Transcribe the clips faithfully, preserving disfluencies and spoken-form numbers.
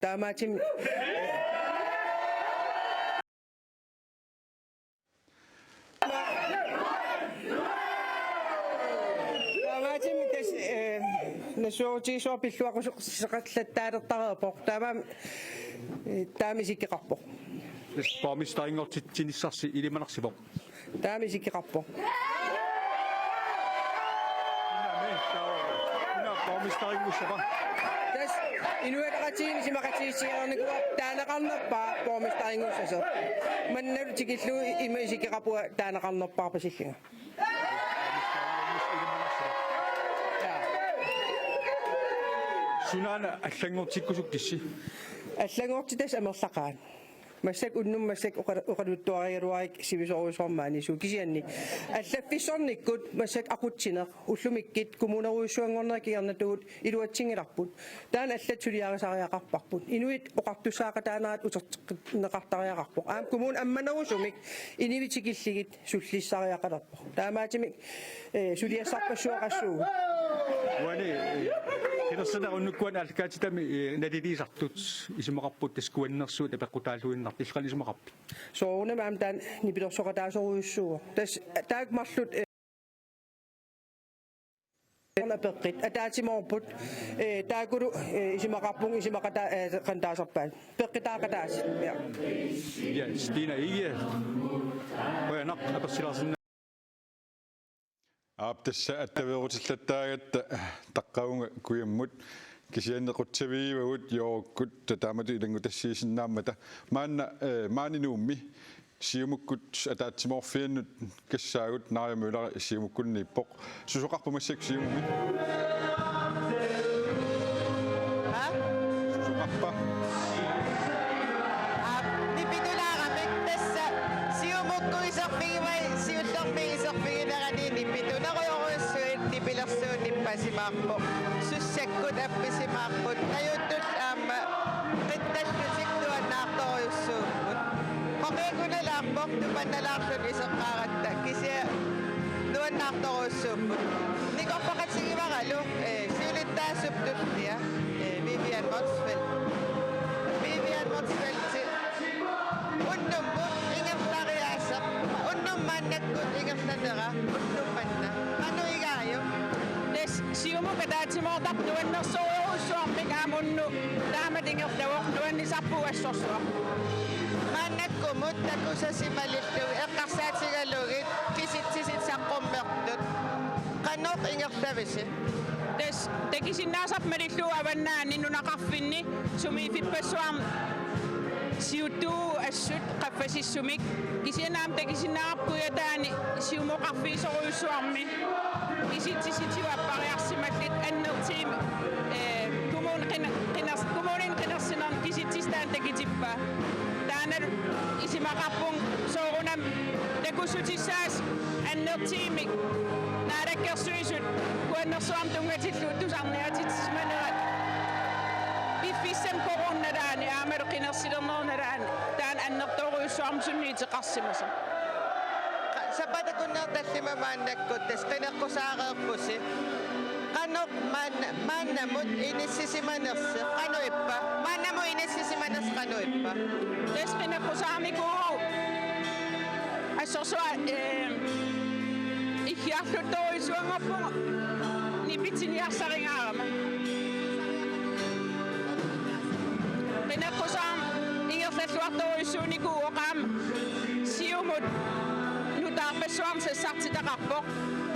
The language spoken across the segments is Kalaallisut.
Taamaattumik, taamaattumik tassa, eh, nassuerutigisoq pilluaqquseqallattaalertareerpoq. Taamaammat, eh, taama isikkoqarpoq. Tassa borgmesterinngortitsinissarsi ilimanarsivoq. Taama isikkoqarpoq. Una borgmesterinngussavat. Tassa Inuit Ataqatigiinni isumaqatigiissereernikuuara taaneqarnerpaaq borgmesterinngussasoq. Mannalu tikillugu ima isikkoqarpunga taaneqarnerpaarpasillunga. Sunaana allanngortikkusukkissi? Allanngortittoq tassa amerlaqaat. Massakkut unnummut massakkut oqa-, oqaluttuarigaluarakku sivisoorujussuarmik maaniissuugut, kisianni allaffissornikkut massakkut aqutsineq ullumikkut kommunerujussuanngornerit kingornatigut iluatsinngilarput. Taanna allatut suliarisariaqarparput. Inuit oqartussaaqataanerat uterteqqinneqartariaqarpoq. Aamma kommuni ammanerusumik inuit tikillugit sullissariaqalerpoq. Taamaattumik, eh, suliassarpassuaqassuugut. Uani, eh, qinersinerup unnukkuani aallakaatitami, eh, naliliisartut isumaqarput tassa kuannersuut apeqqutaalluinnartut, illit qanoq isumaqarpit? Soorunami aamma taanna nipilersoqataasorujussuuvoq. Tassa taakku marluk, eh, una peqqut ataatsimoorput, eh, taakkulu, eh, isumaqarpunga isumaqataa, eh, qanoq taasarpaat. Peqqutaaqataasut. Ja. Ja, Stina Egede. Qujanaq apersilaarsinnaagavit. Aap, tassa attaveerutilaassagatta taqqavunga kujammut, kisianni qutsavigivagut Joorukkut taamatut ilanngutassiisinnaammata. Maanna, eh, maani Nuummi Siumukkut ataatsimoorfiannut kassaagut, Naja Møller Siumukkunniippoq. Susoqarpa massakkut Siumumi? Aa? Susoqarpa? Aa, nipitulaaramik tassa Siumukkut iserfigivai, siullermik iserfiginerani nipitunerujorujussuit, nipilersuut nippasimaarput. Sussakkut appisimaarput. Najuuttut aamma qitsallutik nuannaartorujussuupput. Hoqiakunalaarpoq, Tupannalaarluni iseqqaaratta, kisianni nuannaartorujussuupput. Nikorfaqatigivaralu, eh, siulittaasup tullia, eh, Vivian Motzfeldt. Vivian Motzfeldt unnummut ingerlariaaseq, unnuk maannakkut ingerlanera, unnuk manna. Qanoq igaajuk? Tassa Siumut ataatsimoortartoq nuannersorujussuarmik aamma unnuk taamatut ingerlavoq, nuannisarpugut assorsuaq. Maannakkumut takusasi malillugit eqqarsaatigalugit kisitsisit saqqummertut. Qanoq ingerlavisi? Tassa takusinnaasarput malillugu avannaani nunaqarfinni sumiiffippassuarni siuttuuvugut assut qaffasissumik, kisianni aamma takusinnaavarput Kujataani Siumoqarfigisorujussuarmi kisitsisitigut appariarsimalluta annertuumik, eh, kommuni qiner-, qiner-, kommunini qinersinerni kisitsisit taanna takutippaa. Taannalu isumaqarpunga soorunami takussutissaasut annertuumik Naalakkersuisut Kuannersuarmi tunngatillugu tusarniaatitsisimanerat. Piffissami coronanalaani aammalu qinersilernerunalaani taanna annertoorujussuarmik sunniuteqarsimasoq. Qa-, sapaatip akunneri tallimat maannakkut tassa qineqqusaareerpusi. Qanoq maanna-, maannamut inissisimanersi qanoq ippa? Maannamut inissisimanersi qanoq ippa? Tassa qineqqusaarnikuuvoq assorsuaq, eh, iggiarluttorujussuanngorpugut nipitsiniarsarigaarama. Qineqqusaarneq ingerlalluartorujussuunikuuvoq aamma Siumut nutaarpassuarnik sassartitaqarpoq.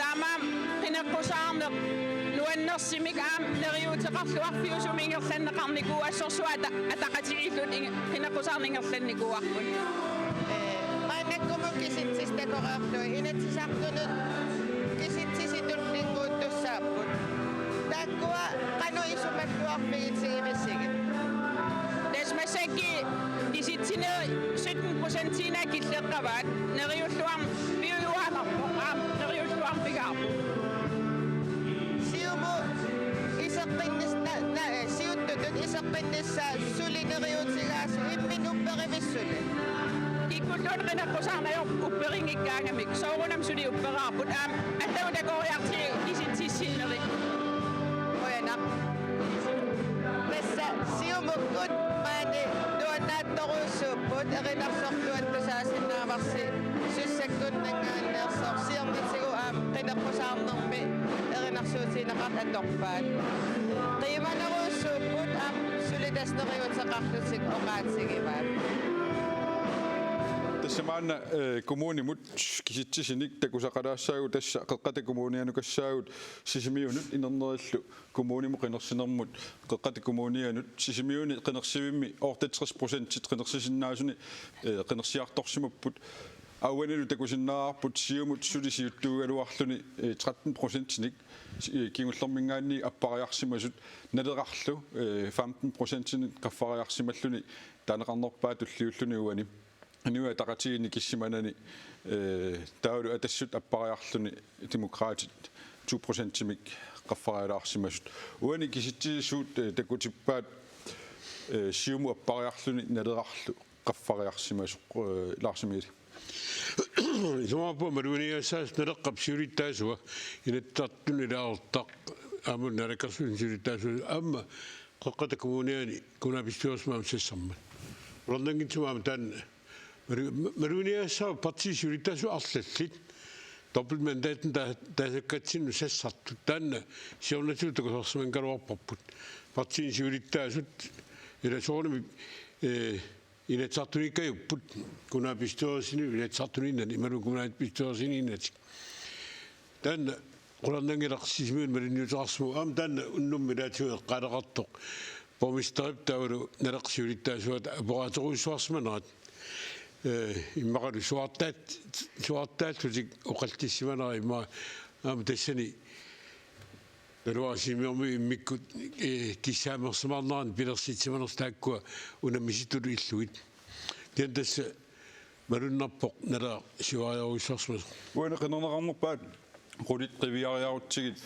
Taamaammat qineqqusaarneq nuannersumik aamma neriuuteqarluarfiusumik ingerlanneqarnikuuvoq, assorsuaq ata-, ataqatigiilluta inge-, qineqqusaarneq ingerlannikuuarput. Ee, maannakkumut kisitsisit takoreerlugit Inatsisartunut kisitsisit tullinnguuttussaapput. Taakkua qanoq isumalluarfigitigivisigit? Tassa massakkut kisitsinerit sytten procentiinnaat killeqqivaat, neriulluarneq piujuaannarpoq, aamma neriulluarneq pigaarpoq. Siumut iseqqinnis-, na-, na-, eh, siuttutut iseqqinnissaa suli neriuutigaasi imminut upperivissuni? Kikkulluunniit qineqqusaarneq ajorput upperinngikkaangamik, soorunami suli upperaarput, aamma allagut takoriartigit kisitsissinneri. Qujanaq. Tassa Siumukkut Erinarsorluartussaasinnaavasi sussakkunnanngaanneersoq siornatigut aamma qineqqusaarnermi erinarsuutigineqartut atorpaat. Qiimanerussuupput aamma suli tassa neriuuteqarlutik oqaatigivaat. Tassa maanna, eh, kommunimut kisitsisinik takusaqalaassaagut, tassa Qeqqata Kommunianukassaagut Sisimiunut inernerillu kommunimut qinersinermut. Qeqqata Kommunianut Sisimiuni qinersivimmi otteogtres procentit qinersisinnaasuni, eh, qinersiartorsimapput. Aap, uanilu takusinnaavarput Siumut suli siuttuugaluarluni, eh, tretten procentinik, eh, kingullerminngaanniit appariarsimasut, Nalerarlu, eh, femten procentinik qaffariarsimalluni taaneqarnerpaat tulliulluni uani. Inuit Ataqatigiit nikissimanani, eh, taavalu Atassut appariarluni Demokraatit to procentimik qaffarialaarsimasut. Uani kisitsisisuut, eh, takutippaat, eh, Siumut appariarluni Nalerarlu qaffariarsimasoq, eh, Lars Emil. Isumaqarpunga maluginiagassaasoq Naleqqap siulittaasua, Inatsisartuni ilaasortaq, aamma Naalakkersuisuni siulittaasua, aamma Qeqqata Kommuniani kommunalbestyrelsimi aamma sassarmat. Qularnanngitsumik aamma taanna malu-, maluginiagassaavoq partiit siulittaasut arlallit, dobbeltmandatit taa-, taasakkatsinnut sassartut. Taanna siornatigut takusarsimanngikkaluarparput. Partiini siulittaasut, ila soorunami, eh, Inatsisartuniikkajupput, kommunalbestyrelsini Inatsisartuniinnani, imaluunniit kommunalbestyrelsiniinnatik. Taanna qularnanngilaq Sisimiuni malunniuteqarsimasoq, aamma taanna unnummut ilaatigut eqqaaleqartoq borgmesterip taavalu Naleqqap siulittaasuata aporaaterujussuarsimanerat, eh, immaqalu suaartaat-, suaartaallutik oqallissimanera immaqa aamma tassani naluara Sisimiormiut immikkut, eh, kissaamersimaarneranni pilersitsimanersoq taakkua unammisitut illugit. Kisianni tassa malunnarpoq Naleqqap siuariarujussuarsimasoq. Uani qinerneqarnerpaat qulit qiviariarutsigit,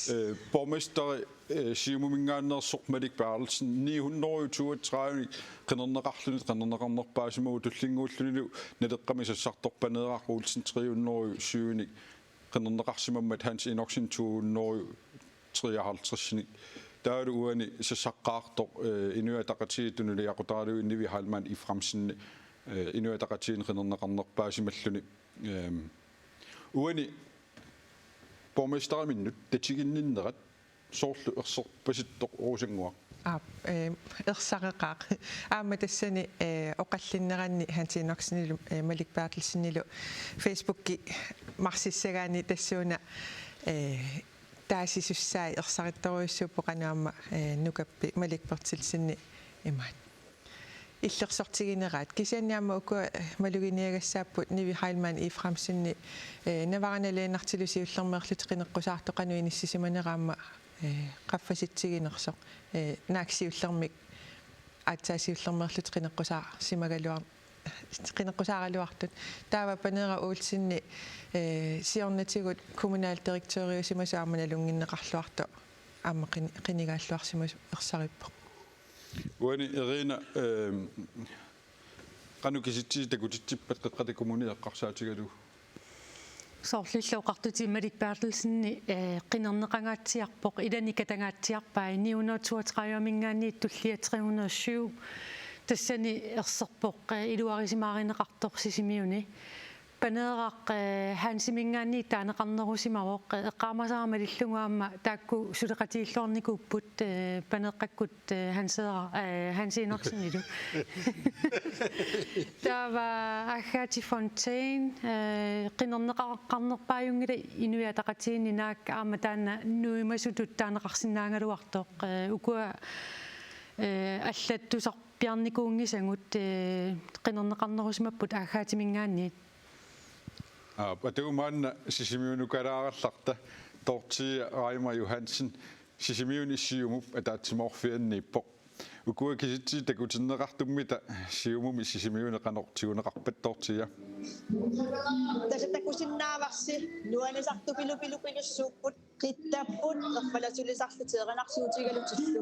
eh, borgmesteri, eh, Siumuminngaanneersoq Malik Berthelsen ni hundrede toogtredive qinerneqarluni qinerneqarnerpaasimasoq, tullinnguullunilu Naleqqami sassartoq Paneeraq Olsen tre hundrede syv qinerneqarsimammat Hans Enoksen to hundrede treoghalvtreds. Taavalu uani sassaqqaartoq, eh, Inuit Ataqatigiit tunuliaqutaralugu Nivi Heilmann Efraimsen, eh, Inuit Ataqatigiinni qinerneqarnerpaasimalluni. Ehm, uani borgmesteriminnut tatiginninnerat soorlu erserpasittoq Rosannguaq? Aap, eh, ersareqaaq. Aamma tassani, eh, oqallinneranni Hans Enoksenilu, eh, Malik Berthelsenilu Facebooki marsissagaanni tassuuna, eh, taasisussaat ersarittorujussuupput qanoq aamma, eh, Nukappi Malik Berthelseni imaat illersortigineraat. Kisianni aamma ukua, eh, maluginiagassaapput Nivi Heilmann Efraimseni, eh, Navarana Lennartilu siullermeerlutik qineqqusaartoq qanoq inissisimanera aamma, eh, qaffasitsiginersoq, eh, naak siullermik aatsaat siullermeerlutik qineqqusaarsimagaluar-, qineqqusaaraluartut. Taava Paneeraq Olsenip, eh, siornatigut kommunaldirektøriusimasoq aamma nalunnginneqarluartoq aamma qini-, qinigaalluarsimasoq ersarippoq. Uani Irina, ehm, qanoq kisitsisit takutitsippat Qeqqata Kommuni eqqarsaatigalugu? Soorlu illit oqartutit Malik Berthelsen, eh, qinerneqangaatsiarpoq, ilani katangaatsiarpai, ni hundrede toogtrediveminngaanniit tullia tre hundrede syv. Tassani erserpoq, eh, iluarisimaarineqartoq Sisimiuni. Paneeraq, eh, Hansiminngaanniit taaneqarnerusimavoq, eh, eqqaamasara malillugu aamma taakku suleqatigilluarnikuupput, eh, Paneeqqakkut, eh, Hanseera-, eh, Hans Enoksenilu. Taava Agathe Fontaine, eh, qinerneqaqarnerpaajunngilaq Inuit Ataqatigiinni naak aamma taanna nuimasutut taaneqarsinnaagaluartoq, eh, ukua, eh, allattusarpiarnikuunngisagut, eh, qinerneqarnerusimapput Agatheminngaanniit. Aap, atumaanna Sisimiunukalaarallarta Dorthea Reimer Johansen Sisimiuni Siumup ataatsimoorfianniippoq. Ukua kisitsisit takutinneqartummita Siumumi Sisimiuni qanoq tiguneqarpat, Dorthea? Tassa takusinnaavarsi nuannisartut pilupilupilussuupput, qittapput, erfalasulisarlutik erinarsuutigalutillu.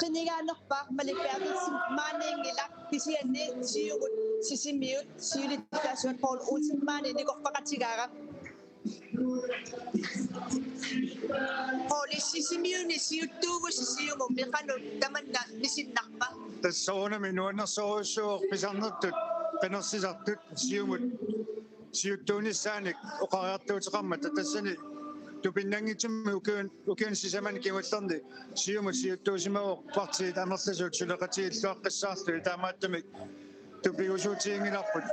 Qinigaanerpaaq Malik Berthelsen maaniinngilaq, kisianni Siumut Sisimiut siulittaasuat Poul Olsen maani nikorfaqatigaara. Paul, Sisimiuni siuttuuvusi Siumummi, qanoq tamanna misinnarpa? Tassa soorunami nuannersorujussuuvoq pisarnertut qinersisartut Siumut siuttuunissaanik oqariartuuteqarmata, tassani tupinnanngitsumik ukiun-, ukiuni sisamani kingullerni Siumut siuttuusimavoq partiit amerlasuut suleqatigiilluaqqissaarlugit, taamaattumik tupigusuutiginngilarput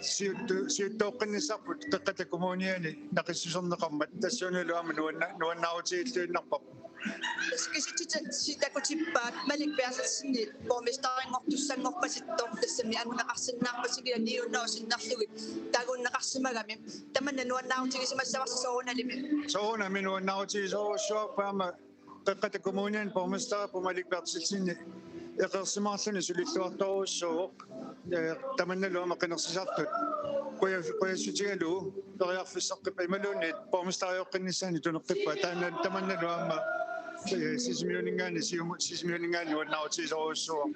siuttu-, siuttooqqinnissarput Qeqqata Kommuniani naqissuserneqarmat, tassuunalu aamma nuanna-, nuannaarutigilluinnarparput. Tassa kisitsisit takutippaat Malik Berthelsenip borgmesterinngortussanngorpasittoq, tassami anguneqarsinnaarpasinngilat ni hundrede sinnerlugit taaguunneqarsimagami. Tamanna nuannaarutigisimassavarsi soorunalimi? Soorunami nuannaarutigisorujussuarput, aamma Qeqqata Kommuniani borgmesterippoq Malik Berthelsen eqeersimaarluni sulilluartorujussuuvoq. Eh, tamannalu aamma qinersisartut quja-, qujassutigalugu periarfisseqqippat imaluunniit borgmesterioqqinnissaannik tuneqqippat, taanna tamannalu aamma, eh, Sisimiuninngaanniit, Siumut Sisimiuninngaanniit nuannaarutigisorujussuuvoq.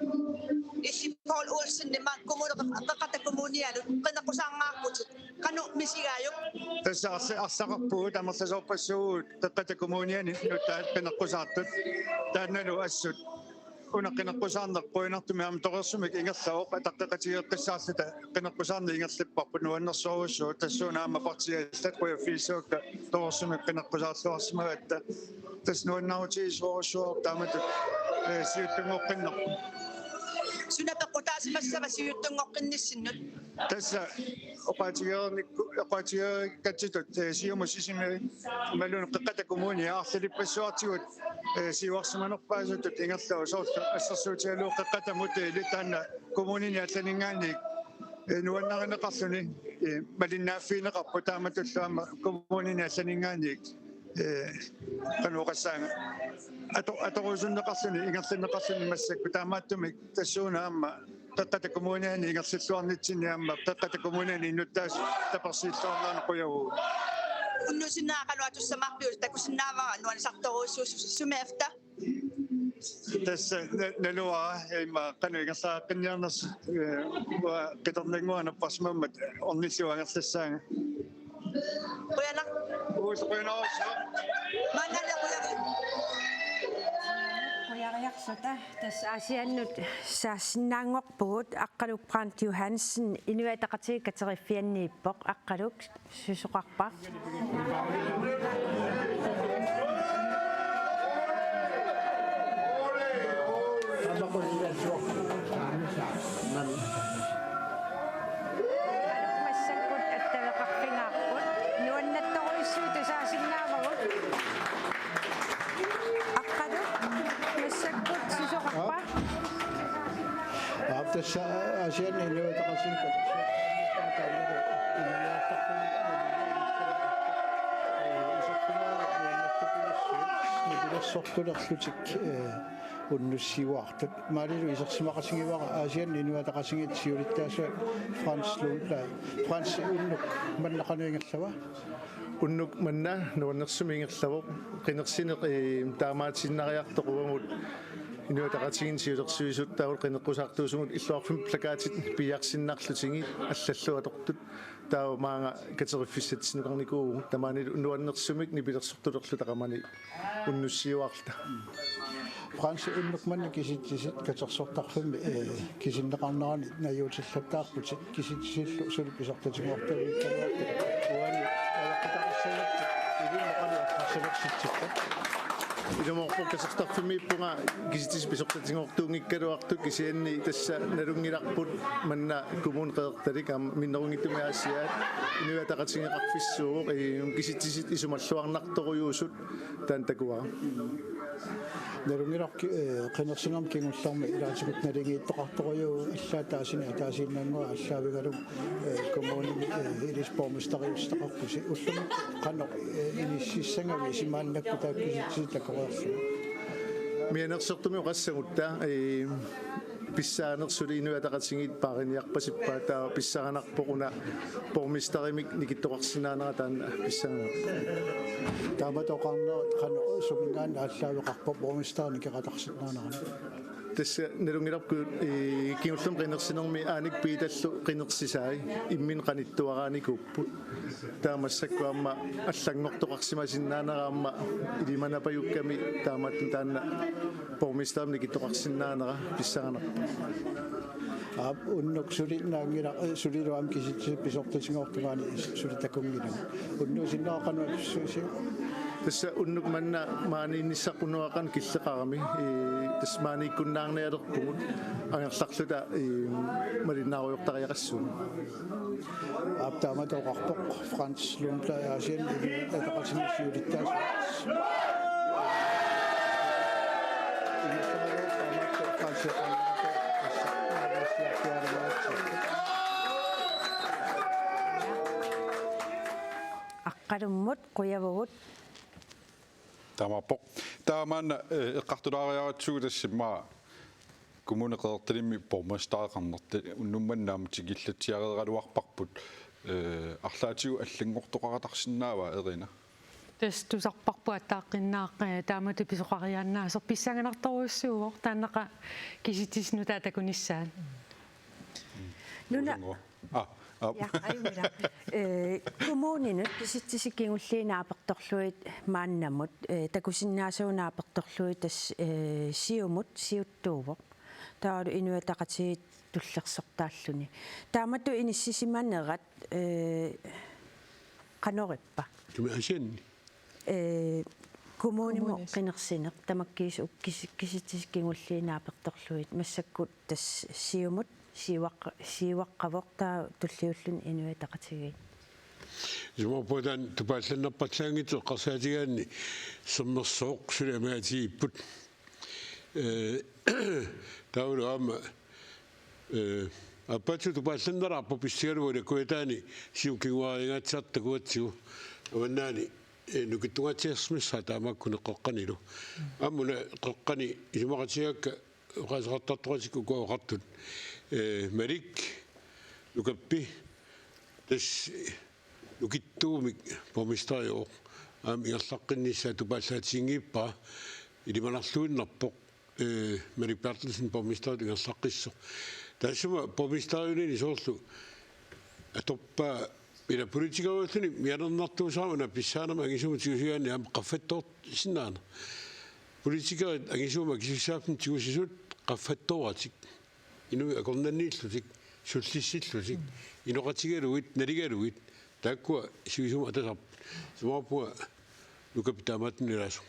Illit Paul Olsen, ima kommune-, Qeqqata Kommunianut qineqqusaarngaarputit, qanoq misigaajuk? Tassa arsa-, arsaqarpugut, amerlasoorpassuugut Qeqqata Kommuniani nutaat qineqqusaartut. Taannalu assut una qineqqusaarneq qujanartumik aamma torersumik ingerlavoq, ataqqeqatigeeqqissaarluta qineqqusaarneq ingerlapparput, nuannersorujussuuvoq, tassuuna aamma partiit allat qujaffigissavakka torersumik qineqqusaarluarsimagatta. Tassa nuannaarutigisorujussuuvoq taamatut, eh, siuttunngoqqinnerput. Suna peqqutaasimassava siuttunngoqqinnissinnut? Tassa oqaatigereernikku-, oqaatigereerikkatsitut, eh, Siumut Sisimiut imaluunniit Qeqqata Kommunia arlalippassuartigut, eh, siuarsimanerpaasutut ingerlavoq, soorlu assersuutigalugu Qeqqata Motel, taanna kommunini allaninngaanniit, eh, nuannarineqarluni, eh, malinnaaffigineqarpoq, taamatullu aamma kommunini allaninngaanniit, eh, qanoq oqassaanga, ato-, atorusunneqarluni, ingerlanneqarluni massakkut, taamaattumik tassuuna aamma Qeqqata Kommuniani ingerlalluarnitsinni aamma Qeqqata Kommuniani innuttaasut tapersiilluarnerannik qujavugut. Unnussinnaaqqalu atussamaarpiuk, takusinnaavara nuannisartorujussuususi, sumi efter? Tassa na-, naluara, ima qanoq ingerlaqqiinniarnersoq, eh, uanga qitornannguaq napparsimammat ornillugu angerlassaanga. Qujanaq. Uus qujanarsuaq. Maannalu qujanaq. Qujariarsuta, tassa Aasiannut saassinnaanngorpugut, Aqqaluk Brandt Johansen, Inuit Ataqatigiit kateriffianniippoq, Aqqaluk. Susoqarpa? Massakkut attaveqarfigaarput. Nuannertorujussuit tusaasinnaavagut. Aqqaluk, massakkut susoqarpa? Aap, tassa Aasianni Inuit Ataqatigiit katersortulerlutik, eh, unnussiuaartut. Maanilu isersimaqatigivara Aasianni Inuit Ataqatigiit siulittaasuat Frans Lundblad. Frans, unnuk manna qanoq ingerlava? Unnuk manna nuannersumik ingerlavoq, qinersineq, eh, taamaatiinnariartoq, uagut Inuit Ataqatigiinni siulersuisut taakku qineqqusaartuusumut illoqarfimmi plakatit piiarsinnarlutigit allallu atortut, taava maanga kateriffissatsisoqarnikuuvugut, tamaanilu nuannersumik nipilersortulerluta qamani unnussiuaarluta. Frans, unnuk manna kisitsisit katersortarfimmi, eh, kisinneqarnerani najuutillattaarputit, kisitsisillu suli pisortatigoortuugaluarpat uani ajoqutaqassagatta ilinnut qanoq eqqarsalersitsippit? Ilumoorpoq, katersortarfimmiippunga kisitsisit pisortatigoortuunngikkaluartut, kisianni tassa nalunngilarput manna Kommune Qeqertalik aamma minnerunngitsumik Aasiaat Inuit Ataqatigiiqarfissuuvoq, eh, kisitsisit isumalluarnartorujuusut, taanna takuara. Nalunngilarput, eh, qinersinermi kingullermi ilaatigut naligiittoqartorujuuvoq, allaat taasini ataasiinnannguaq aallaavigalugu, eh, kommunimi, eh, ilissi borgmesteriusutaqarpusi. Ullumi qanoq, eh, inississagavisi maannakkut taakku kisitsisit takoreerlugit? Mianersortumik oqassagutta, eh, pissaaneq suli Inuit Ataqatigiit paariniarpasippaat, taava pissanganarpoq una borgmesterimik nikittoqarsinnaanera, taanna pissanganarpoq. Taamatut oqarnerit qanoq suminngaanniit aallaaveqarpa borgmesteri nikeqatarsinnaanerani? Tassa nalunngilarput, ee, kingullermik qinersinermi Anik Piitallu qinersisai imminut qanittuaraanikuupput. Taava massakkut aamma allanngortoqarsimasinnaanera aamma ilimanapajukkami, taamaattumik taanna borgmesterimik nikittoqarsinnaanera pissanganarpoq. Aap, unnuk suli naanngilaq, eh, sulilu aamma kisitsisit pisortatigoortut maani suli takunngilagut. Unnuup sinnera qanoq atussuusiuk? Tassa unnuk manna maaniinnissaq unnuk qanoq killeqarami, ee, tassa maaniikkunnaarnialerpugut angerlarluta, ee, malinnaarujoortariaqassuugut. Aap, taamatut oqarpoq Frans Lundblad Aasianni Inuit Ataqatigiit siulittaasuat. Aqqalummut qujavugut. Taamaappoq. Taamaanna, eh, eqqartulaariaratsugu tassa immaqa Kommune Qeqertalimmi borgmestereqarnertut unnuk manna aamma tikillatsiareeraluarparput, eh, arlaatigut allanngortoqaratarsinnaava, Erina? Tassa tusarparput aatsaaqqinnaaq, eh, taamatut pisoqariaannaasoq, pissanganartorujussuuvoq taannaqa kisitsisit nutaat takunissaat. Nuna- Usango. Ah, ah. Ja, ajunngilaq. Eh, kommuninut kisitsisit kingulliit naapertorlugit maannamut, eh, takusinnaasavut naapertorlugit tassa, eh, Siumut siuttuuvoq. Taavalu Inuit Ataqatigiit tullersortaalluni. Taamatut inissisimanerat, eh, qanorippa? Tumi asianni. Eh, kommunimut Kommunis. Qinersineq tamakkiisumik kis-, kisitsisit kingulliit naapertorlugit massakkut tassa Siumut siuaq-, siuaqqavoq, taava tulliulluni Inuit Ataqatigiit. Isumaqarpunga taanna tupaallannerpallaanngitsoq eqqarsaatigigaanni Sermersooq suli amigaatigiipput. Eh, taavalu aamma, eh, aappaatsip tupaallanneraarpoq pissusigalugu Kujataani Siumup kinguaarinngaatsiartut takugatsigu. Avannaani, eh, nukittungaatsiarsimassaaq taamaakkuni Qeqqanilu. Aamma una Qeqqani isumaqatigaakka oqaaseqartartoqatikka ukua oqartut. Eh, Malik Nukappi tassa nukittuumik borgmesteriuvoq, aamma ingerlaqqinnissaa tupaallaatiginngippara, ilimanarluinnarpoq, eh, Malik Berthelsen borgmesteritut ingerlaqqissoq. Taassuma borgmesteriunini soorlu atorpaa ila politikeriulluni mianernartuusarama una pissaanermik angisuumik tigusigaanni aamma qaffattoorsinnaaneq. Politikerit angisuumik akisussaaffimmik tigusisut qaffattooratik. Inuit akornanniillutik, sullissillutik, inoqatigalugit, naligalugit, taakkua sivisuumik atasarput. Isumaqarpunga Nukappi taamaattumik ilaasoq.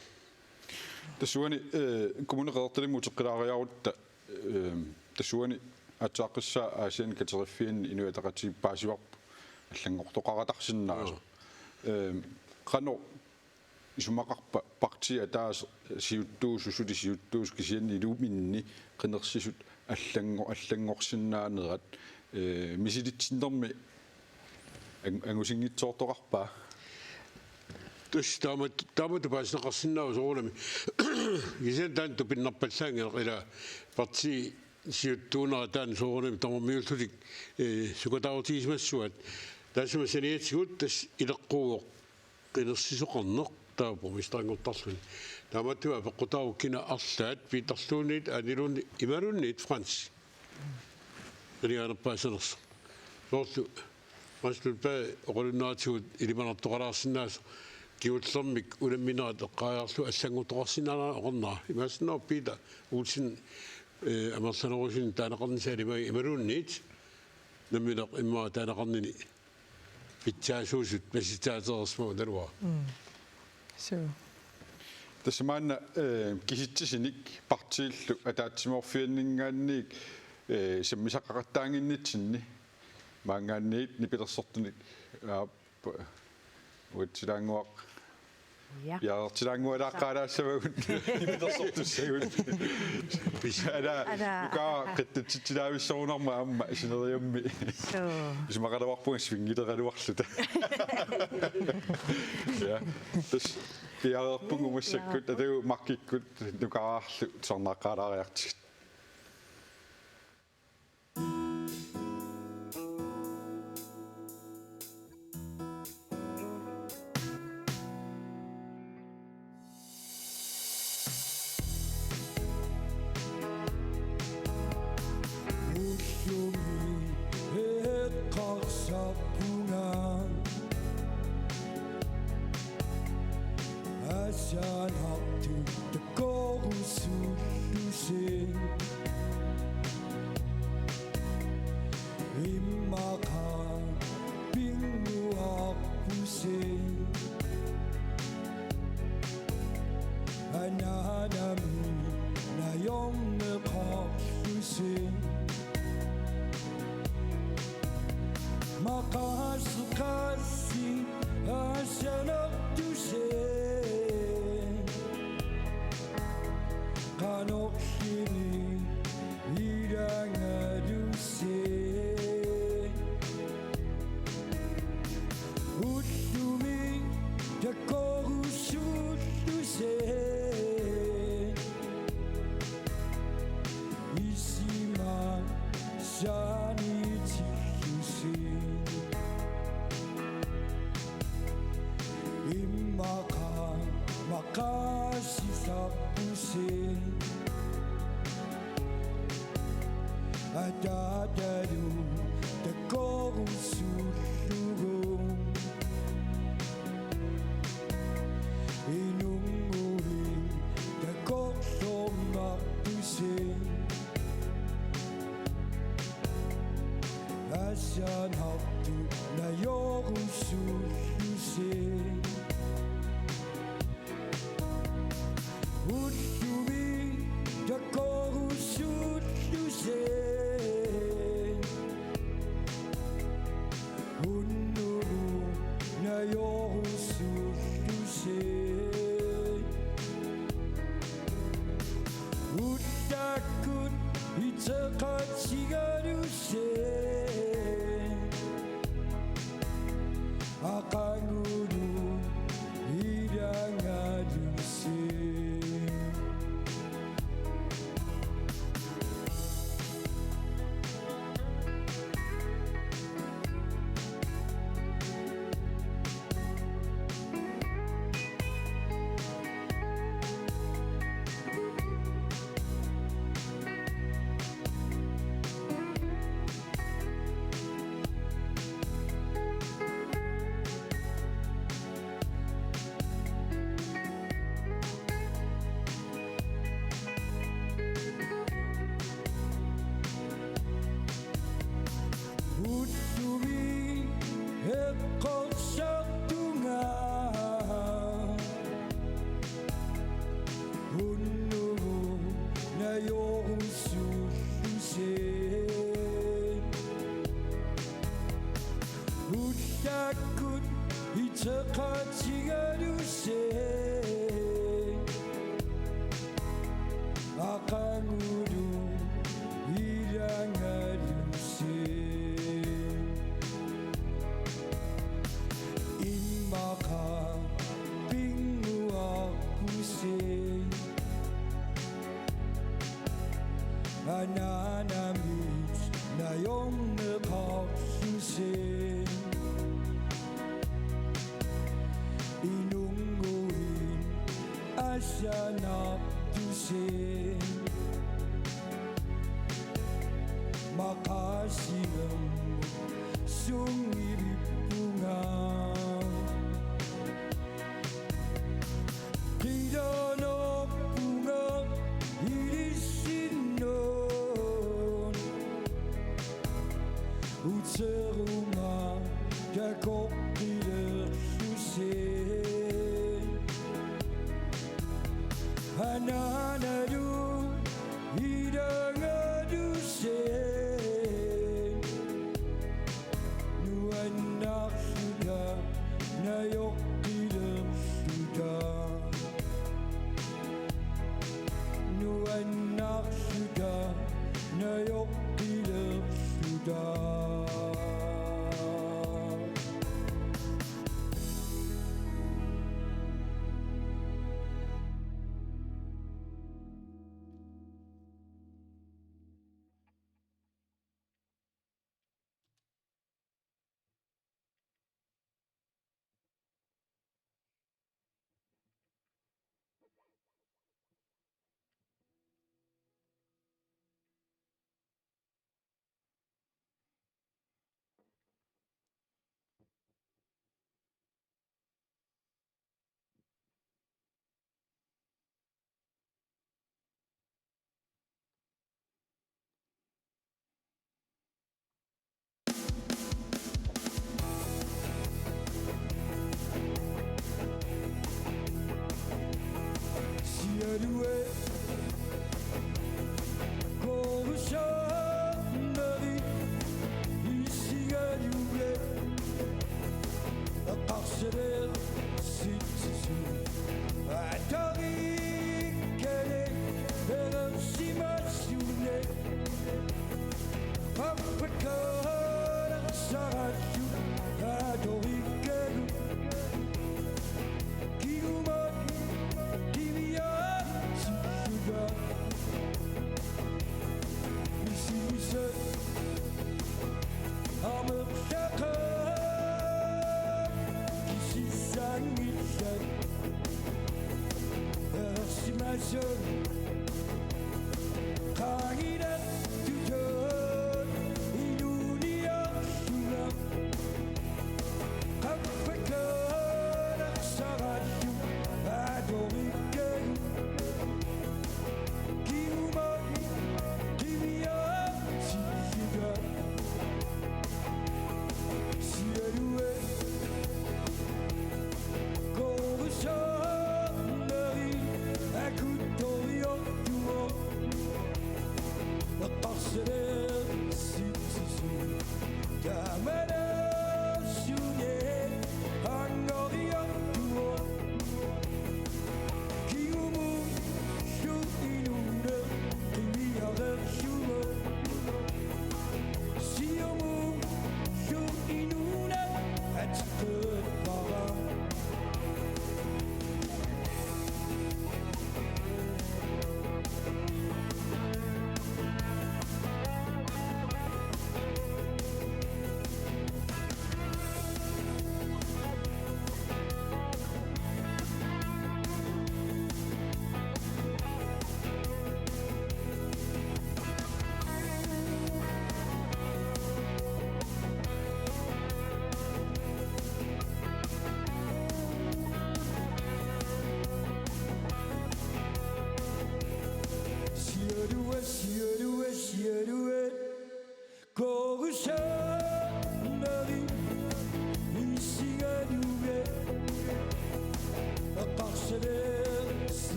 Tassuani, eh, Kommune Qeqertalimmi uteqqilaariarutta, eh, tassuani aatsaaqqissaaq Aasianni kateriffianni Inuit Ataqatigiit paasivarput allanngortoqaratarsinnaasoq. Joo. Eh, qanoq isumaqarpa partiit ataaseq siuttuusut, suli siuttuusut, kisianni iluminni qinersisut allanngo-, allanngorsinnaanerat, eh, misilitsinnermi ang-, angusinngitsoortoqarpa? Tassa taamat-, taamatut paasineqarsinnaavoq soorunami. Kisianni taanna tupinnarpallaanngilaq ila partiit siuttuunera taanna soorunami tamarmiullutik, eh, sukataarutigisimassuat. Taassuma saniatigut tassa ileqquuvoq qinersisoqarneq taava borgmesterinngortarluni. Taamaattumik apeqqutaavoq kina arlaat, Piitarluunniit, Aaniluunniit, imaluunniit Frans. Qilingaanerpaassanersoq. Soorlu Frans Lundblad oqalunneratigut ilimanartoqalaarsinnaasoq kingullermik unamminerat eqqaariarlugu allanngortoqarsinnaanera oqarnera. Imaassinnaavoq Peter Olsen, eh, amerlanerusunik taaneqarnissaq alimagigi imaluunniit nammineq immaqa taaneqarnini pitsaasuusut pasitsaatereersimavoq naluara. Mm. Suu. Tassa maanna, eh, kisitsisinik partiillu ataatsimoorfianninngaanniit, eh, sammisaqaqattaannginnitsinni maanngaanniit nipilersortunik, aap, uatsilaannguaq. Ja. Piareertilaanngualaaqqaalaassavagut. Nipilersortussagut. Pis-, ala, ala, nukaa qittatsitsilaavissorunarma aamma sineriammi. Suu. Isumaqaraluarpunga svingileraluarluta. Ja. Tassa piareerpunga massakkut, ja, atagu Markikkut nukaarlu tusarnaaqqaalaariartigit. Anorlimi ilaangalusi. Ullumi takorusullusi. Isima saanitillusi. Immaqa maqaasisarpusi. Ataatalu takorusullugu. Inunnguit takorloornartusi. Asanartut najorusullusi. Ullumi takorusullusi. Unnugu najorusullusi. Ullaakkut iteqatigalusi. Aqagulu ilaangalusi. Ullumi eqqorsartunga. Unnugu najorusullusi. Ullaakkut iteqatigalusi. Aqagulu ilaangalusi. Immaqa pinnguarpusi. Anaanamit najorneqarlusi. Inunnguit asanartusi. Maqaasinermut sunngivippunga. Qilanerpunga ilissinnut. Uteruma takoqqilerlusi. Anaanalu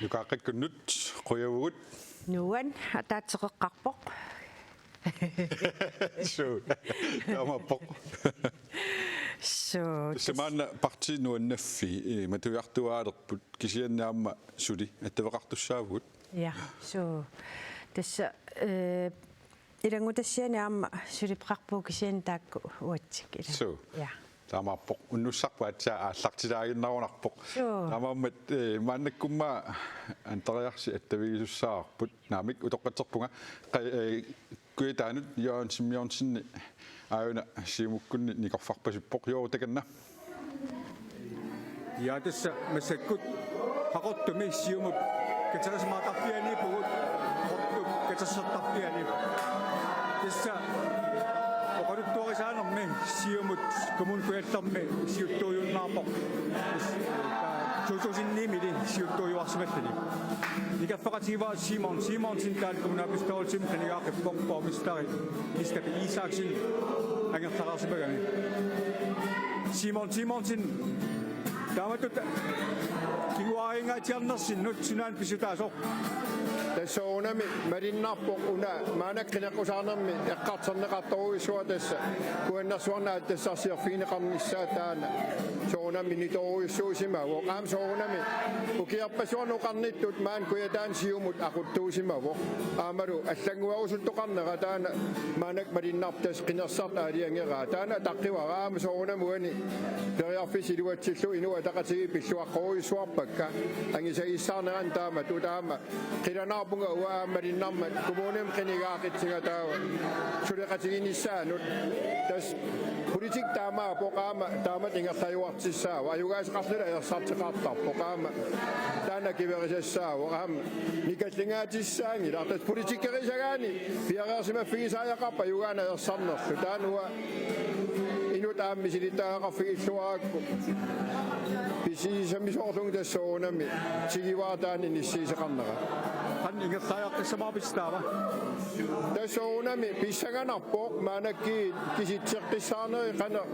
Nukaaqqikkunnut qujavugut. Nuan ataatsip qeqqarpoq. Suu. Taamaappoq. Suu. Tassa maanna partii nuannaarfik, eh, matuiartuaalerput kisianni aamma suli attaveqartussaavugut. Ja, suu. Tassa, eh, ilanngutassiani aamma suliaqarpugut kisianni taakku uatsik ilaa. Suu. Ja. Taamaappoq unnussarput aatsaat aallartilaaginnarunarpoq. Suu. Taamaammat, eh, maannakkumma Andreasi attavigisussaavoq. Naamik, utoqqatserpunga. Qa-, eh, Kujataanut Jørgen Simonsen aajuna Siumukkunni nikorfarpasippoq. Jørgen, takanna. Ja, tassa massakkut Qaqortumi Siumut katersimaartarfianiippugut, Qaqortup katersortarfiani. Tassa oqaluttuarisaanermi Siumut Kommune Kujallermi siuttuujunnaarpoq. Tassa, eh, to tusind ni-mili siuttuujuarsimalluni. Nikerfeqatigiippaa Simon Simonsen, taanna kommunalbestyrelsimi qinigaaqqippoq, borgmesteri Lisbeth Isaksen angerlarsimagami. Simon Simonsen, taamatut kinguariinngaatsiarnersinnut sunaana pissutaasoq? Tassa soorunami malunnarpoq una maannakkut qineqqusaarnermi eqqartorneqartorujussuaq, tassa kuannersuarnut aatsitassarsiorfigineqarnissaa taanna soorunami nitorujussuusimavoq. Aamma soorunami ukiorpassuarnut oqarnittut maani Kujataani Siumut aquttuusimavoq. Aammalu allannguerusuttoqarnera taanna maannakkut malunnarpoq, tassa qinersisartut aalajangeraa. Taanna ataqqivara. Aamma soorunami uani periarfissat iluatsillugu Inuit Ataqatigiit pilluaqqorujussuarpakka angusagissaarneranni taamatut. Aamma qilanaarpunga uanga aamma malunnarmat kommunimi qinigaaqqitsigattaarput suleqatigiinnissaanut. Tassa politikki taamaappoq, aamma taamatut ingerlajuartussaavoq. Ajugaasaqarluni ajorsartoqartarpoq, aamma taanna akuerisassavoq. Aamma nikallingaatissaanngilaq. Tassa politikerisagaanni piareersimaffigisariaqarpoq ajugaanut ajorsarnerlu. Taanna uanga inuttut aamma misilittagaqarfigilluarakku. Pissusissamisoorlunga tassa soorunami tigivara taanna inissiisoqarnera. Qanoq ingerlariaqqissamaarpisi taava? Tassa soorunami pissanganarpoq maannakkut kisitseqqissaarneri, qanoq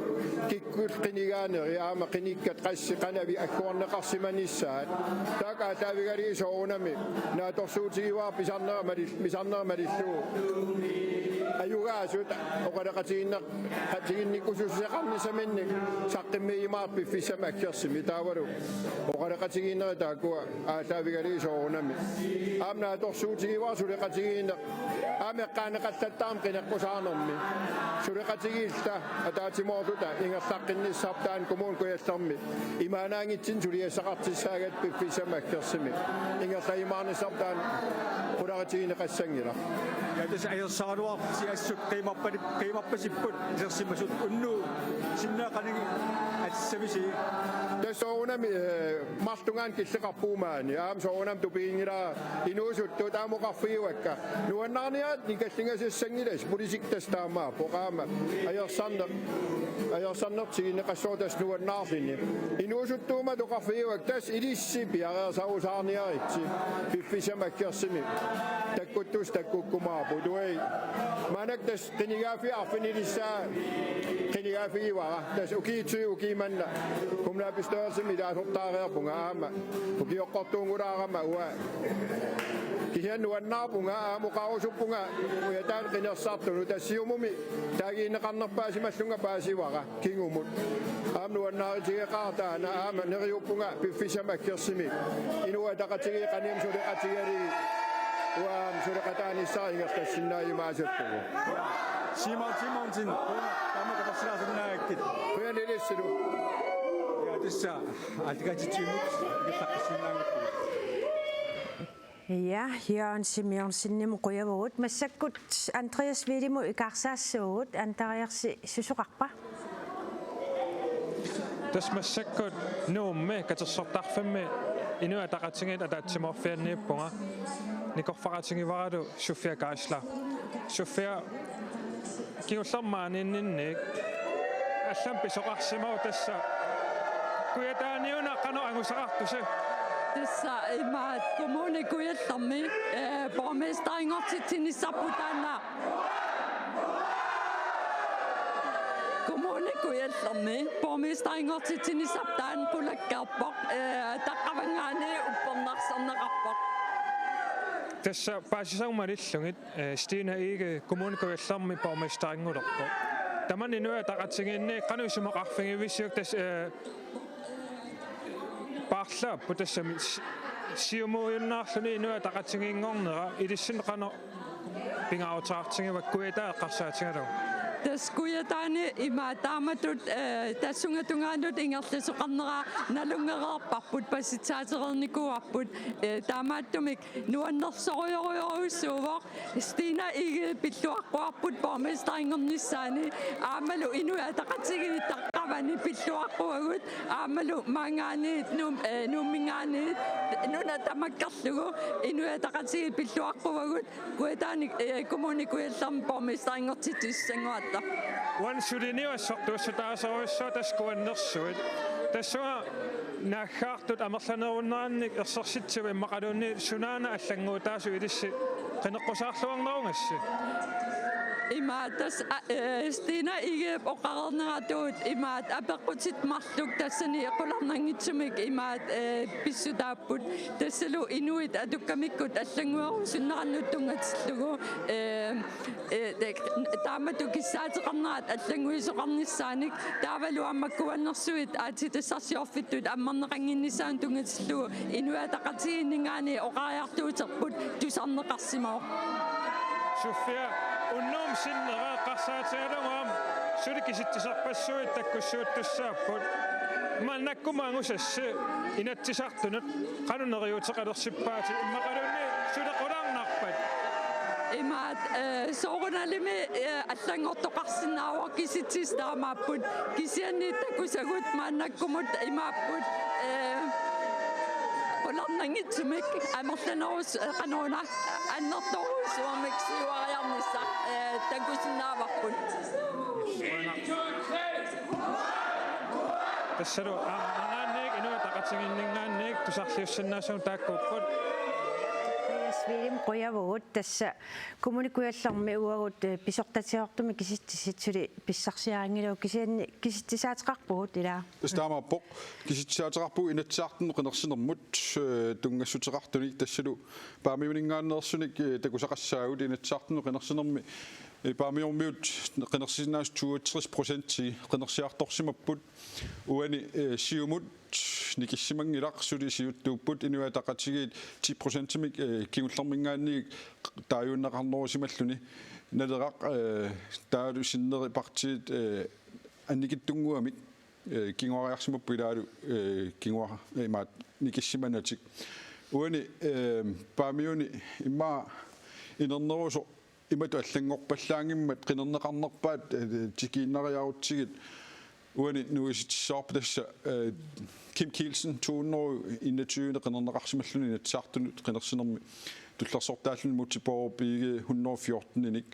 kikkullu qinigaaneri, aamma qinikkat qassit qanoq agguarneqarsimanissaat. Taakku aallaavigalugit soorunami naatsorsuutigivara pisarnera malil-, pisarnera malillugu. Ajugaasut oqaloqatigiinneq-, qatiginnikkusussuseqarnissaminnik saqqummiumaartoq piffissami aggersumi, taavalu oqaloqatigiinnerit taakkua aallaavigalugit soorunami. Aamma naatsorsuutigivara suleqatigiinneq. Aamma eqqaaneqallattaarmat qineqqusaarnermi. Suleqatigiilluta ataatsimoorluta ingerlaqqinnissarput taanna Kommune Kujallermi imaannaanngitsunik suliassaqartussaagatta piffissami aggersumi. Ingerlajumaarnissarput taanna qulariutigineqassanngilaq. Ja, tassa ajorsaraluarsi assut qiimarpali-, qiimarpasipput isersimasut, unnugu sinnaaqaningi atissavissi? Tassa soorunami, eh, marlungaanut killeqarpugut maani. Aamma soorunami tupiginngilara inuusuttut aamma oqarfigaakka. Nuannaarniarit nikallingasassanngilasi, politikki tassa taamaappoq, aamma ajorsarneq, ajorsarnertigineqassaaq tassa nuannaarluni. Inuusuttuummat oqarfigaakka tassa ilissi piareersarusaarniaritsi piffissami aggersumi. Takkuttussat takkukkumaarput uagut. Maannakkut tassa qinigaaffik arfinilissaa qinigaaffigivara. Tassa ukiut tyve ukiut manna kommunalbestyrelsimi ilaasortaareerpunga aamma ukioqqortuunngulaarama uanga. Kisianni nuannaarpunga aamma oqarusuppunga Kujataani qinersisartunut, tassa Siumumi taagineqarnerpaasimallunga paasivara kingumut. Aamma nuannaarutigeqaara taanna, aamma neriuppunga piffissami aggersumi Inuit Ataqatigiit qanimut suleqatigalugit uanga aamma suleqataanissara ingerlassinnaajumaasuttugu. Simon Simonsen, taama katersilaarsinnaagakkit. Qujanaq ilissilu. Ja, tassa aallakaatitsimut ingerlaqqissinnaagakkit. Ja, Jørgen Simonsenimut qujavugut. Massakkut Andreas Hvidimut ikaarsaassuugut. Andreas, susoqarpa? Tassa massakkut Nuummi katersortarfimmi Inuit Ataqatigiit ataatsimoorfianniippunga. Nikorfaqatigivaralu Sofia Geisler. Sofia, kingullermi maaniinninniit allamik pisoqarsimavoq, tassa Kujataaniuna qanoq angusaqartusi? Tassa imaat Kommune Kujallermi, eh, borgmesterinngortitsinissarput taanna. Kommune Kujallermi borgmesterinngortitsinissarput taanna qulakkeerpoq, eh, taqqavanngaanniit uppernarsarneq Tassa paasisarmaliillugit, eh, Stine Egede Kommune Kujallermi borgmesterinngulerpoq. Tamanna Inuit Ataqatigiinni qanoq isumaqarfigivisiuk tassa, eh, paarlaapput tassami si-, siumuujunnaarluni Inuit Ataqatigiinngornera ilissinnut qanoq pingaaruteqartigivaa Kujataani eqqarsaatigalugu. Tassa Kujataani ima taamatut, eh, tassunga tungaanut ingerlasoqarnera nalunngereerparput, pasitsaatereernikuuarput, eh, taamaattumik nuannersorujorujorujussuuvoq Stine Egede pilluaqquarput borgmesterinngornissaani aammalu Inuit Ataqatigiit taqqavani pilluaqquagut aammalu maanngaanniit Nuum-, eh, Nuumminngaanniit nuna tamakkerlugu Inuit Ataqatigiit pilluaqquagut Kujataani, eh, Kommune Kujallermi borgmesterinngortitsissannguatta. Uani suliniut assortuussutaasorujussuaq tassa kuannersuit. Tassunga naaggaartut amerlanerunneranik ersersitsivoq immaqaluunniit sunaana allannguutaasut ilissi qineqqusaarluarnerugassi. Ima tassa, a, eh, Stine Egedep oqareerneratuut imaat apeqqutit marluk tassani qularnanngitsumik imaat, eh, pissutaapput tassalu inuit atukkamikkut allannguerusunnerannut tunngatillugu, eh, eh, te-, taamatut kissaateqarnerat allannguisoqarnissaanik taavalu aamma kuannersuit aatsitassarsiorfittut ammarneqannginnissaannut tunngatillugu Inuit Ataqatigiinninngaanniit oqariartuuterput tusarneqarsimavoq. Sofia, unnummut sinnera eqqarsaatigalugu aamma suli kisitsisarpassuit takkussuuttussaapput. Maannakkut angusassi Inatsisartunut qanoq neriuuteqalersippaatit immaqaluunniit suli qularnarpat? Imaat, eh, soorunalimi, eh, allanngortoqarsinnaavoq kisitsisit taamaapput. Kisianni takusagut maannakkumut imaapput, eh, qularnanngitsumik amerlanerus-, eh, qanoruna annertoorujussuarmik siuariarnissaq, eh, takusinnaavarput. Tassalu a-, aammaanniit Inuit Ataqatigiinninngaanniit tusarliussinnaasavut taakkuupput. Svilim qujavugut tassa Kommune Kujallermi uagut, eh, pisortatigoortumik kisitsisit suli pissarsiarinngilagut kisianni kisitsisaateqarpugut ilaa. Tassa taamaappoq. Kisitsisaateqarpugut Inatsisartunut qinersinermut, eh, tunngassuteqartunik tassalu Paamiuninngaanneersunik, eh, takusaqassaagut Inatsisartunut qinersinermi, eh, Paamiormiut qinersisinnaasut toogtres procenti qinersiartorsimapput. Uani, eh, Siumut nikissimanngilaq suli siuttuupput Inuit Ataqatigiit ti procentimik, eh, kingullerminngaanniit taaguunneqarnerusimalluni. Naleraq, eh, taavalu sinneri partiit, eh, annikitsunnguamik, eh, kinguariarsimapput ilaalu, eh, kingua-, eh, imaat nikissimanatik. Uani, eh, Paamiuni immaqa inernerusoq imatut allanngorpallaanngimmat qinerneqarnerpaat, eh, tikiinnariarutsigit uani nuisitsissavarput tassa, eh, Kim Kielsen to hundrede enogtyve qinerneqarsimalluni Inatsisartunut qinersinermi tullersortaalluni Múte Bourup Egede hundrede fjorten-inik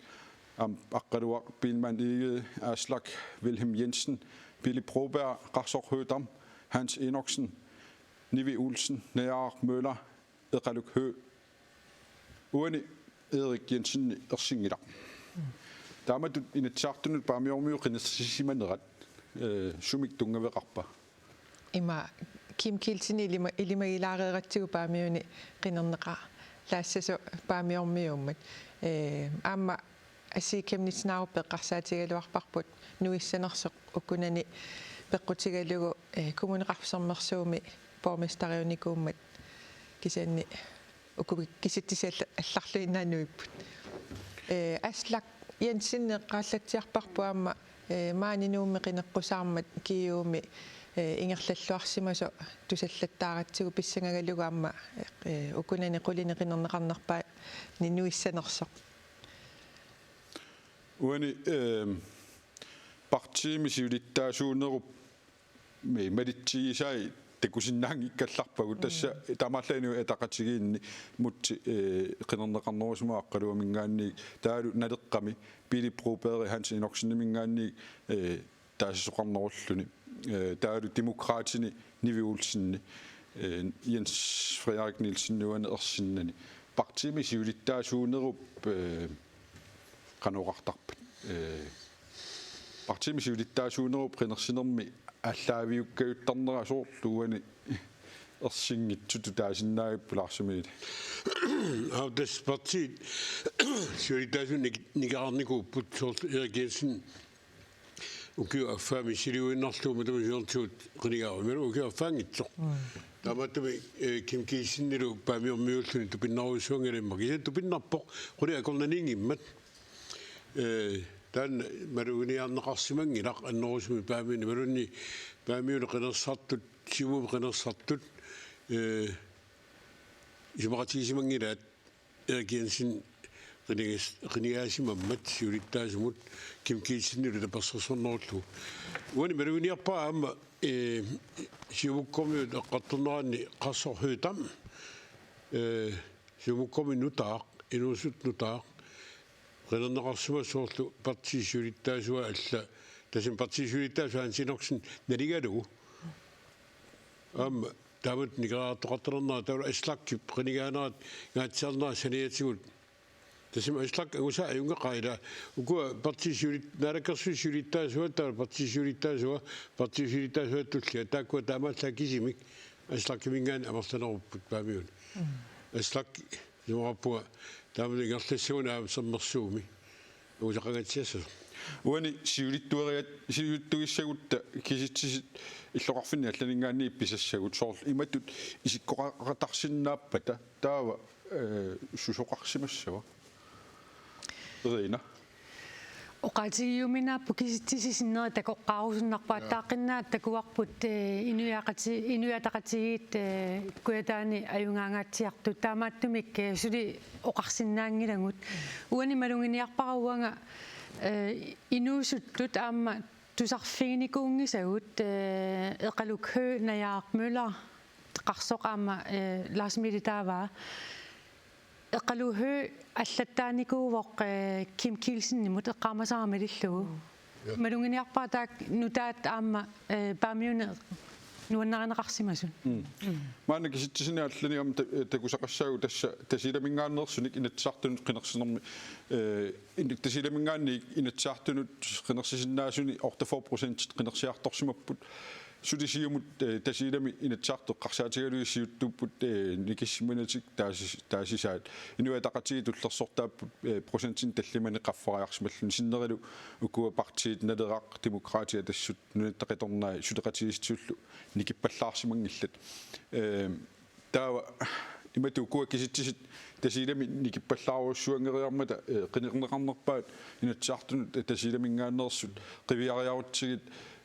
aamma Aqqaluaq Biilmann Egede, Aslak Wilhelm Jensen, Pele Broberg, Qarsoq Høegh-Dam, Hans Enoksen, Nivi Olsen, Najaaraq Møller, Eqaluk Høegh. Uani Erik Jensen ersinngilaq. Taamatut Inatsisartunut Paamiormiut qinersisimanerat, eh, sumik tunngaveqarpa? Ima Kim Kielsen ilima-, ilimagilaareeratsigu Paamiuni qinerneqalaassasoq Paamiormiuummat. Eh, aamma Asii Chemnitz Narup eqqarsaatigaluarparput nuissanersoq ukunani peqqutigalugu, eh, Kommuneqarfik Sermersuumi borgmesteriunikuummat kisianni uku kisitsisit alla-, allarluinnaat nuipput. Eh, Aslak Jensen eqqaallatsiarparput aamma, eh, maani Nuummi qineqqusaarmat G U-mi, eh, ingerlalluarsimasoq tusallattaaratsigu pissangagalugu aamma, eh, ukunani qulini qinerneqarnerpaani nuissanersoq. Uani, ehm, partiimi siulittaasuunerup mi-, malitsigisai takusinnaanngikkallarpagut. Mm. Tassa taamaallaat Inuit Ataqatigiinni Múte, eh, qinerneqarnerusimavoq Aqqaluaminngaanniit taavalu Naleqqami Pele Broberg Hans Enokseniminngaanniit, eh, taasisoqarnerulluni. Eh, taavalu Demokraatini Nivi Olsen, eh, Jens Frederik Nielsen uani ersinnani. Partiimi siulittaasuunerup, eh, qanoq oqartarpat. Eh, partiimi siulittaasuunerup qinersinermi aallaaviukkajuttarnera soorlu uani ersinngitsutut taasinnaavippoq Lars Emil. Aap, tassa partiit siulittaasuat nik-, nikerarnikuupput, soorlu Erik Jensen ukiup affaa missiliuinnarlugu matuma siornatigut qinigaavoq, imaluunniit ukiup affaanngitsoq. Mm. Taamaattumik, eh, Kim Kielsenilu Paamiormiuulluni tupinnarujussuanngilaq immaqa. Kisianni tupinnarpoq qulit akornanniinngimmat. Eh, taanna maluginiarneqarsimanngilaq annerusumik Paamiuni, imaluunniit Paamiuni qinersisartut, Siumumi qinersisartut, eh, isumaqatigisimanngilaat Erik Jensen qinigas-, qinigaasimammat siulittaasumut Kim Kielsenilu tapersersornerullugu. Uani maluginiarpara aamma, eh, Siumukkormiut eqqartorneranni Qassaq Høegh-Dam, eh, Siumukkormiut nutaaq, inuusuttut nutaaq, qinerneqarsimasoq soorlu partiit siulittaasuat alla, tassami partiit siulittaasuat Hans Enoksen naligalugu. Aamma taamatut nikeraartoqartalernerat, taavalu Aslakip qinigaanerat, ingaatsiarnerat saniatigut. Tassami Aslak angusaa ajunngilaq, ila ukua partiit siulit-, Naalakkersuisut siulittaasuat, taavalu partiit siulittaasuat, partiit siulittaasuat tullia, taakkua taamaallaat kisimik Aslakiminngaanniit amerlanerupput Paamiuni. Mm. Aslak isumaqarpunga taamatut ingerlassaguni aamma sermersuumi angusaqangaatsiassasoq. Uani siulittuariat-, siulittugissagutta kisitsisit illoqarfinni allaninngaanniit pisassagut, soorlu imatut isikkoqaqatarsinnaappata taava, eh, susoqarsimassava? Irina. Oqaatigiuminaapput kisitsisit sinneri takoqqaarusunnarput. Jaa. Ataatsimiinnaat takuarput, eh, inuiaqati-, inuiaqatigiit, eh, Kujataani ajugaangaatsiartut. Taamaattumik, eh, suli oqarsinnaanngilagut. Uani maluginiarpara uanga, eh, inuusuttut aamma tusarfiginikuunngisagut, eh, Eqaluk Høegh, Najaaraq Møller, Qarsoq aamma, eh, Lars Emil taava. Eqaluk Høegh allattaanikuuvoq, eh, Kim Kielsenimut eqqaamasara malillugu. Mm. Ja. Maluginiarpara taakku nutaat aamma, eh, Paamiuni nuannarineqarsimasut. Mm. Mm. Maanna kisitsisinit allanit aamma ta-, eh, takusaqassaagut tassa Tasiilaminngaanneersunik Inatsisartunut qinersinermi, eh, in-, Tasiilaminngaanniit Inatsisartunut qinersisinnaasuni otteogfyrre procent qinersiartorsimapput. Suli Siumut, eh, Tasiilami Inatsisartut eqqarsaatigalugit siuttuupput, eh, nikissimanatik taasis-, taasisaat. Inuit Ataqatigiit tullersortaapput, eh, procentinik tallimanik qaffariarsimalluni, sinnerilu ukua partiit Naleraq, Demokraatit, Atassut, Nunatta Qitornai suleqatigiissutisullu nikippallaarsimanngillat. Eh, taava imatut ukua kisitsisit Tasiilami nikippallaarujussuanngeriarmata, eh, qinerneqarnerpaat Inatsisartunut, eh, Tasiilaminngaanneersut qiviariarutsigit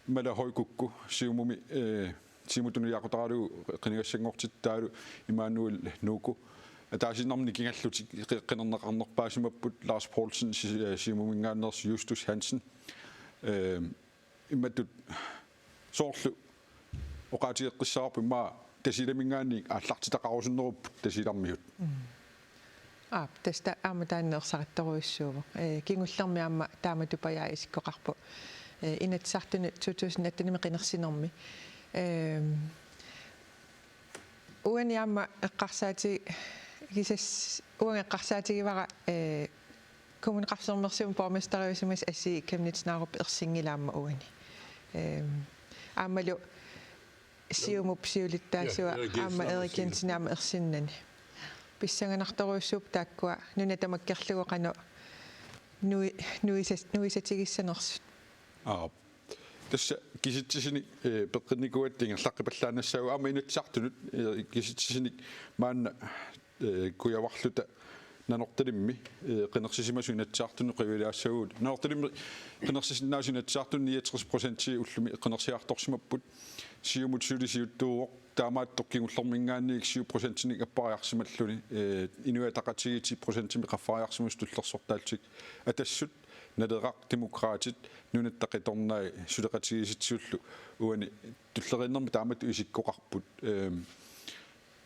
Mala Høy Kúko Siumumi, eh, Siumut tunuliaqutaralugu qinigassanngortittaalu Immanuel Nuuku. Ataasiinnarmik nikingallutik qi-, qinerneqarnerpaasimapput Lars Poulsen Si-, eh, Siumuminngaanneersoq, Justus Hansen. Eh, imatut soorlu oqaatigeqqissavarput immaqa Tasiilaminngaanniit aallartitaqarusunnerupput Tasiilarmiut. Mm. Aap, tassa aamma taanna ersarittorujussuuvoq. Eh, kingullermi aamma taamatut pajaaq isikkoqarpoq. Eh, Inatsisartuni to tusind atten-imi qinersinermi. Ehm, Uani aamma eqqarsaati-, kisas-, uanga eqqarsaatigivara, eh, Kommuneqarfik Sermersuumi borgmesteriusimasut assigiit Chemnitz Narup ersinngilaq aamma uani. Ehm, aammalu Siumup siulittaasua. Ja, Erik Jensen aamma aamma Erik Jensen aamma ersinnani. Pissanganartorujussuupput taakkua nuna tamakkerlugu qanoq nui-, nuisa-, nuisatigissanersut. Aap. Tassa kisitsisinik, eh, peqqinnikuugatta ingerlaqqipallaannassaagut, aamma Inatsisartunut, eh, kisitsisinik maanna, eh, kujavarluta Nanortalimmi, eh, qinersisimasut Inatsisartunut qivialaassavagut. Nanortalimmi qinersisinnaasut Inatsisartunut niogtres procenti ullumi qinersiartorsimapput. Siumut suli siuttuuvoq, taamaattoq kingullerminngaanniit syv procentinik appariarsimalluni, eh, Inuit Ataqatigiit ti procentimik qaffariarsimasut tullersortaallutik. Atassut, Naleraq, Demokraatit, Nunatta Qitornai suleqatigiissutisullu uani tulleriinnermi taamatut isikkoqarput. Ehm,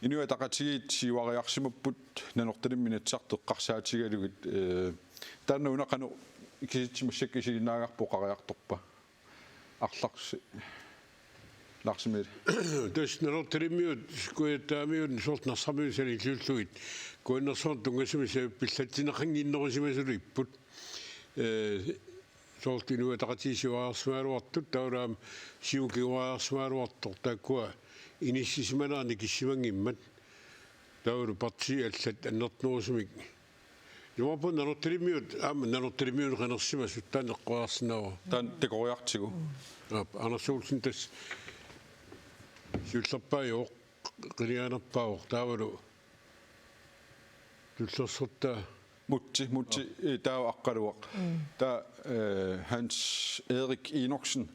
Inuit Ataqatigiit siuariarsimapput Nanortalimmi Inatsisartut eqqarsaatigalugit, eh, taanna una qanoq kisitsisit massakkut isiginnaagarput oqariartorpa? Arlarsi. Lars Emil. Tassa Nanortalimmiut, Kujataamiut, soorlu Narsarmiut sanilliullugit, Kujannersuarmi tunngasumik pillatsinneqannginnerusimasut ippoq. Eh, soorlu Inuit Ataqatigiit siuariarsimagaluartut, taavalu aamma Siumut kinguariarsimagaluartoq, taakkua inissisimanera nikissimanngimmat, taavalu partiit allat annertunerusumik. Imaappoq Nanortalimmiut, aamma Nanortalimmiunut qinersimasut taanna eqqoriarsinnaavara. Taanna takoriartigu. Aap, Anders Olsen tassa siullerpaajuvoq, qinigaanerpaavoq, taavalu tullersortaa. Mutsi, Mutsi, eh, taava Aqqaluaq. Taava, eh, Hans Erik Enoksen,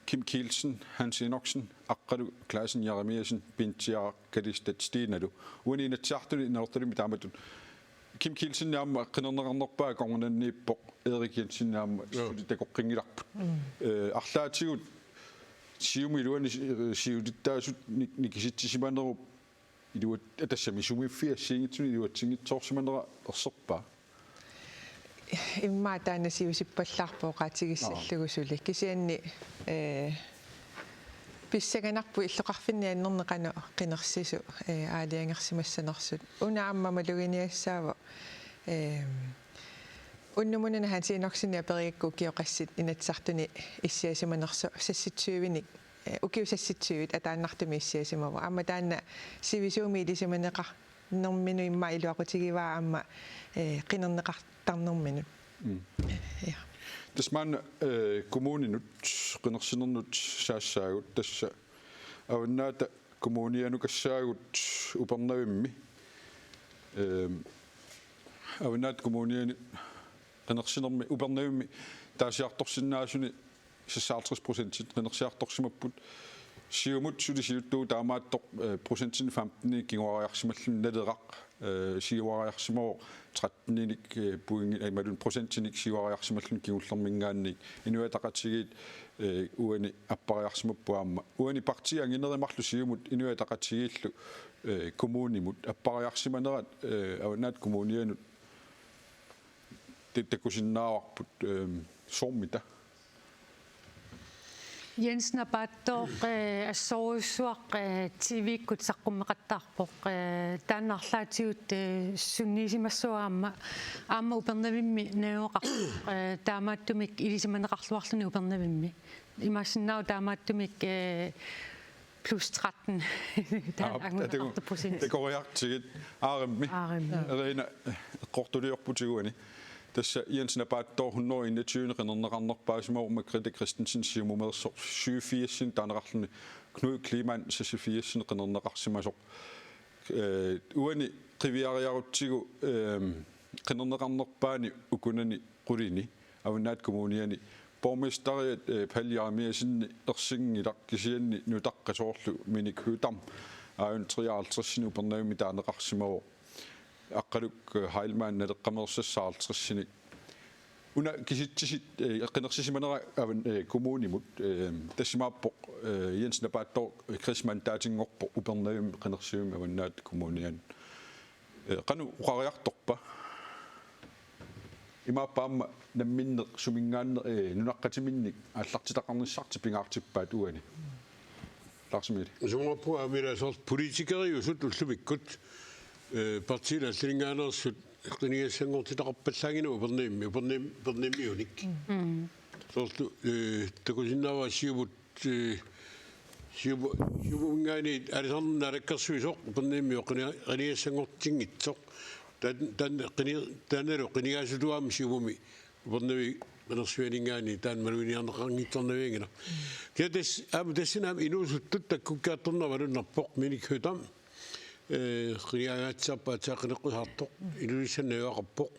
Kim Kielsen, Hans Enoksen, Aqqalu, Clausen Jeremiassen, Pintsiaq, Kalistat Steenalu. Uani Inatsisartuni Nanortalimmi taamatut. Kim Kielsen aamma qinerneqarnerpaaq akornanniippoq, Erik Jensen aamma. Joo. Suli takoqqinngillarput. Eh, arlaatigut Siumut iluani si-, siulittaasut nik-, nikisitsisimanerup iluat-, tassami sumiiffik assigiinngitsunik iluatsinngitsoorsimanera erserpaa? Immaqa taanna siusippallaarpoq oqaatigissallugu suli. Kisianni, eh, pissanganarpoq illoqarfinni annerni qanoq qinersisoq, eh, aalajangersimassanersut. Una aamma maluginiassaavoq, eh, unnumut una Hans Enoksenip aperigakku ukioqassit Inatsisartuni issiasimanersoq seksogtyvenik, eh, ukiut seksogtyve ataannartumik issiasimavoq. Aamma taanna sivisuumik ilisimaneqarnerminut immaqa iluaqutigivaa aamma, eh, qinerneqartarnerminut. Mm. Ja. Tassa maanna, eh, kommuninut qinersinernut saassaagut, tassa Avannaata Kommunianukassaagut Upernavimmi. Ehm, Avannaata Kommuniani qinersinermi Upernavimmi taasiartorsinnaasuni seksoghalvtreds procentit qinersiartorsimapput. Siumut suli siuttugut taamaattoq, eh, procentinik femten kinguariarsimalluni Naleraq, eh, siuariarsimavoq tretteninik, eh, pointi, eh, imaluunniit procentinik siuariarsimalluni kingullerminngaanniit. Inuit Ataqatigiit, eh, uani appariarsimapput aamma. Uani partiit anginerit marluk Siumut Inuit Ataqatigiillu, eh, kommunimut appariarsimanerat, eh, Avannaata Kommunianut ti-, takusinnaavarput, ehm, soormita? Jens Napaattooq, eh, assorujussuaq, eh, T V-kkut saqqummeqattaarpoq, eh, taanna arlaatigut, eh, sunniisimassaaq aamma, aamma Upernavimmi najugaqarpoq, eh, taamaattumik ilisimaneqarluarluni Upernavimmi. Imaassinnaavoq taamaattumik, eh, plus tretten. Taanna. Aap, anguneqartoq takugu, procent. Takoriartigit aarimmi. Aarimmi. Erina, eqqortuliorputigu uani. Tassa Jens Napaattooq hundrede enogtyve qinerneqarnerpaasimavoq, Margrethe Christensen Siumumeersoq syvogfirsini taaneqarluni, Knud Kleemann seksogfirsini qinerneqarsimasoq. Eh, uani qiviariarutsigu, ehm, qinerneqarnerpaani ukunani qulini Avannaata Kommuniani borgmesteriat, eh, Palle Jeremiassenip ersinngilaq, kisianni nutaqqat soorlu Minik Høegh-Dam aajuna treoghalvtredsini Upernavimmi taaneqarsimavoq. Aqqaluk, eh, Heilmann Naleqqameersassaaq halvtredsinik. Una kisitsisit, eh, qinersisimanera Avan-, eh, kommunimut, eh, tassa imaappoq, eh, Jens Napaattooq, eh, Chris mandaatinngorpoq Upernavimmi qinersivimmi Avannaata Kommunianut. Eh, qanoq oqariartorpa? Imaappoq aamma namminneq suminngaanneersoq, eh, nunaqqatiminnik aallartitaqarnissartik pingaartippaat uani. Lars Emil. Isumaqarpunga aamma ila soorlu politikeriusut ullumikkut, eh, partiit allaninngaanneersut qinigassanngortitaqarpallaanngillat Upernavimmi, Upernavim-, Upernavimmiunik. Mm. Soorlu, eh, takusinnaavara Siumut, eh, Siumu-, Siumuminngaanniit aalisarnermut naalakkersuisoq Upernavimmi qini-, qinigassanngortinngitsoq. Tan-, tan-, qini-, taannalu qinigaasutut aamma Siumumi Upernavik qinersivianinngaanniit taanna maluginiarneqanngitsornavianngilaq. Kisianni tassa, aamma tassani aamma inuusuttut takkukkiartornerat malunnarpoq, Minik Høegh-Dam, eh, qinigaangaatsiarpoq, aatsaat qineqqusaartoq, Ilulissani najugaqarpoq.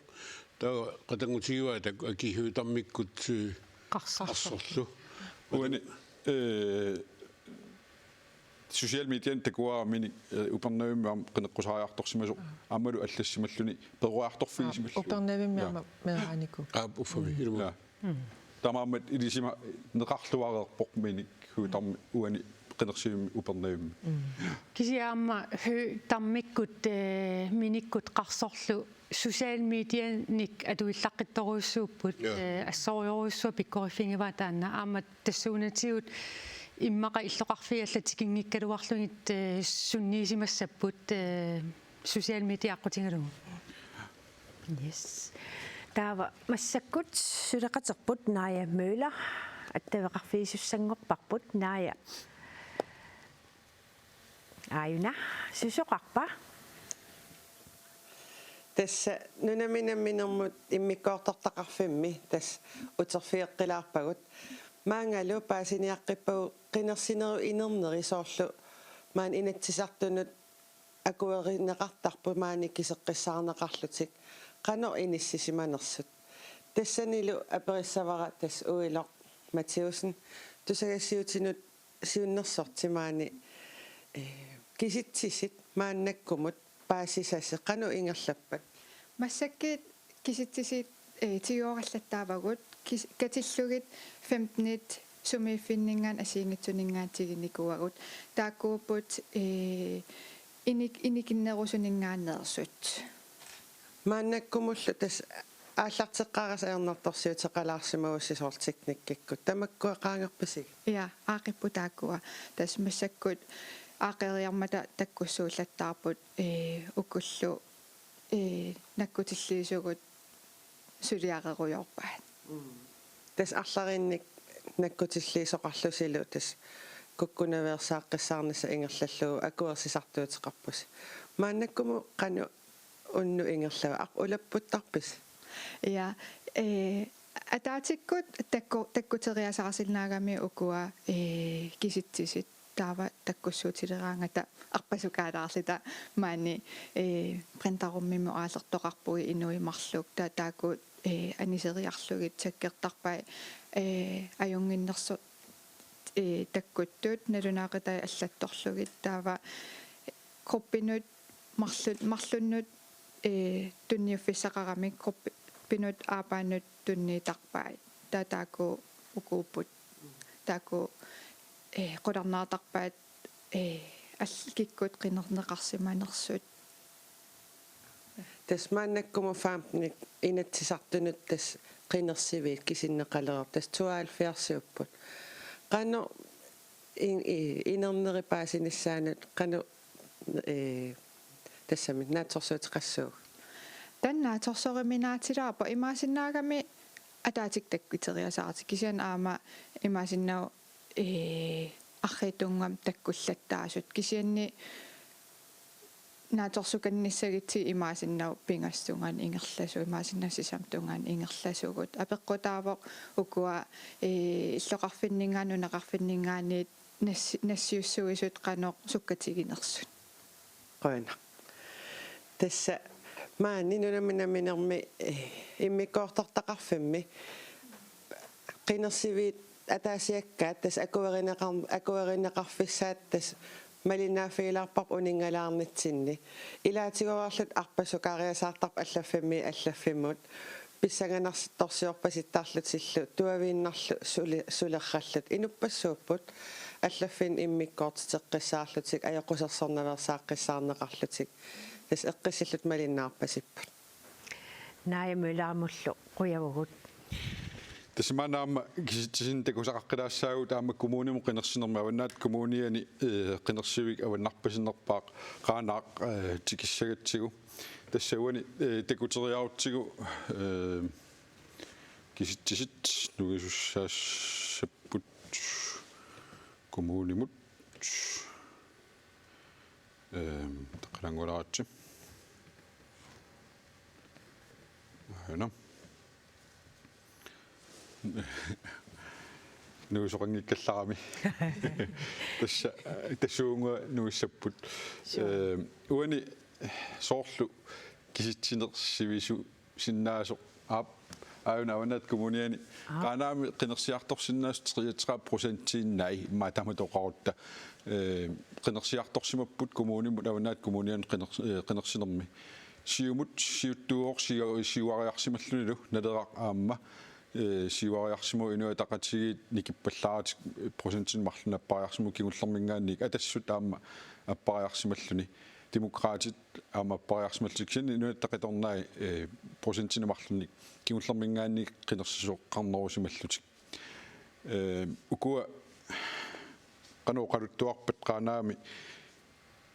Taava qatanngutigivaa taakku Aki Høegh-Damikkut, eh, Qarsorlu. Qarsorlu. Uani, eh, social mediani takuara Minik, eh, Upernavimmi aamma qineqqusaariartorsimasoq, aammalu allassimalluni peroriartorfigisimalluni. Upernavimmi. Ja. Aamma meeraanikuuvoq. Aap, uffami, ilumut. Ja. Mm. Taamaammat ilisimaneqarluareerpoq Minik Høegh-Dam uani qinersivimmi Upernavimmi. Mm. Kisianni aamma Høegh-Damikkut, eh, Minikkut Qarsorlu social medianik atuillaqqittorujussuupput, ja, eh, assorujussuaq pikkoriffigivaa taanna. Aamma tassuunatigut immaqa illoqarfiit allat tikinngikkaluarlugit, eh, sunniisimassapput, eh, social media aqqutigalugu. Yes. Taava massakkut suleqaterput Naja Møller attaveqarfigisussanngorparput, Naja. Aajuna, susoqarpa? Tassa nunami namminermut immikkoortortaqarfimmi tassa uterfigeqqilaarpagut. Maanngalu paasiniaqqippagut qinersinerup inerneri, soorlu maani Inatsisartunut akuerineqartarput maani kiseqqissaarneqarlutik qanoq inissisimanersut. Tassanilu aperissavara tassa Uiloq Mathiussen, tusagassiuutinut siunnersorti, maani, eh, kisitsisit maannakkumut paasisasi qanoq ingerlappat? Massakkut kisitsisit, eh, tigoorallattaavagut, kis-, katillugit femtenit sumiiffinninngaanniit assigiinngitsuninngaanniit tiginikuuagut. Taakkuupput, eh, inik-, inikinnerusuninngaanneersut. Maannakkumullu tassa aallarteqqaarasi ajornartorsiuteqalaarsimagussi soorlu teknikkikkut. Tamakkua qaangerpisigit? Ja, aaqqipput taakkua. Tassa massakkut aaqqeriarmata takkussuullattaarput, ee, ukullu, ee, nakkutilliisugut suliarerujoorpaat. Mm. Tassa arlalinnik nakkutilliisoqarlusilu tassa kukkunaveersaaqqissaarnissaq ingerlallugu akuersisartuuteqarpusi. Maannakkumut qanoq unnuk ingerlava, aq-, ulapputtarpisi? Ja, eh, ataatsikkut takku-, takkuteriasaarsinnaagami ukua, eh, kisitsisit, taava takkussuutileraangata arpasukaalaarluta maani, eh, printerummimut aallertoqarpugut inuit marluk, ta-, taakku, eh, aniseriarlugit sakkortarpai, eh, ajunnginnersoq, eh, takkuttut nalunaaqutai allattorlugit, taava gruppinut marlu-, marlunnut, eh, tunniuffissaqaramik gruppinut aappaanut tunniuttarpai. Taava taakku ukuupput. Taakku, eh, qularnaartarpaat, eh, all-, kikkut qinerneqarsimanersut. Tassa maannakkumut femtenit Inatsisartunut tassa qinersiviit kisinneqalereersut, tassa tooghalvfjerdsiupput. Qanoq in-, i-, inerneri paasinissaanut qanoq, ee, tassami naatsorsuuteqassuugut? Taanna naatsorsoruminaatsilaarpoq, imaassinnaagami ataatsikkut takkuteriasaartut, kisianni aamma imaassinnaavoq, ee, arriitsunnguamik takkullattaasut, kisianni naatsorsukannissagutsigu imaassinnaavoq pingasut tungaanut ingerlasugut, imaassinnaavoq sisamat tungaanut ingerlasugut. Apeqqutaavoq ukua, ee, illoqarfinninngaanniit nunaqarfinninngaanniit nas-, nassiussuisut qanoq sukkatiginersut. Qujanaq. Tassa maani nunami namminermi, eh, immikkoortortaqarfimmi qinersiviit ataasiakkaat tassa akuerineqar-, akuerineqarfissaat tassa malinnaaffigilaarparput uninngalaarnitsinni. Ilaatigoorluta arpasukaariasaartarput allaffimmiit allaffimmut. Pissanganartorsiorpasittarlutillu tuaviinnarlu suli-, suleralluta. Inuppassuupput allaffinnut immikkoortiteqqissaarlutik, ajoqusersornaveersaaqqissaarneqarlutik. Tassa eqqissilluta malinnaarpasipput. Naja Møllerimullu qujavugut. Tassa maanna aamma kisitsisinnik takusaqaqqilaassaagut aamma kommunimut qinersinermi Avannaata Kommuniani, eh, qinersivik avannarpasinnerpaaq Qaanaaq, eh, tikissagatsigu. Tassa uani, eh, takuteriarutsigu, eh, kisitsisit nuisussaassapput kommunimut. Ehm, taqalanngularatsi. Aana. Nuisoqanngikkallarami. Tassa, tassuugunnguaq nuissapput. Sure. Ehm, uani soorlu kisitsineq sivisu- sinnaasoq, aap, aajuna Avannaata Kommuniani. Aap. Qaanaami qinersiartorsinnaasoq treogtredive procentiinnai, immaqa taamatut oqarutta. Eh, qinersiartorsimapput kommunimut Avannaata Kommuniani qiner-, eh, qinersinermi. Siumut siuttuuvoq siu-, siuariarsimallunilu Naleraq aamma, eh, siuariarsimavoq, Inuit Ataqatigiit nikippallaaratik, eh, procentinik marlunnik appariarsimavoq, kingullerminngaanniit Atassut aamma appariarsimalluni. Demokraatit aamma appariarsimallutik, kisianni Inuit Ataqatigiit, eh, procentinik marlunnik kingullerminngaanniit qinersisoqarnerusimallutik. Eh, ukua qanoq oqaluttuarpat Qaanaami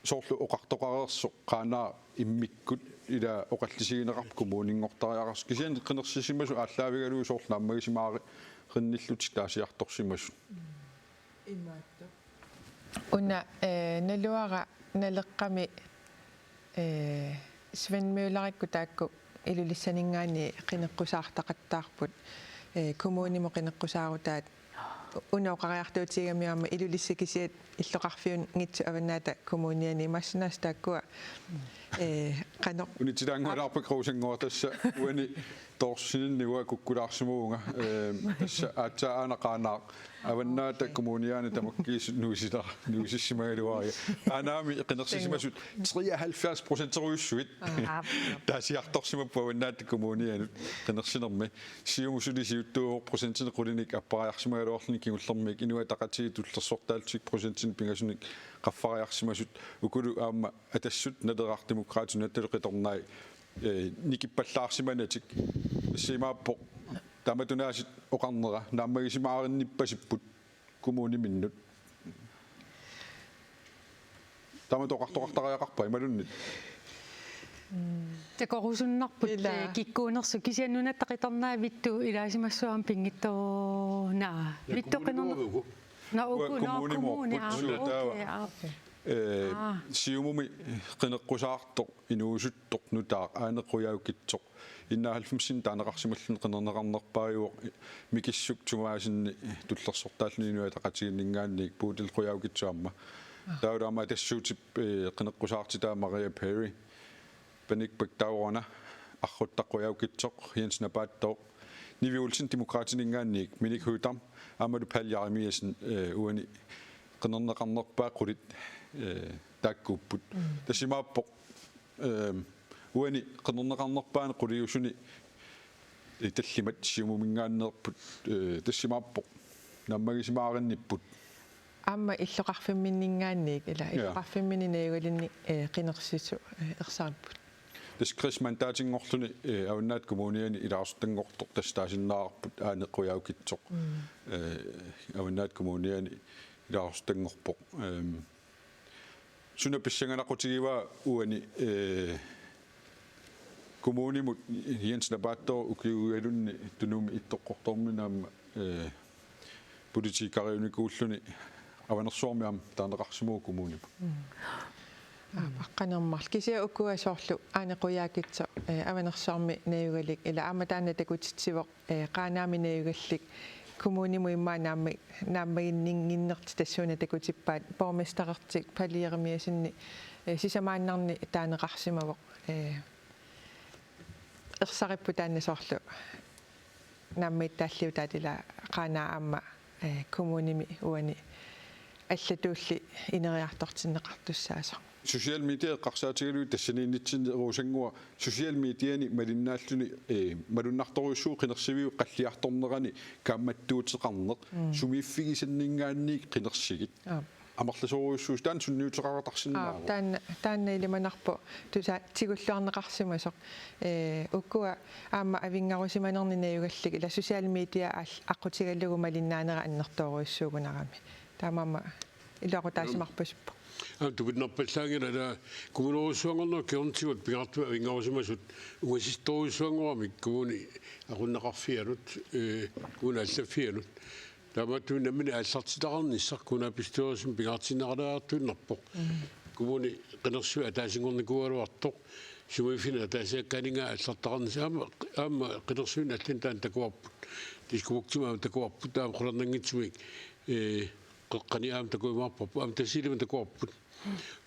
soorlu oqartoqareersoq Qaanaaq immikkut ila oqallisigineqarpoq kommuninngortariaqarsoq, kisianni qinersisimasut aallaavigalugit soorlu naammagisimaarinnillutik taasiartorsimasut. Imaattoq. Una, eh, naluara Naleqqami, eh, Svend Møllerikkut taakku Ilulissaninngaanniit qineqqusaartaqattaarput, eh, kommunimut qineqqusaarutaat una oqariartuutigigamiuk aamma Ilulissat kisiat illoqarfiunngitsut Avannaata Kommuniani massakkut taakkua, eh, qanoq. Unitsilaanngualaarpakka Rosannguaq tassa uani toorsininni uanga kukkulaarsimavunga, eh, tassa aatsaat aana Qaanaaq Avannaata Kommuniani tamakkiisumik nuusila-, nuusissimagaluarpara. Aanaami qinersisimasut treoghalvfjerds procenterujussuit. Aap. Taasiartorsimapput Avannaata Kommunianut qinersinermi. Siumut suli siuttuuvoq, procentinik qulinik appariarsimagaluarluni kingullermiit, Inuit Ataqatigiit tullersortaallutik procentinik pingasunik qaffariarsimasut, ukulu aamma Atassut, Naleraq, Demokraatit, Nunatta Qitornai, eh, nikippallaarsimanatik. Tassa imaappoq taamatut aasiit oqarnera, naammagisimaarinnippasipput kommuniminnut. Taamatut oqartoqartariaqarpa imaluunniit? Takorusunnarput, ila, eh, kikkuunersut, kisianni Nunatta Qitornai vittus ilaasimassuarmik pinngitsoorpoq. Vittus qinerneq. Kommunimut. Nå, uku, nå, kommunimut, kommuni, aa, suut taava. Okay, aa. Eh, aa. Siumumi qineqqusaartoq, inuusuttoq nutaaq, Aane Qujaukitsoq, enoghalvfemsini taaneqarsimalluni qinerneqarnerpaajuvoq, Mikissuk Thomassenip tullersortaalluni Inuit Ataqatigiinninngaanniit, Bodil Qujaukitsoq aamma. Aa. Taavalu aamma Atassuutip, eh, qineqqusaartitaa Maria Perry, Panik Bech Thaugana, Arruttaq Qujaukitsoq, Jens Napaattooq, Nivi Olsen Demokraatininngaanniit, Minik Høegh-Dam, aammalu Palle Jerimiassen, eh, uani qinerneqarnerpaat qulit, eh, taakkuupput. Mm. Tassa imaappoq, eh, uani qinerneqarnerpaani quliusuni, eh, tallimat Siumuminngaanneerput, eh, tassa imaappoq naammagisimaarinnipput. Aamma illoqarfimminninngaanniit, ila, ja, illoqarfimminni najugalinnik, eh, qinersisut, eh, ersaripput. Tassa Chris mandaatinngorluni, eh, Avannaata Kommuniani ilaasortanngortoq tassa taasinnaavarput, Aane Qujaukitsoq. Mm. Eh, Avannaata Kommuniani ilaasortanngorpoq. Ehm, suna pissanganaqqutigivaa uani, eh, kommunimut Jens Napaattooq ukiuigalunni Tunumi Ittoqqortoorminni aamma, eh, politikeriunikuulluni Avanersuarmi aamma taaneqarsimavoq kommunimut. Mm. Aap, qanormaa. Kisianni ukua soorlu Aane Qujaukitsoq, eh, Avanersuarmi najugalik, ila aamma taanna takutitsivoq, eh, Qaanaami najugallik, kommunimut immaqa naamma-, naammaginninnginnertik tassuuna takutippaat, borgmesterertik Palle Jerimiassenip, eh, sisamaannarnik taaneqarsimavoq, eh, ersaripput taanna soorlu naammagittaalliutaat, ila Qaanaaq aamma, eh, kommunimi uani allatulli ineriartortinneqartussaasoq. Social media eqqarsaatigalugit tassaniinnitsinni Rosannguaq, social mediani malinnaalluni, eh, malunnartorujussuuvoq qinersiviup qalliartornerani kaammattuuteqarneq, mm, sumiiffigisanninngaanniit qinersigit. Aap. Amerlasoorujussuusoq taanna sunniuteqaqattaarsinnaavoq. Aap, taanna, taanna ilimanarpoq tusa tigulluarneqarsimasoq. Eh, ukua aamma avinngarusimanernik najugallit, ila social media aal-, aqqutigalugu malinnaanera annertoorujussuugunarami. Taamaammat iluaqutaasimarpasippoq. Aamma tupinnarpallaanngilaq, ila kommunerujussuanngornerup kingornatigut pingaartumik avinngarusimasut ungasissorujussuanngoramik kommuni aqunneqarfianut, eh, kommuni allaffianut. Taamaattumik nammineq aallartitaqarnissaq kommunalbestyrelsimi pingaartinneqalaartuinnarpoq. Mm. Kommuni qinersivik ataasinngornikuugaluartoq, sumiiffinni ataasiakkaaninngaanniit aallartitaqarnissaq, aamma, aamma qinersivinnit allanit taanna takuarput. Diskobugtimi aamma takuarput, aamma qularnanngitsumik, eh, Qeqqani aamma takujumaarparput, aamma Tasiilami takuarput.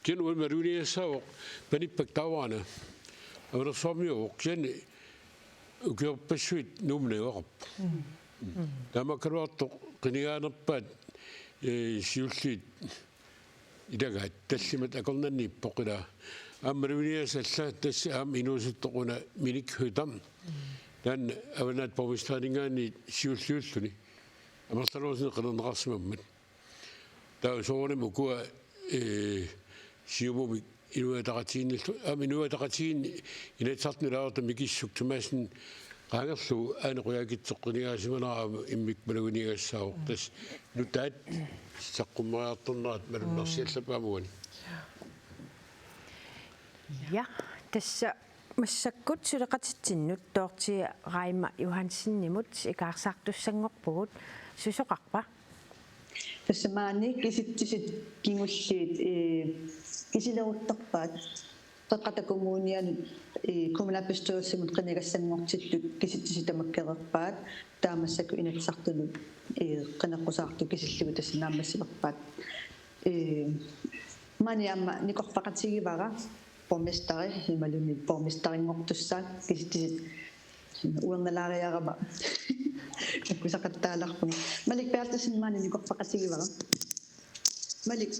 Kisianni uani maluginiagassaavoq Panik Bech Thaugana, Avanersuarmiuuvoq, kisianni ukiorpassuit Nuummut najugaqarpoq. Mm. Taamaakkaluartoq qinigaanerpaat, eh, siulliit ilagaat tallimat akornanniippoq, ila. Aamma maluginiagassat alla, tassa aamma inuusuttoq una Minik Høegh-Dam. Taanna Avannaata borgmesterininngaanniit siulliulluni amerlanerusumik qinerneqarsimammat. Taava soorunami ukua, eh, Siumumit Inuit Ataqatigiinnillu, aamma Inuit Ataqatigiinni Inatsisartuni ilaasortaq Mikissuk Thomassen qaangerlugu Aane Qujaukitsoq qinigaasimanera aamma immikkut maluginiagassaavoq. Tassa nutaat saqqummeriartornerat malunnarsiallappoq aamma uani. Ja, tassa massakkut suleqatitsinnut Dorthe Reimer Johansenimut ikaarsaartussanngorpugut, susoqarpa? Tassa maani kisitsisit kingulliit, ee, kisileruttorpaat. Qeqqata Kommunianut, ee, kommunalbestyrelsimut qinigassanngortillutik kisitsisit tamakkereerpaat, taava massakkut Inatsisartunut, ee, qineqqusaartut kisillugit tassa naammassilerpaat. Ee, maani aamma nikorfaqatigivara borgmesteri imaluunniit borgmesterinngortussaat kisitsisit uernalaariarama takkusaqattaalerpunga. Malik Berthelsen maani nikorfaqatigivara. Malik,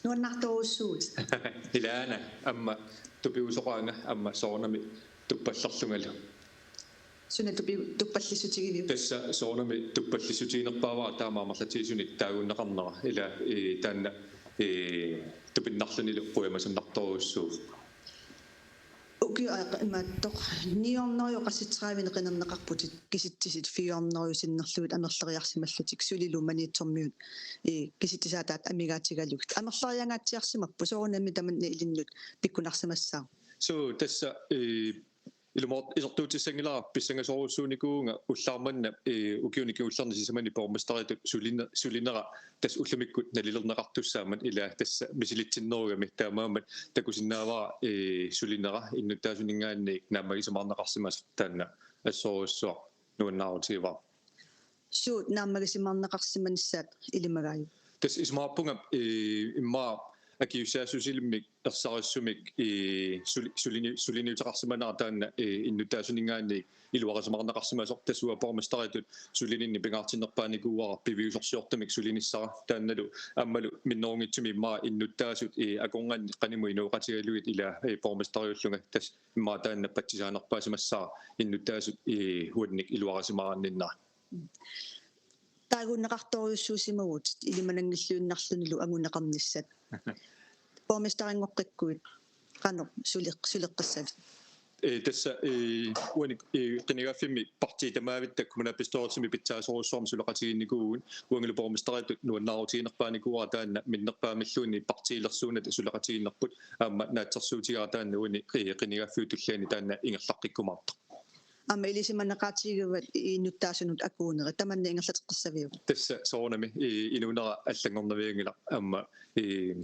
nuannaartorujussuuvutit. Ilaana aamma tupigusoqaanga aamma soorunami tuppallerlungalu. Suna tupi-, tuppallissutigiviuk? Tassa soorunami tuppallissutiginerpaavara taama amerlatigisuni taaguunneqarnera. Ila, ee, taanna, ee, tupinnarlunilu qujamasunnartorujussuuvoq. Ukioq, aa, imaattoq, ni hundrede og seksogtredive qinerneqarputit, kisitsisit fire hundrede sinnerlugit amerleriarsimallutik sulilu Maniitsormiut, ee, kisitsisaataat amigaatigalugit. Amerleriangaatsiarsimappat, soorunami tamanna ilinnut pikkunarsimassaaq. Suu, tassa, ee, ilumoortoq isertuutissanngilara, pissangasorujussuunikuuvunga ullaaq manna, ee, ukiuni kingullerni sisamani borgmesteritut sulin-, sulinera tassa ullumikkut nalilerneqartussaammat, ila tassa misilitsinnerugami, taamaammat takusinnaavara, ee, sulinera innuttaasuninngaanniit naammagisimaarneqarsimasoq taanna assorujussuaq nuannaarutigivara. Suut naammagisimaarneqarsimanissaat ilimagaajuk? Tassa isumaqarpunga, ee, immaqa akisussaassusilimmik ersarissumik, ee, suli-, sulini-, suliniuteqarsimanera taanna, ee, innuttaasuninngaanniit iluarisimaarneqarsimasoq. Tassa uanga borgmesteritut sulininni pingaartinnerpaanikuuara piviusorsiortumik sulinissara, taannalu aammalu minnerunngitsumik immaqa innuttaasut, ee, akornanni qanimut inooqatigalugit ila, ee, borgmesteriullunga, tassa immaqa taanna patsisaanerpaasimassara innuttaasut, ee, uannik iluarisimaarninnera. Taaguunneqartorujussuusimavutit ilimananngilluinnarlunilu anguneqarnissat. Borgmesterinngorpakkuit qanoq suleq-, suleqqissavit? Ee, tassa, ee, uani, ee, qinigaaffimmi partiit tamaavitta kommunalbestyrelsimi pitsaasorujussuarmik suleqatigiinnikuuvugut, uangalu borgmesteritut nuannaarutiginerpaanikuuara taanna minnerpaamilluunniit partiilersuunnata suleqatigiinnerput, aamma naatsorsuutigaara taanna uani, ee, qinigaaffiup tulliani taanna ingerlaqqikkumaartoq. Aamma ilisimaneqaatigigaat innuttaasunut akuuneri, tamanna ingerlateqqissaviuk? Tassa soorunami, ee, inuunera allanngornavianngilaq aamma, ee,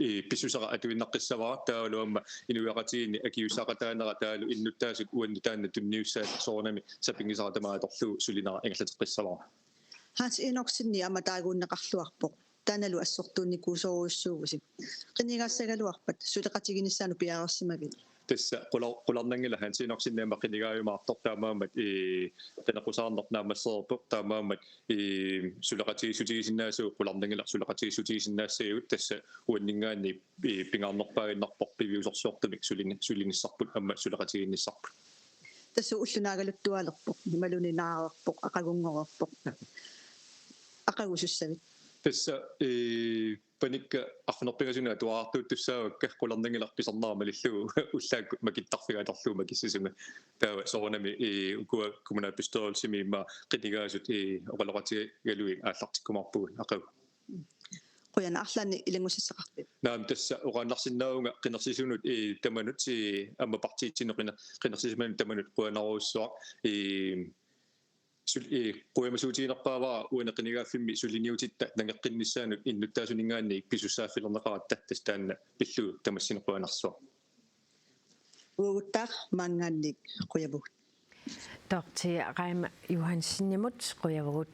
ee, pissusera atuinnaqqissavara, taavalu aamma inuiaqatigiinni akisussaaqataanera taavalu innuttaasut uannut taanna tunniussaat soorunami sapinngisara tamaat atorlugu sulinera ingerlateqqissavara. Hans Enoksenip aamma taaguunneqarluarpoq. Taannalu assortuunnikuusorujussuuvusi. Qinigaassagaluarpat suleqatiginissaanut piareersimavit? Tassa qular-, qularnanngilaq Hans Enoksenip aamma qinigaajumaartoq, taamaammat, ee, qineqqusaarneq naammassereerpoq, taamaammat, ee, suleqatigiissutigisinnaassagut, qularnanngilaq suleqatigiissutigisinnaassagigut, tassa uanninngaanniit, ee, pingaarnerpaaginnarpoq piviusorsiortumik sulini-, sulinissarput aamma suleqatigiinnissarput. Tassa ulloq naagaluttualerpoq, imaluunniit naareerpoq, aqagunngoreerpoq. Aqagusussavit? Tassa, ee, panikka arfineq-pingasunut atuartuuttussaavakka, qularnanngilaq pisarnera malillugu ullaakkut makittarfiga atorlugu makissisunga. Taava soorunami, ee, ukua kommunalbestyrelsimi immaqa qinigaasut, ee, oqaloqatigalugit aallartikkumaarpugut aqagu. Qujanaq, arlaannik ilanngussissaqarpit? Naamik, tassa oqaannarsinnaavunga qinersisunut, ee, tamanut, ee, aamma partiitsinut qiner-, qinersisimanut tamanut qujanarujussuaq, ee, sul-, ee, qujamasuutiginerpaavara uani qinigaaffimmi suliniutitta nangeqqinnissaanut innuttaasuninngaanniit pisussaaffilerneqaratta, tassa taanna pillugu tamassinnut qujanarsuaq. Uaguttaaq maanngaanniit qujavugut. Dorthe Reim Johansenimut qujavugut.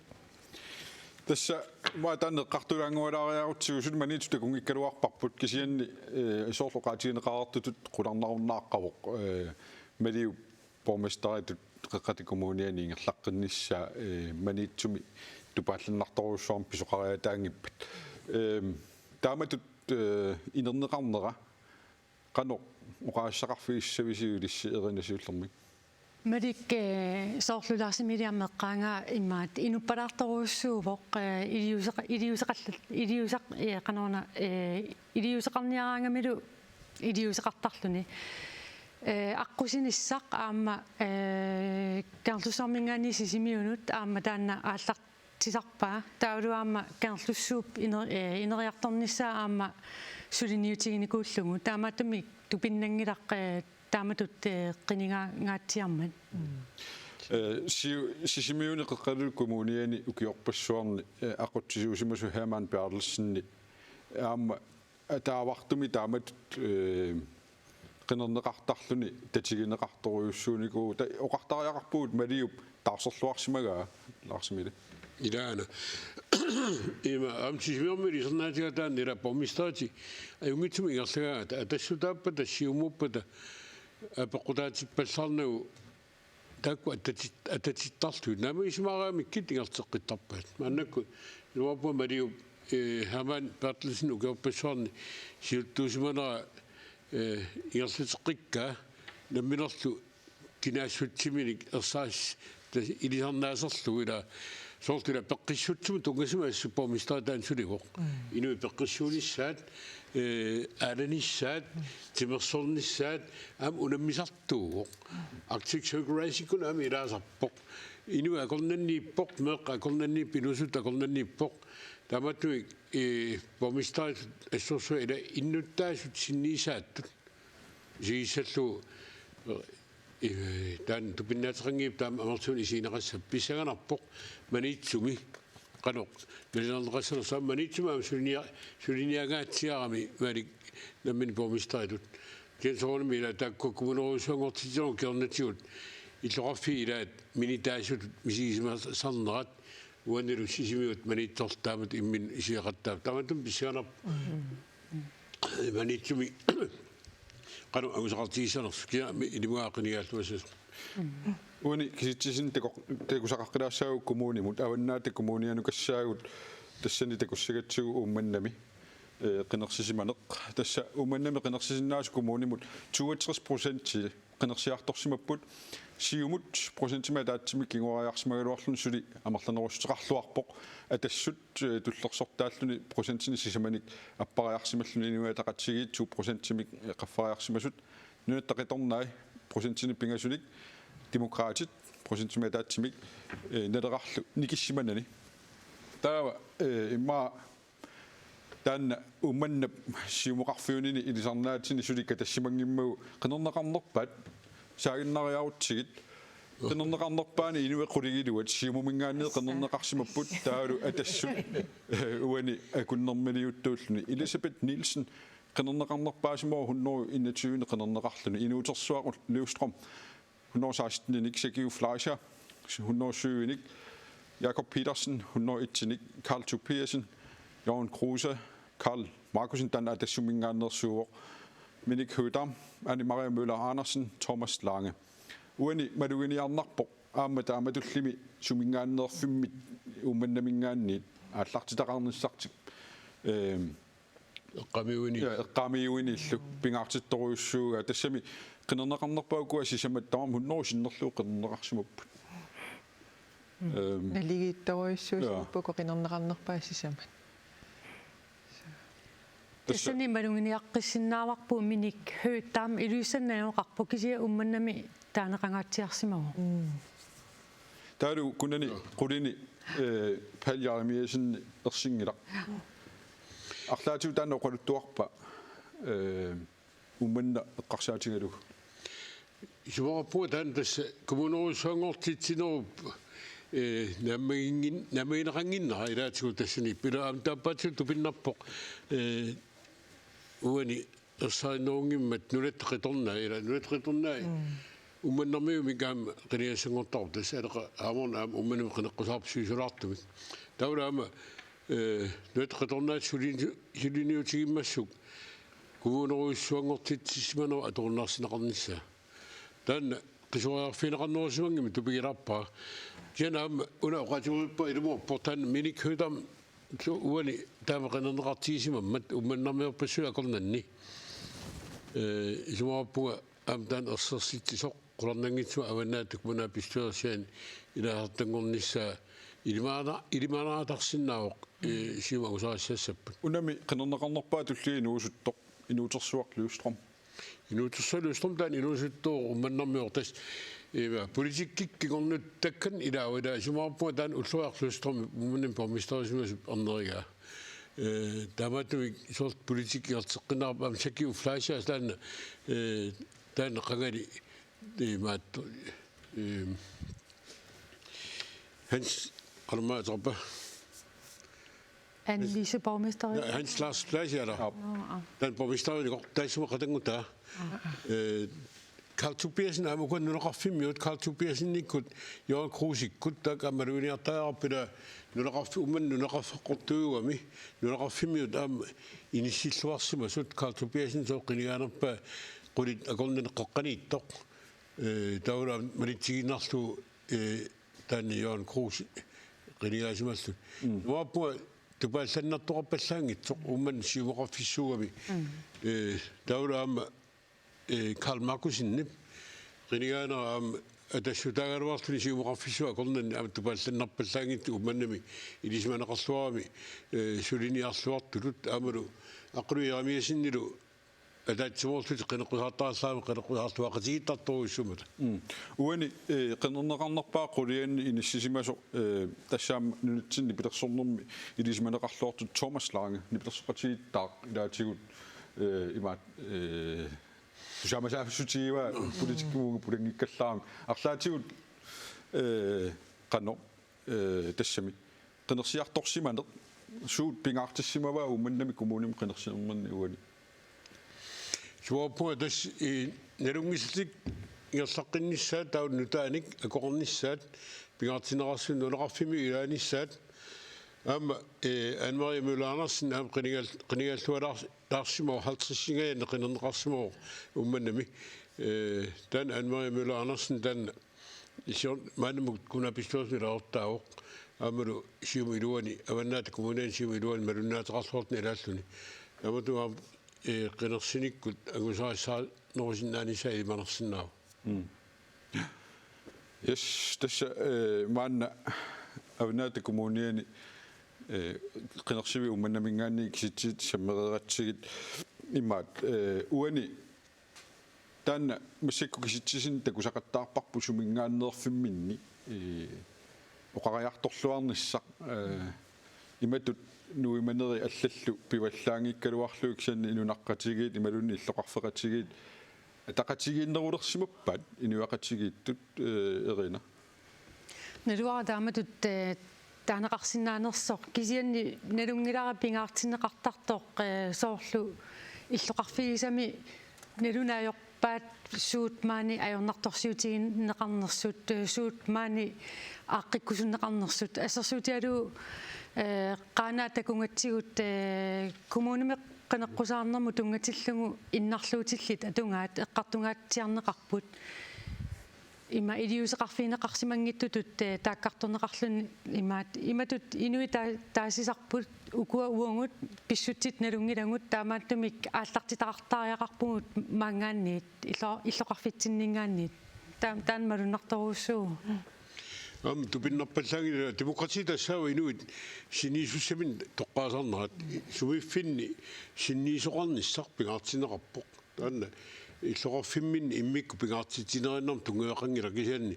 Tassa maani taanna eqqartulaanngualaariarutsigu suli Maniitsumi takunngikkaluarparput, kisianni, ee, soorlu oqaatigineqareersutut qularnarunnaaqqavoq, ee, Maliup borgmesteritut Qeqqata Kommuniani ingerlaqqinnissaa, ee, Maniitsumi tupaallannartorujussuarmik pisoqariataanngippat. Eem, taamatut, ee, inerneqarnera qanoq oqaaseqarfigissavisiuk ilissi erinasiullermik? Malik, ee, soorlu Lars Emil aamma eqqaangaa immaqa inuppalaartorujussuuvoq, ee, iliuuseqa-, iliuuseqallat-, iliuusaq-, ee, qanoruna, ee, iliuuseqarniaraangamilu iliuuseqartarluni. Ee, aqqusinissaq aamma, ee, Kangerlussuarminngaanniit Sisimiunut aamma taanna aallar-, tisarpaa. Taavalu aamma Kangerlussuup iner-, ee, ineriartornissaa aamma suliniutiginikuullugu. Taamaattumik tupinnanngilaq, ee, taamatut, ee, qinigaangaatsiarmat. Ee, Siu-, Sisimiuni Qeqqaluk Kommuniani ukiorpassuarni, ee, aqutsisuusimasoq Hermann Berthelsenip aamma ataavartumik taamatut, eh, qinerneqartarluni tatigineqartorujussuunikuuvoq. Ta-, oqartariaqarpugut Maliup taarserluarsimagaa, Lars Emil. Ilaana. Ima, aamma Sisimiormiut ilisarnaatigaat taanna, ila borgmesteriti ajunngitsumik ingerlagaangata, Atassutaappata, Siumuuppata, apeqqutaatippallaarnagu, taakku atatit-, atatittarlugit. Naammagisimaaramikku ingerlateqqittarpaat. Maannakkut iluarpua Maliup, eh, Hermann Berthelsen ukiorpassuarni siuttuusimanera, eh, ingerlateqqikkaa namminerlu kinaassutsiminik ersaris-, tas-, ilisarnaaserlugu, ila soorlu ila peqqissutsimut tunngasumik assut borgmesteri taanna sulivoq. Mm. Inuit peqqissuunissaat, eh, aalanissaat, timersornissaat, aamma unammisartuuvoq. Arctic Circle Race-ikkut aamma ilaasarpoq. Inuit akornanniippoq, meeqqat akornanniippoq, inuusuttut akornanniippoq. Taamaattumik, eh, borgmesterit assorsuaq ila innuttaasut sinniisaattut. Isigissallugu, eh, taanna tupinnaateqanngilaq, taama amerlasuunik isigineqassapput, pissanganarpoq Maniitsumi qanoq nalinarneqassanersoq, aamma Maniitsumi aamma sulinia-, suliniangaatsiarami Malik nammineq borgmesteritut. Kisianni soorunami ila taakku kommunerujussuanngortitsinermut kingornatigut illoqarfiit ilaat minitaasutut misigisimasarnerat, uanilu Sisimiut Maniitsorlu taamatut imminnut isigeqattaarput. Taamaattumik pissanganarpoq. Maniitsumi qanoq angusaqartigissanersoq, kisianni ilimagaat qinigaalluassasoq. Uani kisitsisit tako-, takusaqaqqilaassaagut kommunimut, Avannaata Kommunianukassaagut, tassani takussagatsigu Uummannami, eh, qinersisimaneq. Tassa Uummannami qinersisinnaasoq kommunimut toogtres procenti qinersiartorsimapput. Siumut procentimik ataatsimik kinguariarsimagaluarluni suli amerlanerussuteqarluarpoq. Atassut, eh, tullersortaalluni procentinik sisamanik appariarsimalluni, Inuit Ataqatigiit to procentimik, eh, qaffariarsimasut. Nunatta Qitornai procentinik pingasunik, Demokraatit procentimik ataatsimik, eh, Nalerarlu nikissimanani. Taava, eh, immaqa taanna Uummannap siumoqarfiunini ilisarnaatini suli katassimanngimmagu qinerneqarnerpaat saaginnariarutsigit. Qinerneqarnerpaani inuit qulingiluat Siumuminngaanniit qinerneqarsimapput, taavalu Atassut, eh, uani akunnermiliuttuulluni. Elisabeth Nielsen qinerneqarnerpaasimavoq hundrede enogtyve qinerneqarluni. Inuutersuaq Løvstrøm hundrede seksten-inik, Sakiu Fleischer hundrede syv-inik, Jakob Petersen hundrede et-inik, Karl Tobiassen, Jørgen Kruse, Karl Markussen, taanna Atassuminngaanneersuuvoq, Minik Høegh-Dam, Anne Marie Møller Andersen, Thomas Lange. Uani maluginiarnarpoq aamma taamatullumi suminngaanneerfimmit Uummannaminngaanniit aallartitaqarnissartik, ehm, eqqaamiuini-, ja, eqqaamiuiniillu pingaartittorujussuugaa. Tassami qinerneqarnerpaat ukua sisamat, tamarmik hundrede sinnerlugit qinerneqarsimapput. Ehm, naligiittorujussuusimapput, ja, uku qinerneqarnerpaat sisamat. Tassa- Tassani maluginiaqqissinnaavarput, Minik Høegh-Dam Ilulissani najugaqarpoq, kisianni Uummannami taaneqangaatsiarsimavoq. Mm. Taavalu kunani, ja, qulini, eh, Paul Jeremiassen ersinngilaq. Arlaatigut taanna oqaluttuarpa, eh, Uummannaq eqqarsaatigalugu? Isumaqarpunga taanna tassa kommunerujussuanngortitsinerup, eh, naammaginngin-, naammagineqannginnera ilaatigut tassani. Ila aamma taappaatigut tupinnarpoq, eh, uani ersarinnerunngimmat Nunatta Qitornai, ila Nunatta Qitornai. Mm. Uummannarmiut aamma qinigassanngortarput, tassa aleqa aamorna aamma Uummannami qineqqusaarput sivisulaartumik. Taavalu aamma, eh, Nunatta Qitornaat sulini-, suliniutigimmassuk kommunerujussuanngortitsisimanerup atorunnaarsinneqarnissaa. Taanna qisuariarfigineqarnerusimanngimmat tupigilaarpara. Kisianni aamma una oqaatigiuarpara ilumoorpoq, taanna Minik Høegh-Dam su-, uani taama qinerneqartigisimammat Uummannarmiorpassuit akornanni. Eh, isumaqarpunga aamma taanna ersersitsisoq qularnanngitsumik Avannaata Kommunalbestyrelsiani ilaasartanngornissaa ilimaana-, ilimanaatarsinnaavoq, eh, Siumup angusarissassappat. Unami qinerneqarnerpaat tullia inuusuttoq, Inuutersuaq Løvstrøm. Inuutersuaq Løvstrøm taanna inuusuttoq Uummannarmiortas. Iva, politikkikkut kingornuttakkat ilaavoq, ila isumaqarpunga taanna Ulloriaq Løvstrøm Uummannami borgmesterisimasoq ernerigaa. Eh, taamaattumik soorlu politikki ingerlateqqinneqarpoq, aamma Sakiu Fleischer taanna, eh, taanna qangali, eh, maattu, eh, Hans, qanormaa ateqarpa? Annelise borgmester. Ja, Hans Lars Plads, ja, der. Ja. Nå, aa. Den borgmester, der går, der er som retten der. Øh, Karl Tobiassen, aamma uku nunaqarfimmiut, Karl Tobiassenikkut, Jørgen Krusekkut, taakku aamma maluginiartariaqarput, ila nunaqarfi-, Uummannaq nunaqarfeqqortuugami, nunaqarfimmiut aamma inissilluarsimasut, Karl Tobiassen sooq qinigaanerpaa qulit akornanni qeqqaniittoq. Øh, taava malitsigiinnarlugu, øh, taanna Jørgen Kruse qinigaasimallugu. Mm. Nuappunga tupaallannartoqarpallaanngitsoq Uummannaq siumoqarfissuugami. Mm. Øh, taava aamma, øh, Karl Markussenip qinigaanera aamma atassutaagaluarluni siumoqarfissuup akornanni aamma tupaallannarpallaanngitsoq Uummannami ilisimaneqarluarami, øh, suliniarluartutut aammalu Aqqaluaq Jeremiassenilu ataatsimoorlutik qineqqusaartarallaramik qineqqusaarluaqatigiittartorujussuummata. Mm. Uani, øh, qinerneqarnerpaaq qulianni inissisimasoq, øh, tassa aamma nunatsinni nipilersornermi ilisimaneqarluartoq Thomas Lange, nipilersoqatigiittaaq ilaatigut, øh, imaat, øh, tusaamasaaffissutigivaa politikkikkut pulanngikkallarami. Arlaatigut, øh, qanoq, øh, tassami qinersiartorsimaneq suut pingaartissimavaa Uummannami kommunimi qinersinerminni uani? Suaappunga tassa, øh, nalunngisatik ingerlaqqinnissaat, taava nutaanik akoqarnissaat, pingaartinneqarsimasut nunaqarfimmi ilaanissaat. Aamma, øh, Anne Marie Møller Andersen aamma qinigal-, qinigaallualaar-, -laarsimavoq, halvtredsingajannik qinerneqarsimavoq Uummannami. Øh, taanna Anne Marie Møller Andersen taanna iliorn-, maannamut kommunalbestyrelsimi iliortaavoq. Aammalu Siumup iluani, Avannaata Kommuniani Siumup iluani malunnaateqarluartuni ilaalluni. Taamatut aamma, øh, qinersinikkut angusarissaarnerusinnaanissaa ilimanarsinnaavoq. Mm. Yes, tassa, øh, maanna Avannaata Kommuniani, øh, qinersivik Uummannaminngaanniit kisitsisit sammereeratsigit imaat, øh, uani taanna massakkut kisitsisinit takusaqattaarparput suminngaanneerfimminni, øh, oqariartorluarnissaq, øh, imatut nuimaneri allallu pivallaanngikkaluarlugit kisianni nunaqqatigiit imaluunniit illoqarfeqatigiit ataqatigiinnerulersimappat inuiaqatigiittut, øh, Erina? Naluara taamatut, øh, taaneqarsinnaanersoq, kisianni nalunngilara pingaartinneqartartoq, øh, soorlu illoqarfigisami nalunaajorpaat suut maani ajornartorsiutigineqarnersut, øh, suut maani aaqqikkusunneqarnersut. Assersuutigalugu, øh, Qaanaat takugatsigu, øh, kommunimi qineqqusaarnermut tunngatillugu innarluutillit atugaat eqqartungaatsiarneqarput. Ima iliuuseqarfigineqarsimanngitsutut, øh, taakkartorneqarluni imaat, imatut inuit taa-, taasisarput ukua uagut pissutsit nalunngilagut, taamaattumik aallartitaqartariaqarpugut maanngaanniit, illo-, illoqarfitsinninngaanniit. Taam-, taanna malunnartorujussuuvoq. Aamma tupinnarpallaanngilaq, demokrati tassaavoq inuit sinniisussaminnut toqqaasarnerat, sumiiffinni sinniisoqarnissaq pingaartinneqarpoq. Taanna illoqarfimminni immikkut pingaartitsinerinnarmut tunngaveqanngilaq, kisianni,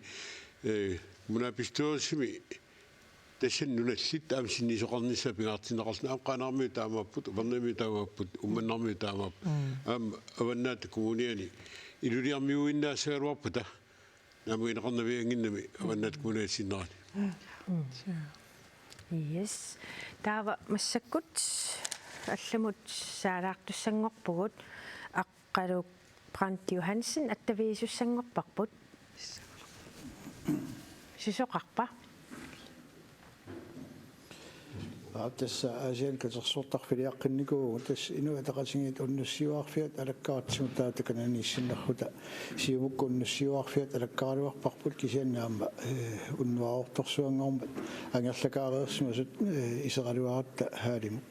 øh, kommunalbestyrelsimi tassani nunallit aamma sinniisoqarnissaat pingaartinneqarluni, aamma Qaanaarmiut taamaapput, Upernavimmiut taamaapput, Uummannarmiut taamaapput. Mm. Aamma Avannaata Kommuniani iluliarmiuinnaassagaluarpata naammagineqarnavianngimmat Avannaata Kommuniata sinnerani. Yes. Taava massakkut allamut saalaartussanngorpugut, Aqqaluup Brandt Johansen attavigisussanngorparput. Susoqarpa? Aap, tassa Aasianni katersortarfiliaqqinnikuuvugut, tassa Inuit Ataqatigiit unnussiuaarfiat alakkaratsimut taava takananiissinnarluta Siumukkut unnussiuaarfiat alakkaraluarparput, kisianni aamma, øh, unnuaroortorsuanngormat angerlakaareersimasut, øh, iseraluaratta haalimut.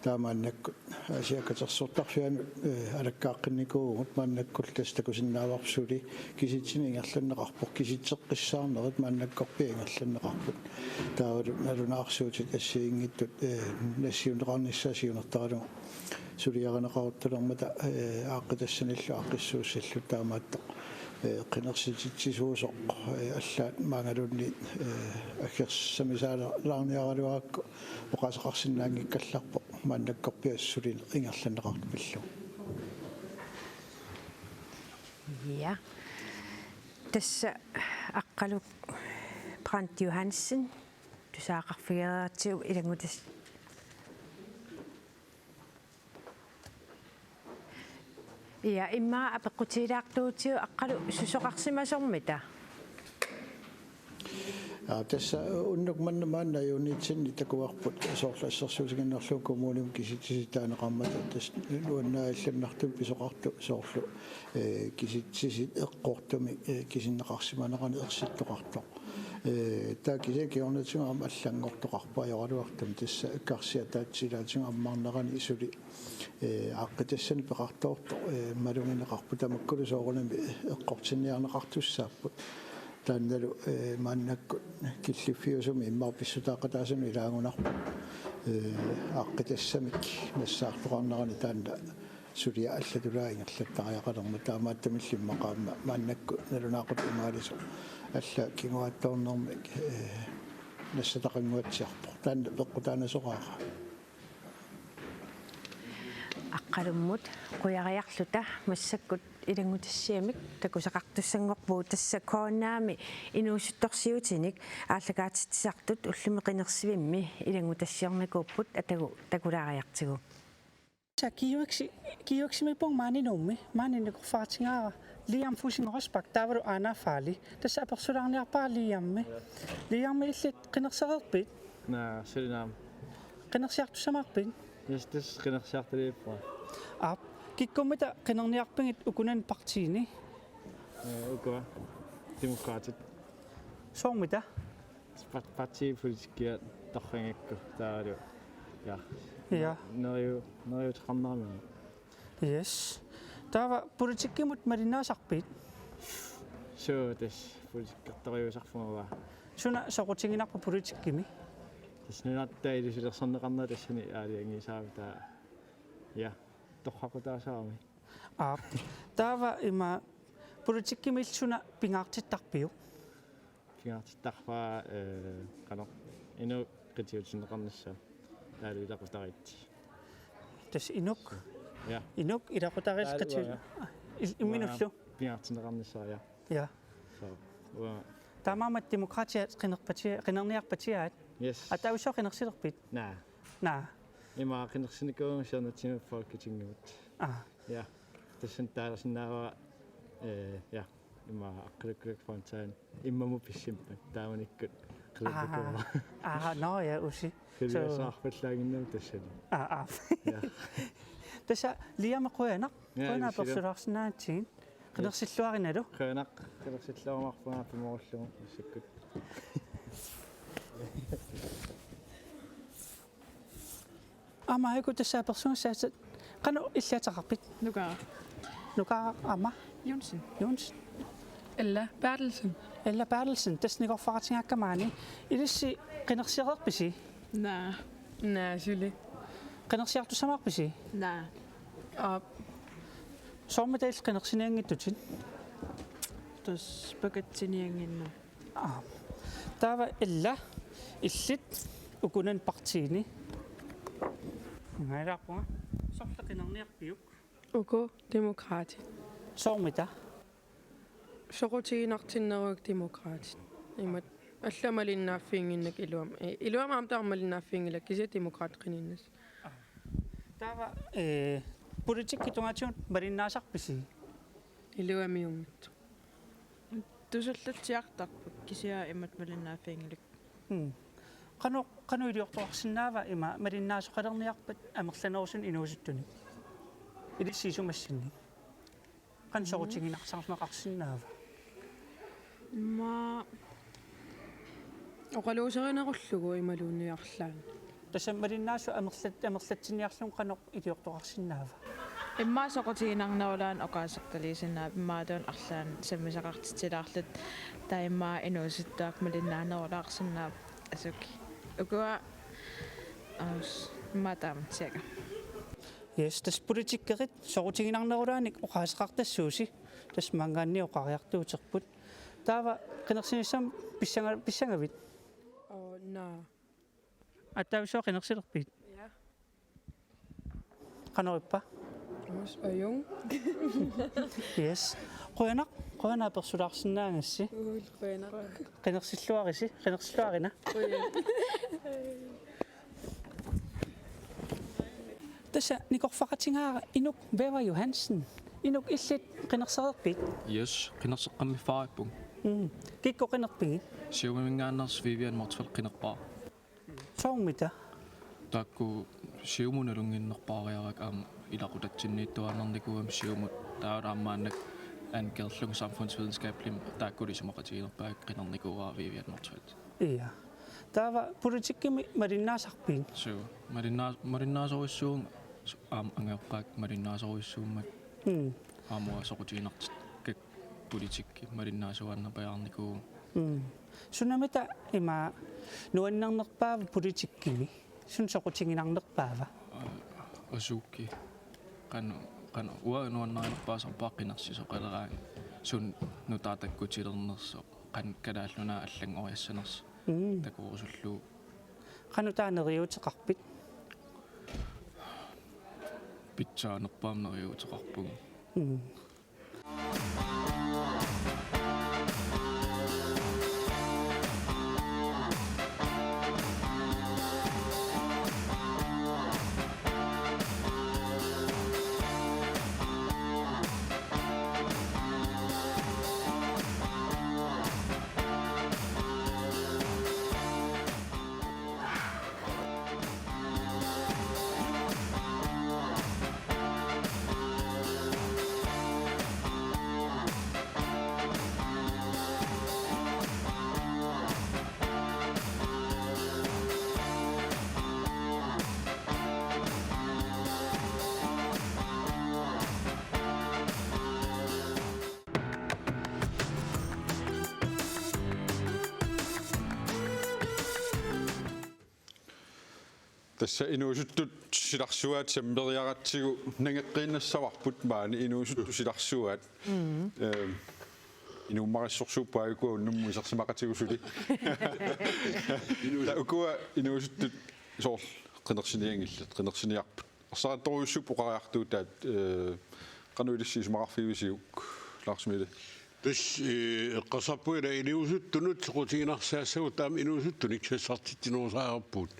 Taamaannakkut Aasiaat katersortarfianut, øh, alakkaaqqinnikkuuvugut, maannakkullu tassa takusinnaavarput suli kisitsineq ingerlanneqarpoq, kisitseqqissaarnerit maannakkorpiaq ingerlanneqarput. Taavalu nalunaarsuutit assigiinngitsut, øh, nassiunneqarnissaat siunertaralugu suliarineqaruttalermata, øh, aaqqitassanillu aaqqissuussilluta taamaattoq, øh, qinersititsisuusoq, øh, allaat maanngaanniit, øh, aggersamisaalaarniaraluarakku oqaaseqarsinnaanngikkallarpoq maannakkorpiaq suli ingerlanneqartoq pillugu. Ja. Tassa Aqqaluup Brandt Johansen, tusagaqarfigereeratsigu, ilanngutissat Ja, immaqa apeqqutigilaartuutigut Aqqalu susoqarsimasormita? Aa, tassa unnuk manna maanna ajunngiinitsinni takuarput soorlu assersuutigiinnarlugu kommunimi kisitsisit taaneqarmata, tassa nuannaallannartumik pisoqartoq soorlu, ee, kisitsisit eqqortumik, ee, kisinneqarsimanerani ersittoqartoq. Ee, taava kisianni kingornatigut aamma allanngortoqarpoq ajoraluartumik, tassa karsiaq ataatsip ilaatigut ammarnerani suli, ee, aaqqitassani peqartoortoq, ee, malugineqarpoq, tamakkulu soorunami eqqortinniarneqartussaapput. Taannalu, ee, maannakkut killiffiusumik immaqa pissutaaqataasunut ilaagunarpoq, ee, aaqqitassamik nassaartoqarnerani taanna suliaq allatulaa ingerlattariaqalermat, taamaattumillu immaqa aamma maannakkut nalunaaqutaq imaalisoq allat kinguaattoornermik, ee, nassataqannguatsiarpoq. Taanna peqqutaanasoraara. Aqqalummut qujariarluta massakkut ilanngutassiamik takusaqartussanngorpugut, tassa K N A-mi inuusuttorsiutinik aallakaatitsisartut ullumi qinersivimmi ilanngutassiornikuupput, atagu takulaariartigu. Tassa Kiuiksi-, Kiuiksimiippunga maani Nuummi, maani nikorfaqatigaara Liam Fussing Rosbach taavalu Anna Fahle. Tassa apersulaarniarpara Liammi. Liammi, illit qinersereerpit? Naa, suli aamma. Qinersiartussamaarpit? Yes, tassa qinersiartaliippunga. Aap, kikkummita qinerniarpigit ukunani partiini? Ee, ukua. Demokraatit. Soormita? Par-, partiipolitikkiat torragigakku taavalu. Ja. Ja. Neriu-, neriuuteqarnermini. Yes. Taava politikkimut malinnaasarpit? Suu, tassa politikkertorujuusarpunga. Suna soqutiginarpa politikkimi? Tassa nunatta ilusilersorneqarnera tassani aalajangiisaarpara, taava. Ja. Torraqutaasarami. Aap. Taava ima politikkimi suna pingaartittarpiuk? Pingaartittarpara, ee, qanoq, inuk qitiutinneqarnissaa. Taavalu ilaqutariit. Tassa inuk? Ja. Inuk, ilaqutariit, taavalu qatiu-, uanga. Il-, imminullu? Uanga pingaartinneqarnissaa, ja. Ja. So, uanga. Taamaammat Demokraatit qinerpatia-, qinerniarpatigaat? Yes. Ataavissuaq qinersilerpit? Naa. Naa. Ima qinersinikuuvunga siornatigut Folketingimut. Aa. Ja. Tassani taalasinnaavara, ee, ja. Ima Aqqalukkuluk Fontain. Immamut pissimmat. Taamanikkut. Aa. Qilerlikuuara. Aa, nå ja, usi. So. Qilerlikuuarpallaaginnami tassani. Aa, aa. Ja. Tassa Liam, qujanaq. Ja, qujanaq, ilisilu. Apersulaarsinnaanitsigit. Qinersilluarinalu. Qujanaq, qinersilluarumaarpunga pimoorlugu massakkut. Aamma aajuku tassa apersugassaatit, qanoq illit ateqarpit? Nukaaraq. Nukaaraq, aamma? Johnsen. Johnsen. Ella Berthelsen. Ella Berthelsen, tassa nikorfaqatigaakka maani. Ilissi qinersereerpisi? Naa. Naa, suli. Qinersiartussamaarpisi? Naa. Aap. Soormita illit qinersinianngitsutit? Tassa pakatsiniannginnama. Aap. Taava Ella, illit ukunani partiini? Ngailaarpunga. Sorleq qinerniarpiuk? Uku Demokraatit. Soormita? Soqutiginartinnerugakkit Demokraatit. Imatut allat malinnaaffiginnginnakku iluamik. Ee, iluamik aamma taava malinnaaffiginngilakka, kisianni Demokraatit qininnasut. Taava, ee, politikki tungaatigut malinnaasarpisi? Iluamiunngitsoq. Tusallatsiartarput, kisianni imatut malinnaaffiginngilakka. Mm. Qanoq, qanoq iliortoqarsinnaava ima malinnaasoqalerniarpat amerlanerusunik inuusuttunik? Ilissi isumassinnik? Qanoq soqutiginartarneqarsinnaava? Immaqa oqaluuserinerullugu imaluunniit arlaannik. Tassa malinnaasut amerlat-, amerlatsinniarlugu qanoq iliortoqarsinnaava? Immaqa soqutiginarnerulaannik oqaaseqalersinnaavoq, immaqa taanna arlaannik sammisaqartitsilaarluta, taava immaqa inuusuttuaqqat malinnaanerulaarsinnaavoq asuki. Ukua, aas, immaqa taama, cirka. Yes, tassa politikerit soqutiginarnerulaannik oqaaseqartassuusi, tassa maanngaanniit oqariartuuterput. Taava qinersinissamut pissanga-, pissangavit? Oo, naa. Ataavissuaq qinersilerpit? Ja. Qanoq ippa? Uus, ajunngilaq. Yes. Qujanaq, qujanaq apersulaarsinnaagassi. Uul, qujanaq. Qinersilluarisi, qinersilluarina. Qujan. Tassa nikorfaqatigaara Inuk Væver Johansen. Inuk, illit qinersereerpit? Yes, qinerseqqammerpaarpunga. Mm. Kikkut qinerpigit? Siumuminngaanneersoq Vivian Motzfeldt qinerpara. Soormita? Taakku Siumut nalunnginnerpaariarakku aamma ilaqutatsinniittuaannarnikuugami Siumut, taava aamma maannakkut ankerlunga samfundsvidenskabelimik taakkulu isumaqatiginerpaat qinernikuuara Vivian Motzfeldt. Ja. Taava politikkimi malinnaasarpit? Suu, malinnaa-, malinnaasorujussuuvunga, su-, aamma angajoqqaakka malinnaasorujussuummat. Mm. Aamma soqutiginartikkakku politikki malinnaasuaannarpajaarnikuuvunga. Mm. Sunamita ima nuannernerpaava politikkimi? Suna soqutiginarnerpaava? Aa, asuki. Qanoq, qanoq, uanga nuannarinerpaasarpara qinersisoqaleraangat. Suna nutaaq takkutilernersoq, qanoq Kalaallit Nunaat allanngoriassanersoq. Mm. Takorusullugu. Qanoq taava neriuuteqarpit? Pitsaanerpaamik neriuuteqarpunga. Mm. Tassa inuusuttut silarsuaat sammeriaratsigu nangeqqiinnassavarput maani inuusuttut silarsuaat. Mm. Ehm, inuummarissorsuupput aajuku unnummut isersimaqatigut suli. Inu-, ta-, ukua inuusuttut soorlu qinersinianngillat, qinersiniarput. Ersarissorujussuupput oqariartuutaat, eh, qanoq ilissi isumaqarfigivisiuk, Lars Mille? Tassa, eh, eqqarsarpunga ila inuusuttunut soqutiginarsaassagut aamma inuusuttunik sassartitsinerusariaqarpugut.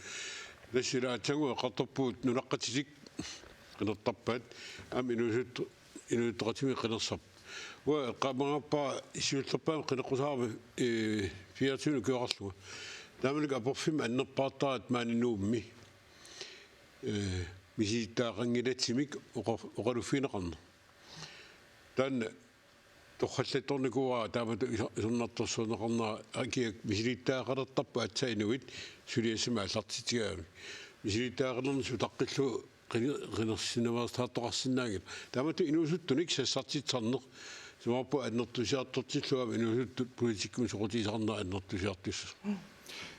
Tassa ila aatsaannguaq eqqartorpugut nunaqqatitik qinertarpaat, aamma inuusut-, inuusuttoqatitik qinersarput. Uanga eqqaamanerpaaq siullerpaamik qineqqusaarama, eh, fireogtyvenik ukioqarlunga. Taamanikkut aporfimmi annerpaartaraat maani Nuummi. Eh, misilittagaqanngilatsigu oqa-, oqaluffigineqarneq. Taanna torrallattornikuuara taamatut iso-, isornartorsiorneqarnera akia misilittagaqalertarput aatsaat inuit suliassamik aallartitsigaangamik. Misilittagaqalernissi utaqqillugu qini-, qinersinnaasaartoqarsinnaanngilaq. Taamatut inuusuttunik sassartitsisarneq. Isumaqarpunga annertusiartortillugu aamma inuusuttut politikkimut soqutigisaqarnerat annertusiartussaq.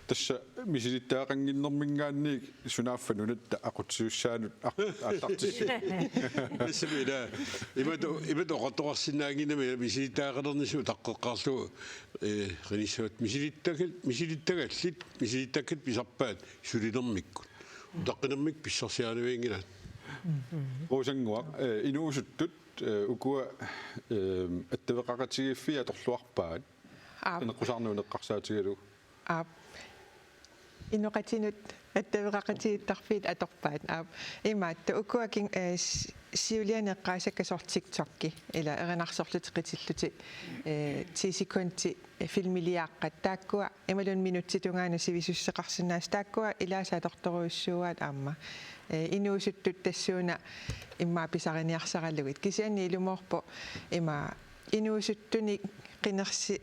Tassa misilittagaqannginnerminngaanniit sunaaffa nunatta aqutsisussaanut aq-, aallartissi. Tassami ila, imatut, imatut oqartoqarsinnaannginnami ila misilittagaqalernissi utaqqeqqaarlugu, eh, qinissavat misilittagal-, misilittagallit, misilittakkat pisarpaat sulinermikkut. Utaqqinermik pissarsiarinavianngilaat. Quusannguaq, eh, inuusuttut, eh, ukua, eh, attaveqaqatigiiffiit atorluarpaat. Aap. Qineqqusaarneq eqqarsaatigalugu. Aap. Inoqatinut attaveqaqatigiittarfiit atorpaat. Aap. Imaattoq ukua kin-, eh, s-, siuliani eqqaasakka soorlu TikTokki. Ila erinarsorlutik qitillutik, eh, ti sekundi, eh, filmiliaaqqat. Taakkua imaluunniit minutsitungaanut sivisussuseqarsinnaasut. Taakkua ilaasa atortorujussuuaat aamma. Eh, inuusuttut tassuuna immaqa pisariniarsaralugit. Kisianni ilumoorpoq ima inuusuttunik qinersi-,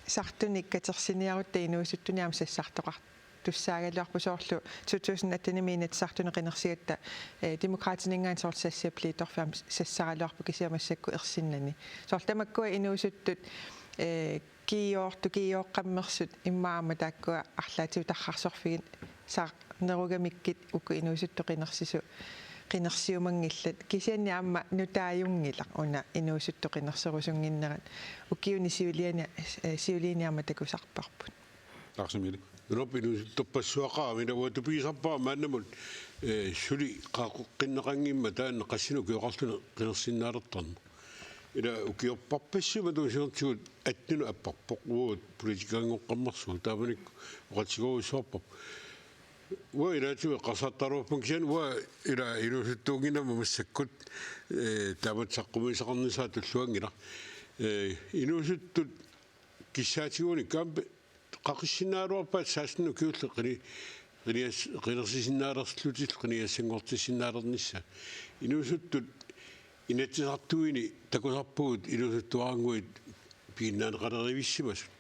sartunik katersiniarutta inuusuttunik aamma sassartoqartussaagaluarpoq soorlu to tusind attenimi Inatsisartuni qinersigatta, eh, Demokraatininngaanniit soorlu Sassi Apliitorfik aamma sassaraluarpoq kisianni massakkut ersinnani. Soorlu tamakkua inuusuttut, eh, kiisoortu-, kiisoqqammersut immaqa aamma taakkua arlaatigut tarrarsorfigisarnerugamikkit uku inuusuttut qinersisu-, qinersiumanngillat. Kisianni aamma nutaajunngilaq una inuusuttut qinerserusunnginnerat. Ukiuni siuliani, eh, siuliini aamma takusarparput. Lars Emil. Nunarput inuusuttorpassuaqarami, ila uanga tupigisarpara maannamut, eh, suli qaaqqueqqinneqanngimmat taanna qassinik ukioqarluni qinersinnaalertarneq. Ila ukiorparpassuit matusiortigut attenut apparpoq, uagut politikerinngortarnersugut, taamanikkut oqaatigerujussuarparput. Uanga ilaatigut eqqarsaattaraluarpunga kisianni uanga ila inuusuttuunnginnama massakkut, eh, taamatut saqqummiussaqarnissaa tulluanngilaq. Eh, inuusuttut kissaatigut aamma qaqissinnaagaluarpaat seksten ukiullit qini-, qinias-, qinersisinnaalerlutillu qinigassanngortissinnaalernissaat. Inuusuttut Inatsisartuini takusarpugut inuusuttuarannguit piginnaaneqalerivissimasut.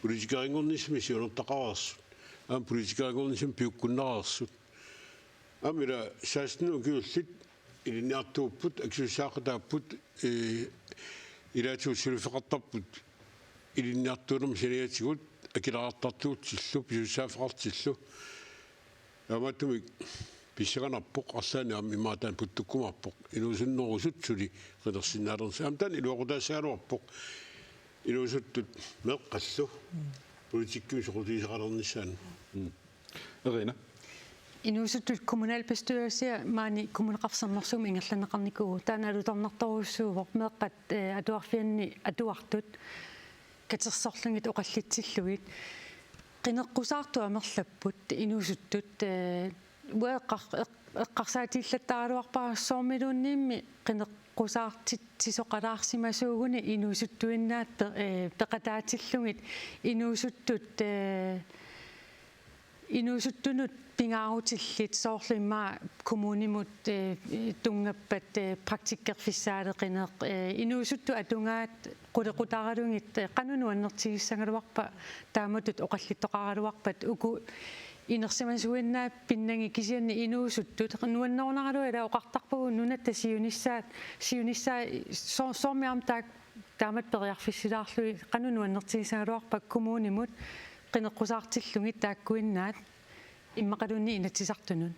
Politikerinngornissamik siunertaqareersut. Aamma politikerinngornissamik piukkunnareersut. Aamma ila seksten ukiullit ilinniartuupput, akisussaaqataapput, eh, ilaatigut suliffeqartarput ilinniartuunermi saniatigut akileraartartuutsillu, pisussaaffeqartillu. Taamaattumik pissanganarpoq arlaanni aamma imaattaan puttukkumaarpoq. Inuusunnerusut suli qinersinnaalernissaat. Aamma taanna iluaqutaassagaluarpoq. Inuusuttut meeqqallu. Politikkimik soqutigisaqalernissaannut. Mm. Irina. Inuusuttut kommunalbestyrelsia maani Kommuneqarfik Sermersuumi ingerlanneqarnikuuvoq. Taanna alutornartorujussuuvoq meeqqat, eh, atuarfianni atuartut katersorlugit oqallitsillugit. Qineqqusaartut amerlapput inuusuttut, eh, uanga eqqar-, eq-, eqqarsaatigillattaraluarpara soormiluunniimmi qineqqusaartitsisoqalaarsimasuuguni inuusuttuinnaat pe-, eh, peqataatillugit inuusuttut, eh, inuusuttunut pingaarutillit soorlu immaqa kommunimut, eh, tunngappat, eh, praktikkerfissaaleqineq, eh, inuusuttut atugaat qulequtaralugit, eh, qanoq nuannertigissagaluarpa taamatut oqallittoqaraluarpat uku inersimasuinnaat pinnagit kisianni inuusuttut nuannerunaraluaq ila oqartarpagut nunatta siunissaat, siunissaa so-, soormi aamma taak-, taamatut periarfissilaarlugit qanoq nuannertigissagaluarpa kommunimut qineqqusaartillugit taakkuinnaat immaqaluunniit Inatsisartunut.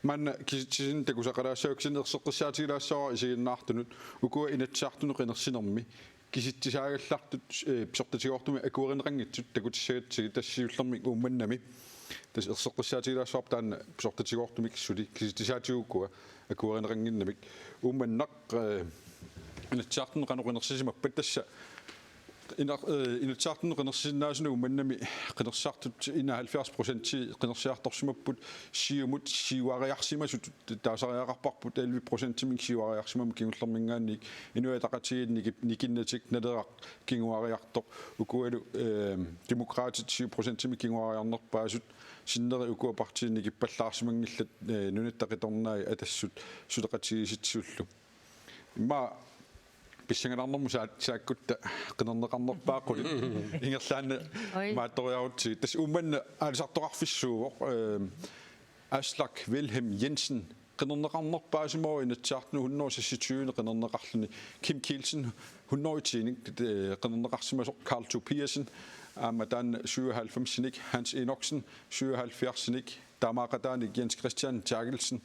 Maanna kisitsisinni takusaqalaassavakka kisianni erseqqissaatigilaassavara isiginnaartunut ukua Inatsisartunut qinersinermi kisitsisaagallartut, eh, pisortatigoortumik akuerineqanngitsut takutissagatsigit tassa siullermik Uummannami. Tassa erseqqissaatigilaassavara taanna pisortatigoortumik suli kisitsisaatigut ukua akuerineqannginnamik. Uummannaq, eh, Inatsisartunut qanoq qinersisimappat tassa ina-, eh, Inatsisartunut qinersisinnaasunut Uummannami qinersisartut enoghalvfjerds procent qinersisartorsimapput, Siumut siuariarsimasutut taasariaqarparput elleve procentimik siuariarsimammat kingullermiinngaanniit, Inuit Ataqatigiit niki-, nikinnatik Naleraq kinguariartoq, ukualu, eh, Demokraatit syv procentimik kinguariarnerpaasut, sinneri ukua partiit nikippallaarsimanngillat, eh, Nunatta Qitornai Atassut suleqatigiissitisullu. Immaqa pissanganarnermut saat-, saakkutta qinerneqarnerpaat qulit ingerlaannaq Oi. Maattoriarutsigit. Tassa Uummannaq aalisartoqarfissuuvoq, eh, Aslak Wilhelm Jensen qinerneqarnerpaasimavoq Inatsisartunut hundrede seksogtyve qinerneqarluni. Kim Kielsen hundrede og ti, eh, qinerneqarsimasoq. Karl Tobiassen aamma taanna syvoghalvfemsinik, Hans Enoksen syvoghalvfjerdsinik, taamaaqataanik Jens Christian Terkelsen,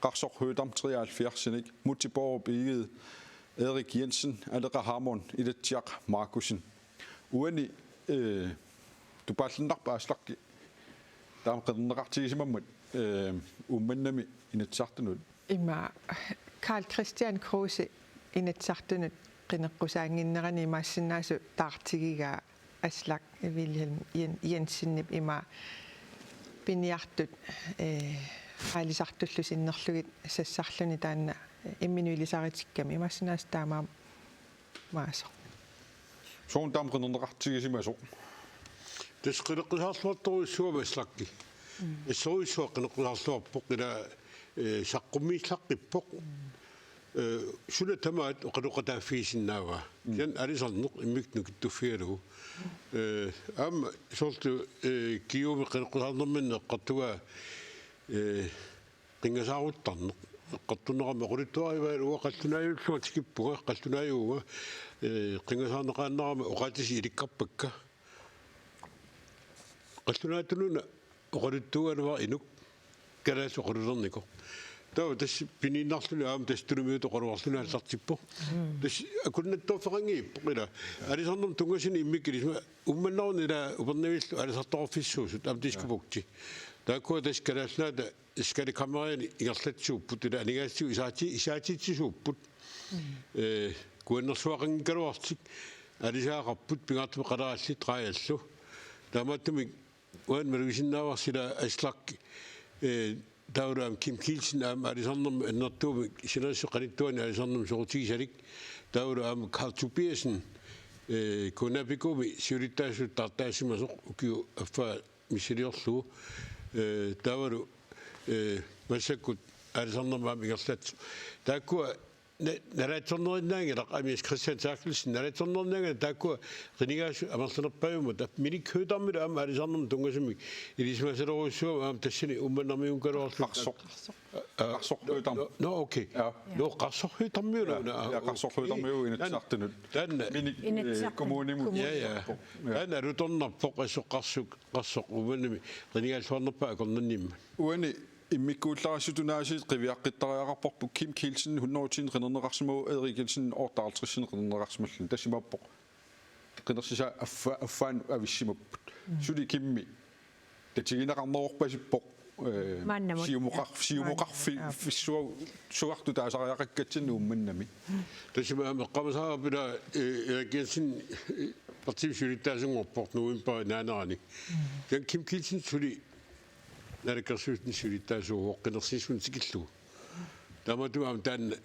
Qarsoq Høegh-Dam treoghalvfjerdsinik, Múte Bourup Egede, Erik Jensen, Aleqa Hammond, Ilatsiaq Markussen. Uani, eh, tupaalluinnarpa Aslak taama qinerneqartigisimammat, eh, Uummannami Inatsisartunut? Ima Karl Kristian Kruse Inatsisartunut qineqqusaannginnerani imaassinnaavoq taartigigaa Aslak Wilhelm Jen-, Jensenip ima piniartut, eh, aalisartullu sinnerlugit sassarluni taanna imminut ilisaritikkami imaassinnaavoq taamaammat. Maasoq. Soorunami taama qinerneqartigisimasoq. Tassa qineqqusaarluartorujussuuvoq Aslakki. Mm. Assorujussuaq qineqqusaarluarpoq ila, eh, saqqummiissaqqippoq. Mm. Eh, suna tamaat oqaloqataaffigisinnaavaa. Mm. Kisianni aalisarneq immikkut nukittuffigalugu. Eh, aamma soorlu, eh, Kiumi qineqqusaarnerminni eqqartugaa, eh, qinngasaaruttarneq. Eqqartorneqarmat oqaluttuarivaa uanga qallunaajulluunniit tikippunga, qallunaajuvunga, eh, qinngasaarneqaannarama oqaatsit ilikkarpakka. Qallunaatut-una oqaluttuugaluarpoq inuk kalaallisut oqalulernikoq. Taava tassa piniinnarluni aamma tassa tunumiutut oqaluarluni aallartippoq. Mm. Tassa akunnattoorfeqanngiippoq ila. Aalisarnermut tunngasuni immikkut ilisima Uummannaruni ila Upernaviillu aalisartoqarfissuusut aamma Diskobugti. Taakkua tassa Kalaallit Nunaata Skalikammeriani ingerlatsiupput ila aningaasatigut isaati-, isaatitsisuupput. Mm. Eh, kuannersuaqanngikkaluarlutik aalisagaqarput pingaartumik qalerallit raajallu. Taamaattumik Uani malugisinnaavarsi ila Aslak, eh, taavalu aamma Kim Kielsen aamma aalisarnermi annertuumik sinerissap qanittuani aalisarnermi soqutigisalik. Taavalu aamma Karl Tobiassen, eh, KNAPK-mi siulittaasutut taartaasimasoq ukiup affaa missiliorlugu. Eh, taavalu, eh, massakkut aalisarnermi aamma ingerlatsoq. Taakkua na-, nalaatsornerinnaanngilaq, aamma Jens Christian Therkelsen, nalaatsornerinnaanngilaq taakkua qinigaasut amerlanerpaajummata. Minik Høegh-Damilu aamma aalisarnermut tunngasumik ilisimasalerujussuugami aamma tassani Uummannamiunngikkaluarlugu. Qarsoq. Aa, Qarsoq Høegh-Dam. Nå, nå, okay. Ja. Nå, Qarsoq Høegh-Damiuna. Ja, una, ja, aa, Qarsoq okay. Høegh-Damiuna Inatsisartunut. Taanna. Minik, eh, Inatsisartut. Kommunimut. Kommunimut. Ja, ja. Ja. Taanna alutornarpoq, assut Qarsoq, Qarsoq Uummannami qinigaalluarnerpaaq akornanniimmat. Uani immikkuullarissutut aasiit qiviaqqittariaqarparput Kim Kielsen hundrede ti-nit qinerneqarsimavoq, Erik Jensen otteoghalvtreds-init qinerneqarsimalluni. Tassa imaappoq qinersisaat affa-, affaannut avissimapput. Mm. Suli Kimmi tatigineqarnerorpasippoq, eh, maannamut. Siumuqar-, ja, siumuqarfi-, maannamut, ja. Fissuar-, suartut taasariaqakkatsinnut Uummannami. Tassami aamma eqqaamasaraara ila, eh, Erik Jensen, eh, partiip siulittaasunngorpoq novembarip naanerani. Mm. Taanna Kim Kielsen suli naalakkersuisuni siulittaasuuvoq qinersisunut tikillugu. Taamaattumik aamma taanna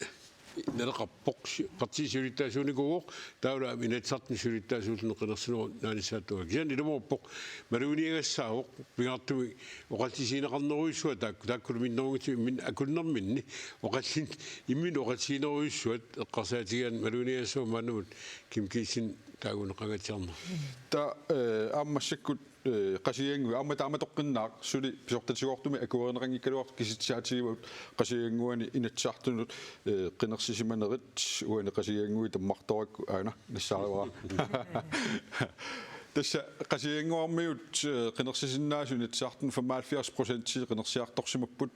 naleqarpoq si-, partiip siulittaasuunikuuvoq, taavalu aamma Inatsisartuni siulittaasuulluni qinersinerup naanissaata. Kisianni ilumoorpoq maluginiagassaavoq, pingaartumik oqallisigineqarnerujussuaq taakku, taakkulu minnerunngitsumik imminnut akunnerminni, oqallin-, imminut oqallisiginerujussuat eqqarsaatigigaanni maluginiagassaavoq maannamut Kim Kielsen taaguneqangaatsiarneq. Taava, eh, aamma massakkut eh, Qasigiannguit, aamma taamatoqqinnaaq, suli pisortatigoortumik akuerineqanngikkaluartut kisitsisaatigivagut Qasigiannguani Inatsisartunut, eh, qinersisimanerit, uani Qasigiannguit tammartorakku aana nassaarivara. Tassa Qasigiannguarmiut, eh, qinersisinnaasut Inatsisartuni femoghalvfjerds procent qinersiartorsimapput.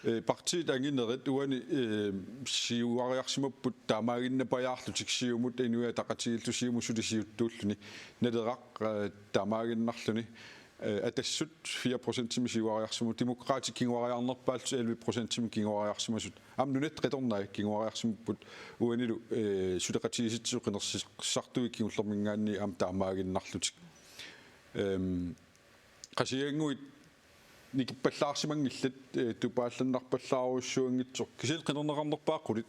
Eh, partiit anginerit uani, eh, siuariarsimapput taamaaginnarpajaarlutik Siumut, Inuit Ataqatigiillu Siumut suli siuttuulluni. Naleraq, eh, taamaaginnarluni. Eh, Atassut fire procentimik siuariarsimapput, Demokraatit kinguariarnerpaallutik elleve procentimik kinguariarsimasut. Aamma nunatta qitornai kinguariarsimapput uanilu, eh, suleqatigiissitsisut qinersisartui kingullermiingaanniit aamma taamaaginnarlutik. Ehm, Qasigiannguit nikippallaarsimanngillat, eh, tupaallannarpallaarujussuanngitsoq. Kisianni qinerneqarnerpaat qulit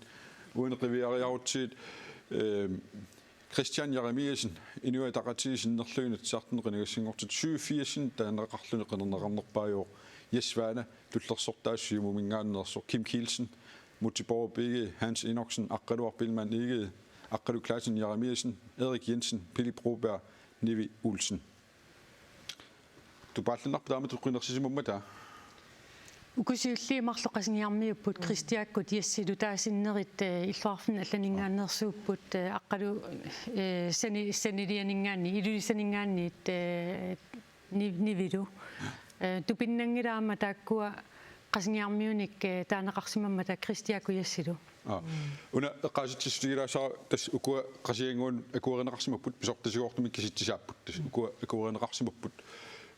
uani qiviariarutsigit, eh, Kristian Jeremiassen, Inuit Ataqatigiit sinnerlugit Inatsisartuni qinigassanngortitut syvogfirsini taaneqarluni qinerneqarnerpaajuvoq. Jess Svane, tullersortaasoq Siumumiingaanneersoq, Kim Kielsen, Múte Bourup Egede, Hans Enoksen, Aqqaluaq Biilmann Egede, Aqqalu Clausen Jeremiassen, Erik Jensen, Pele Broberg, Nivi Olsen. Tupaallannarpoq taamatut qinersisimammata. Uku siulliit marluk Qasigiarmiuupput, Kristiakkut Jessilu, taava sinnerit, eh, illoqarfinni allaninngaanneersuupput, eh, Aqqalu, eh, Sani-, Sanilianiingaanniit, Ilulissaniingaanniit, eh, Ni-, Nivilu. Eh, tupinnanngilaq aamma taakkua Qasigiarmiunik, eh, taaneqarsimammata Kristiakkut Jessilu. Aa. Una eqqaasitsissutigilaassavara tassa ukua Qasigiannguanut akuerineqarsimapput, pisortatigoortumik kisitsisaapput. Tassa ukua akuerineqarsimapput,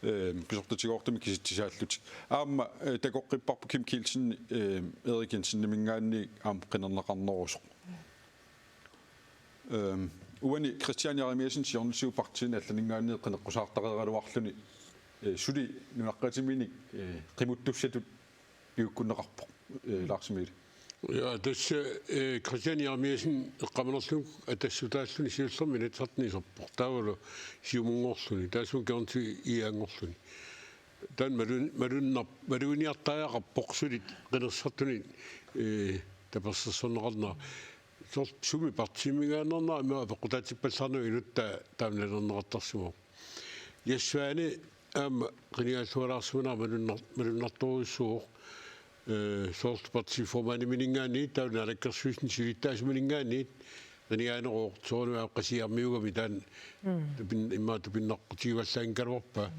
eh, pisortatigoortumik kisitsisaallutik. Aamma, eh, takoqqipparput Kim Kielsen, eh, Erik Jensenimiingaanniit aamma qinerneqarnerusoq. Ehm, uani Kristian Jeremiassen siornatigut partiini allaniingaanniit qineqqusaartareeraluarluni, eh, suli nunaqqatiminik, eh, qimuttussatut piukkunneqarpoq, eh, Lars Emil. Ja, tassa, eh, Kristian Jeremiassen eqqaamanerlugu Atassutaalluni siullermik Inatsisartuni iserpoq. Taavalu Siumunngorluni, taassuma Kiornsi Ianngorluni. Taanna malun-, malunnar-, maluginiartariaqarpoq suli qinersisartuni, eh, tapersersorneqarnera. Soorlu sumi partiimiingaanneernerat ima apeqqutaatippallaarnagu inuttut taama nalorneqartarsimavoq. Jess Svane aamma qinigaallualaarsimanera malunnar-, malunnartorujussuuvoq, eh, soorlu partiformandiminiingaanniit, taava naalakkersuisuni siulittaasumaniingaanniit, qinigaaneruvoq, soorunami aamma Qasigiarmiuugami taanna, mm, tupin-, immaqa tupinnaqqutigivallaaginnakkaluarpaa. Mm.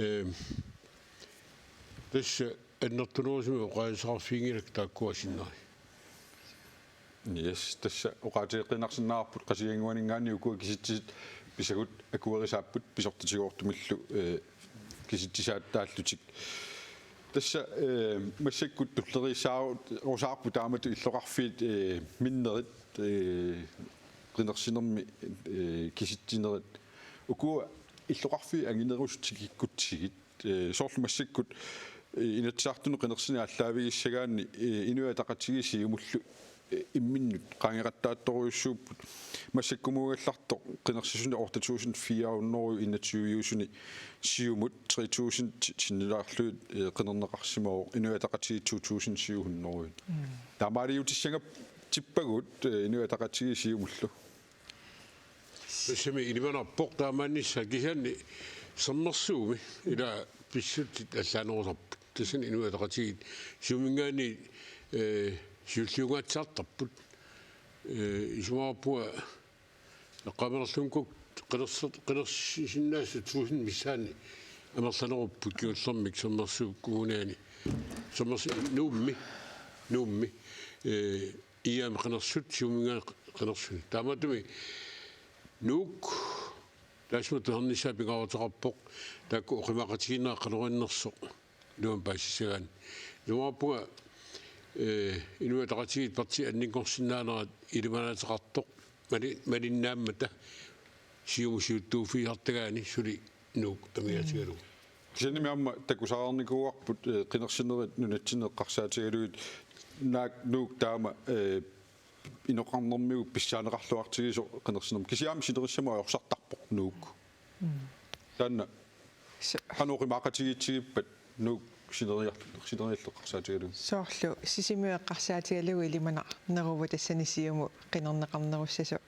Eh, tassa annertunerusumik oqaaseqarfiginngilakka taakkua sinneri. Yes, tassa oqaatigeqqiinnarsinnaarput Qasigiannguaniingaanniit ukua kisitsisit pisagut akuerisaapput pisortatigoortumillu, eh, kisitsisaataallutik. Tassa, eh, massakkut tulleriissaarut-, -rusaarput taamatut illoqarfiit, eh, minnerit, eh, qinersinermi, eh, kisitsinerit. Ukua Illoqarfiit anginerusut tikikkutsigit, eh, soorlu massakkut, eh, Inatsisartunut qinersineq aallaavigissagaanni, eh, Inuit Ataqatigiit Siumullu, eh, imminnut qaangeqattaartorujussuupput, massakkumuugallartoq qinersisuni otte tusind fire hundrede enogtyve-usuni Siumut tre tusind sinnilaarlugit, eh, qinerneqarsimavoq, Inuit Ataqatigiit to tusind syv hundrede. Mm. Taamaaliutissangappat tippagut, eh, Inuit Ataqatigiit Siumullu. Tassami ilimanarpoq taamaannissaa, kisianni sermersuumi ila pissutsit allaanerusarput. Tassani Inuit Ataqatigiit Siumuminngaanniit, eh, siulliungaatsiartarput. Eh, isumaqarpunga eqqaamanerlunnguit qinersi-, qinersisinnaasut tusind missaanni amerlanerupput kingullermik Sermersuup Kommuniani. Sermersu-, Nuummi, Nuummi, eh, I A-mi qinersut, Siumuminngaanniit qinersuni. Taamaattumik Nuuk taassuma tusarnissaa pingaaruteqarpoq, taakku oqimaaqatigiinnerat qanoq innersoq iluamik paasissagaanni. Isumaqarpunga, eh, Inuit Ataqatigiit partii anninngorsinnaanerat ilimanaateqartoq mali-, malinnaammata Siumut siuttuuffigisartagaani suli Nuuk amigaatigalugu. Kisianni aamma takusaqarnikuuarput, eh, qinersinerit nunatsinni eqqarsaatigalugit, naak Nuuk taama, eh, inoqarnermigut pissaaneqarluartigisoq qinersinermi. Kisianni sinerissamut ajorsartarpoq Nuuk. Mm. Taanna s- qanoq oqimaaqatigiitsigippat Nuuk sineriar-, sineriallu eqqarsaatigalugu? Soorlu Sisimiut eqqarsaatigalugu ilimanarneruvoq tassani Siumut qinerneqarnerussasoq.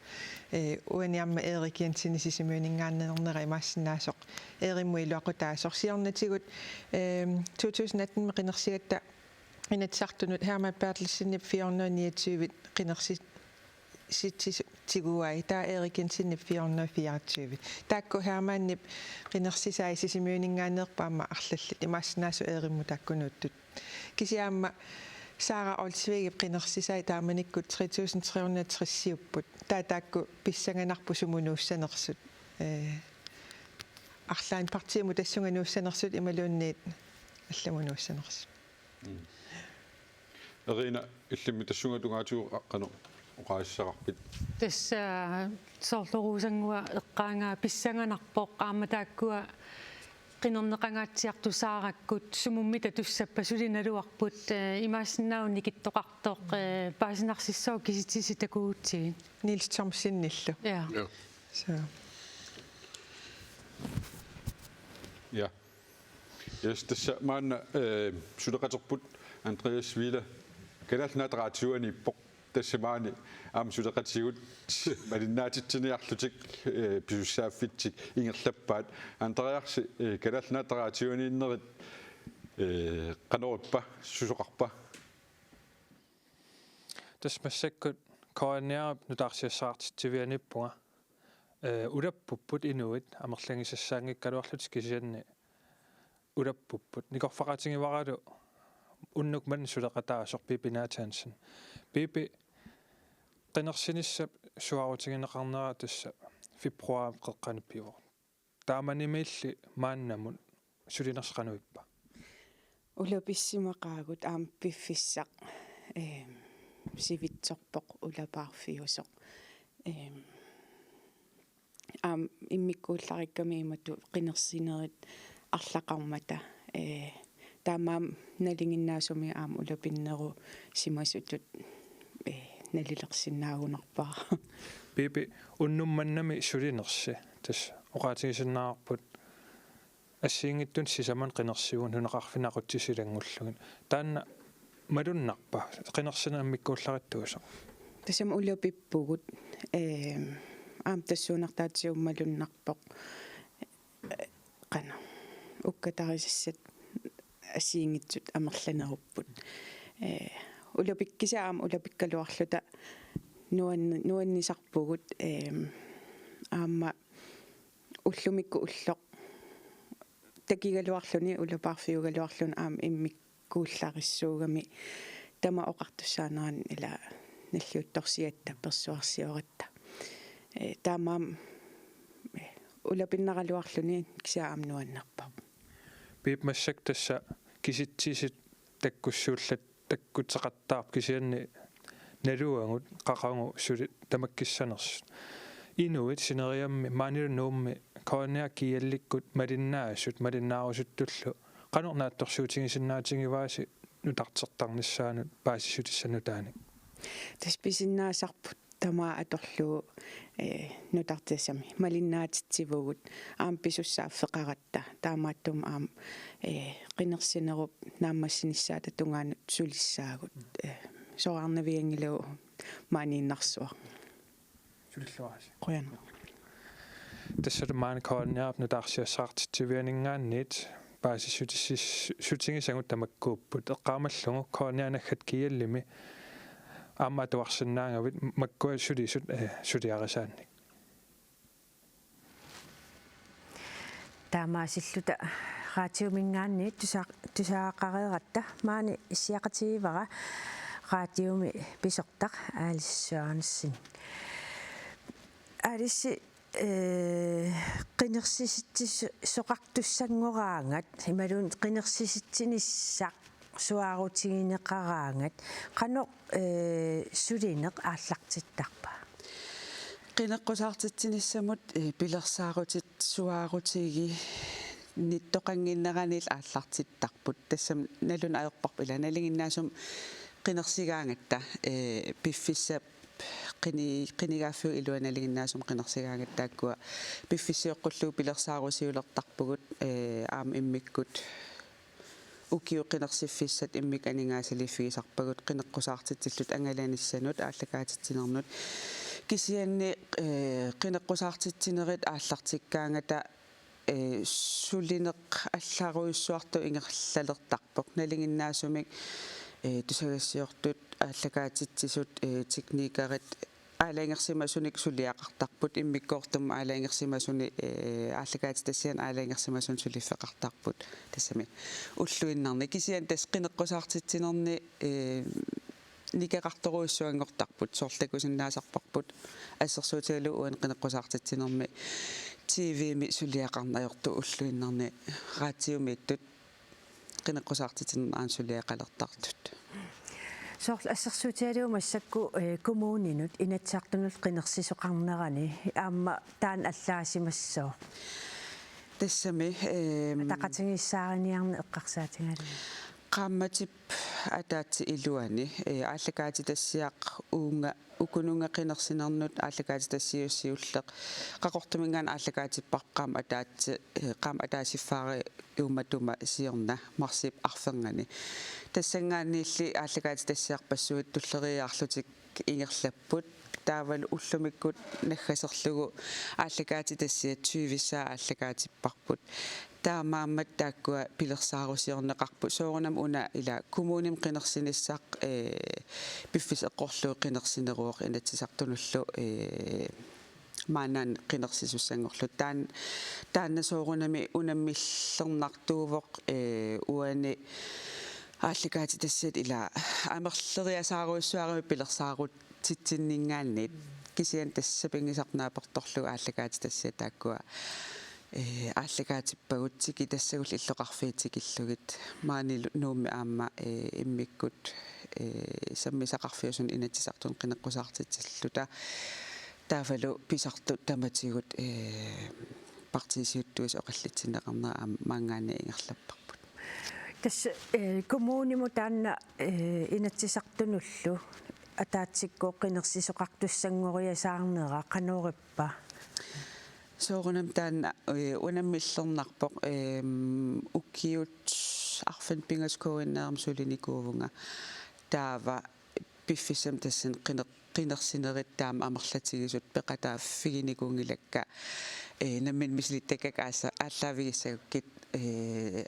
Eh, uani aamma Erik Jensenip Sisimiuninngaanneernera imaassinnaasoq Eerimmut iluaqutaasoq. Siornatigut, eh, to tusind atten-imi qinersigatta Inatsisartunut Hermann Berthelsenip fire hundrede niogtyve qinersi-, sitsi-, tiguai, taava Erik Jensenip fire hundrede fireogtyve. Taakku Hermannip qinersisai Sisimiuninngaanneerput aamma arlallit, imaassinnaasoq Eerimmut taakkunuuttut. Kisianni aamma Sara Olsvigip qinersisai taamanikkut tre tusind tre hundrede tres-iupput. Taava taakku pissanganarpoq sumut nuussanersut. Eh, arlaannik partiimut tassunga nuussanersut imaluunniit allamut nuussanersut. Mm. Erina, illimmi tassunga tungaatigut qanoq oqaasissaqarpit? Tassa soorlu Rosannguaq eqqaangaa pissanganarpoq, aamma taakkua qinerneqangaatsiartut Sarakkut sumummi tatussappat suli naluarput, eh, imaassinnaavoq nikittoqartoq, eh, paasinarsissooq kisitsisit takugutsigit. Niels Thomsenillu. Ja. Ja. Så. Ja. Yes, tassa maanna, eh, suleqaterput Andreas Wille, Kalaallit Nunaata Radioaniippoq, tassa maani aamma suleqatigut malinnaatitsiniarlutik, eh, pisussaaffitsik ingerlappaat. Andreas, eh, Kalaallit Nunaata Radioaniinnerit, eh, qanoq ippa, susoqarpa? Tassa massakkut K N R-ip nutaarsiassaqartitsivianiippunga. Eh, ulappupput inuit amerlangisassaanngikkaluarlutik, kisianni ulappupput. Nikorfaqatigivaralu unnuk manna suleqataasoq Pipi Nathansen. Pipi, qinersinissap suaarutigineqarnera tassa februaarip qeqqani pivoq. Taamanimiilli maannamut sulinersi qanoq ippa? Ulapissimaqaagut, aamma piffissaq, eem, sivitsorpoq ulapaarfiusoq. Eem, aamma immikkuullarikkami imatut qinersinerit arlaqarmata, ee, taamaammat nalinginnaasumik aamma ulapinnerusimasutut, ee, nalilersinnaagunarpara. Pipi, unnuk mannami sulinersi, tassa oqaatigisinnaavarput assigiinngitsunik sisamat qinersivugut nunaqarfinni aqutsisut ilanngullugit. Taanna malunnarpa, qinersineq immikkuullarissuusoq? Tassami ulapippugut, eem, aamma tassuunartaatigut malunnarpoq, ee, qanoq, ukkatarisassat assigiinngitsut amerlanerupput. Ee, ulapik-, kisianni aamma ulapikkaluarluta nuanni-, nuannisarpugut, eem, aamma ullumikkut ulloq takigaluarluni, ulapaarfiugaluarluni aamma immikkuullarissuugami, tamaat oqartussaanerani ila nalliuttorsigatta, persuarsioratta. Ee, taamaammat, ee, ulapinnaraluarluni kisianni aamma nuannerpoq. Pipi, massakkut tassa kisitsisit takkussuullat takkuteqattaarput, kisianni naluagut qaqugu suli tamakkissanersut. Inuit sineriammi maanilu Nuummi K N R G L-ikkut malinnaasut malinnaarusuttullu qanoq naatsorsuutigisinnaatigivaasi nutartertarnissaanut paasissutissanut nutaanik? Tassa pisinnaasarput tamaat atorlugu, eh, nutartissami malinnaatitsivugut aamma pisussaaffeqaratta, taamaattumik aamma, eh, qinersinerup naammassinissaata tungaanut sulissaagut, eh, soraarnavianngilagut maaniinnarsuaq. Sulilluarisi. Qujanaq. Tassa maani K N R-p nutaarsiassaqartitsivianinngaanniit paasissutissis-, sutigisagut tamakkuupput. Eqqaamallugu K N R naggat G L-imi aamma atuarsinnaagavit makkua sulisut, eh, suliarisaannik. Taamaasilluta raatiuminngaanniit tusa-, tusagaqareeratta maani issiaqatigivara raatiumi pisortaq Alice Sørensen. Alice, eh, qinersisitsis-, soqartussanngoraangat imaluunniit qinersisitsinissaq suaarutigineqaraangat qanoq, eh, sulineq aallartittarpa? Qineqqusaartitsinissamut, eh, pilersaarutit suaarutiginittoqannginneranillu aallartittarput. Tassami nalunarpoq ila nalinginnaasumik qinersigaangatta, eh, piffissap qini-, qinigaaffiup ilua nalinginnaasumik qinersigaangatta taakkua piffissioqqullugu pilersaarusiulertarpugut, eh, aamma immikkut ukiut qinersiffissat immikkut aningaasaliiffigisarpagut qineqqusaartitsilluta angalanissanut aallakaatitsinernut. Kisianni, eh, qineqqusaartitsinerit aallartikkaangata, eh, sulineq allarujussuartut ingerlalertarpoq. Nalinginnaasumik, eh, tusagassiortut aallakaatitsisut, eh, teknikerit aalajangersimasunik suliaqartarput, immikkoortumik aalajangersimasuni, eh, aallakaatitassianik aalajangersimasunik suliffeqartarput tassami ulluinnarni. Kisianni tassa qineqqusaartitsinerni, eh, nikeqartorujussuanngortarput, soorlu takusinnaasarparput assersuutigalugu uani qineqqusaartitsinermi T V-mi suliaqarneq ajortoq ulluinnarni raatiumiittut qineqqusaartitsinermi aamma suliaqalertartut. Soorlu assersuutigalugu massakkut, eh, kommuninut Inatsisartunullu qinersisoqarnerani aamma taanna allaasimassooq. Tassami, ehm, ataqatigiissaariniarneq eqqarsaatigalugu. Qaammatip ataatsip iluani, eh, aallakaatitassiaq uunga ukununnga qinersinernut aallakaatitassiup siulleq Qaqortuminngaanniit aallakaatipparput qaammat ataatsi-, eh, qaammat ataasiffaagiummatuma siorna marsip arfernganni. Tassanngaanniilli aallakaatitassiarpassuit tulleriiaarlutik ingerlapput. Taavalu ullumikkut naggaserlugu aallakaatitassiat tyvissaa aallakaatipparput. Taamaammat taakkua pilersaarusiorneqarput. Soorunami una ila kommunimi qinersinissaq, eh, piffissaq eqqorlugu qinersineruvoq Inatsisartunullu, eh, maannaannaq qinersisussanngorluta. Taan-, taanna soorunami unammillernartuuvoq, eh, uani aallakaatitassiat ila amerleriasaarujussuaramik pilersaarutitsinninngaanniit. Kisianni tassa sapinngisaq naapertorlugu aallakaatitassiat taakkua, eh, aallakaatippagut tikitassagullu illoqarfiit tikillugit. Maanilu Nuummi aamma, eh, immikkut, eh, sammisaqarfiusunut Inatsisartunut qineqqusaartitsilluta. Taavalu pisartut tamatigut, eh, partiit siuttuisa oqallitsinneqarnera aamma maanngaanniit ingerlapparput. Tassa, eh, kommunimut taanna, eh, Inatsisartunullu ataatsikkut qinersisoqartussanngoriasaarnera qanorippa? Soorunami taanna, eh, unammillernarpoq, ehm, ukiut arfineq-pingasut K N R-imut sulinikuuvunga. Taava piffissami tassani qiner-, qinersinerit taama amerlatigisut peqataaffiginikuunngilakka, eh, nammineq misilittakkakka aassa-, aallaavigissagukkit, eh,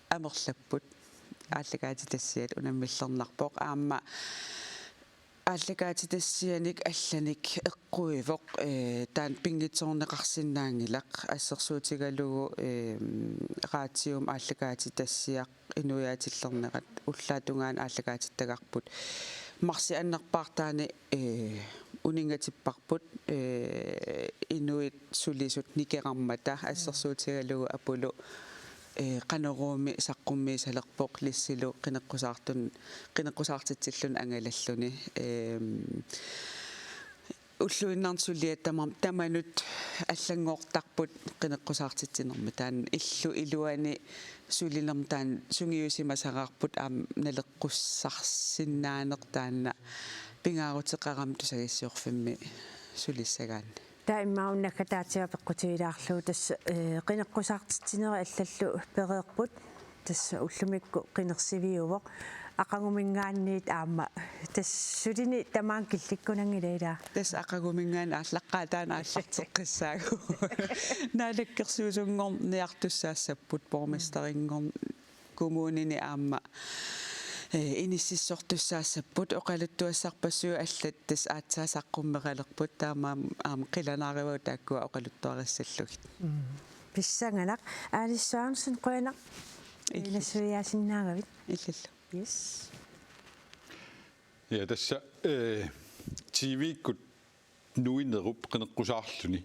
amerlapput. Aallakaatitassiat unammillernarpoq aamma aallakaatitassianik allanik eqquivoq, eh, taanna pinngitsoorneqarsinnaanngilaq assersuutigalugu, eh, raatiumi aallakaatitassiaq inuiaatillernerat ullaap tungaanut aallakaatittagarput. Marsip annerpaartaani, eh, uninngatipparput, eh, inuit sulisut nikeqarmata assersuutigalugu Apollo, eh, Qanoruumi saqqummiisalerpoq Lissilu qineqqusaartun-, qineqqusaartitsilluni angalalluni. Ehm, ulluinnarni suliat tamarmik tamanut allanngortarput qineqqusaartitsinermi, taanna illu iluani sulinermi taanna sungiusimasaraarput aamma naleqqussarsinnaaneq taanna pingaaruteqarami tusagassiorfimmi sulissagaanni. Taava immaqa una naggataatiga peqqutigilaarlugu tassa, eh, qineqqusaartitsinerit allallu pereerput. Tassa ullumikkut qinersiviuvoq. Aqaguminngaanniit aamma. Tassa sulini tamaanga killikkunanngilaq, ilaa? Tassa aqaguminngaanniit aallaqqaataani aallarteqqissaagut. Naalakkersuisunngorniartussaassapput, borgmesterinngorn-, kommunini aamma, eh, inississortussaassapput, oqaluttuassarpassuit allat tassa aatsaat saqqummeqalerput, taamaammat aamma qilanaarivagut taakkua oqaluttuarissallugit. Mm. Pissanganaq. Alice Sørensen, qujanaq. Illillu. Nassuiaasinnaagavit. Illillu. Yes. Ja, tassa, eh, T V-kkut nuinerup qineqqusaarluni,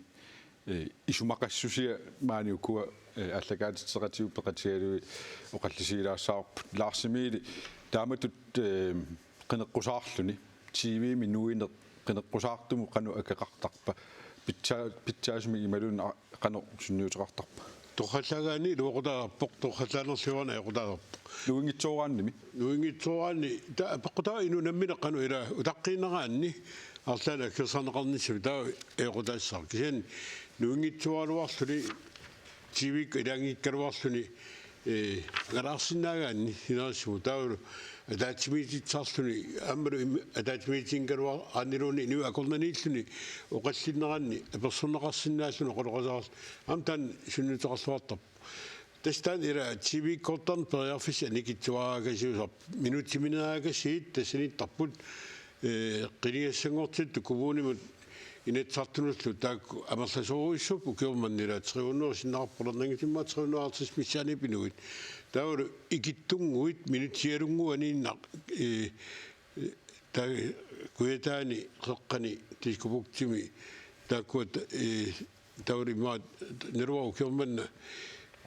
eh, isumaqassusia maani ukua, eh, aallakaatitseqatigut peqatigalugit oqallisigilaassaagut. Lars Emil, taamatut, eh, qineqqusaarluni, T V-mi nuineq qineqqusaartumut qanoq akeqartarpa? Pitsaa-, pitsaasumik imaluunniit a-, qanoq sunniuteqartarpa? Torrallaagaanni iluaqutaalerpoq, torrallaanerluinnarni ajoqutaalerpoq. Nuinngitsooraannimi? Nuinngitsooraanni, ta-, apeqqutaavoq inuup nammineq qanoq ilaa utaqqiinnaraanni arlaannik aggersarneqarnissaq taava ajoqutaassaaq. Kisianni nuinngitsooraluarluni T V-kkut ilaanngikkaluarluni, eh, angalaarsinnaagaanni sinerissumut. Taavalu ataatsimiititsisarluni, aammalu im-, ataatsimiititinngaluaraanniluunniit inuit akornanniilluni oqallinneranni apersorneqarsinnaalluni oqaloqasaarl-, aamma taanna sunniuteqarluartarpoq. Tassa taanna ilaa T V-kkoortarneq periarfissat annikitsuaraakasiusarput, minutsimineraagassigit tassaniittarput, eh, qinigassanngortittut kommunimut Inatsisartunullu taakku amerlasoorujussuupput, ukioq manna ilaa tre hundrede sinneqarpoq, qulernanngitsumik tre hundrede og halvtreds missaanniit inuit. Taavalu ikittunnguit minutsialunnguaniinnaq, eh, eh, ta-, Kujataani, Qeqqani, Diskobugtimi, taakkua ta-, eh, taavalu immaqa naluara ukioq manna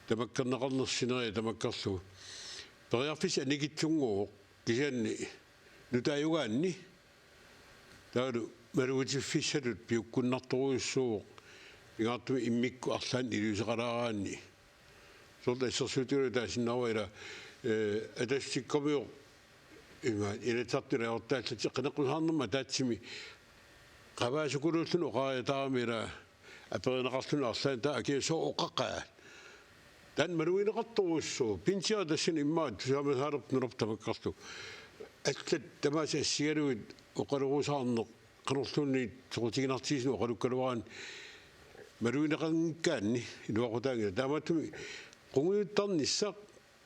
tamakkerneqarneq sineriak tamakkerlugu. Periarfissaq annikitsunnguuvoq, kisianni nutaajugaanni taavalu malugitiffissatut piukkunnartorujussuuvoq, pingaartumik immikkut arlaannik iliuuseqalaaraanni. Soorlu assersuutigalugu taasinnaavara ilaa, eh, Atassutsikkormiut, ima, Inatsisartuni ajortaallutik qineqqusaarnermut ataatsimi qavaasukuluulluni oqariataarami ilaa aperineqarluni arlaannik, taava akia sooq oqaqaat. Taanna malugineqartorujussuuvoq. Pinsiaq tassani immaqa tusaamasaalerpoq nunarput tamakkerlugu. Allat tamaasa assigalugit oqalorusaarneq qanorluunniit soqutiginartigisunik oqalukkaluaraanni malugineqanngikkaanni iluaqutaanngilaq. Taamaattumik qungujuttarnissaq,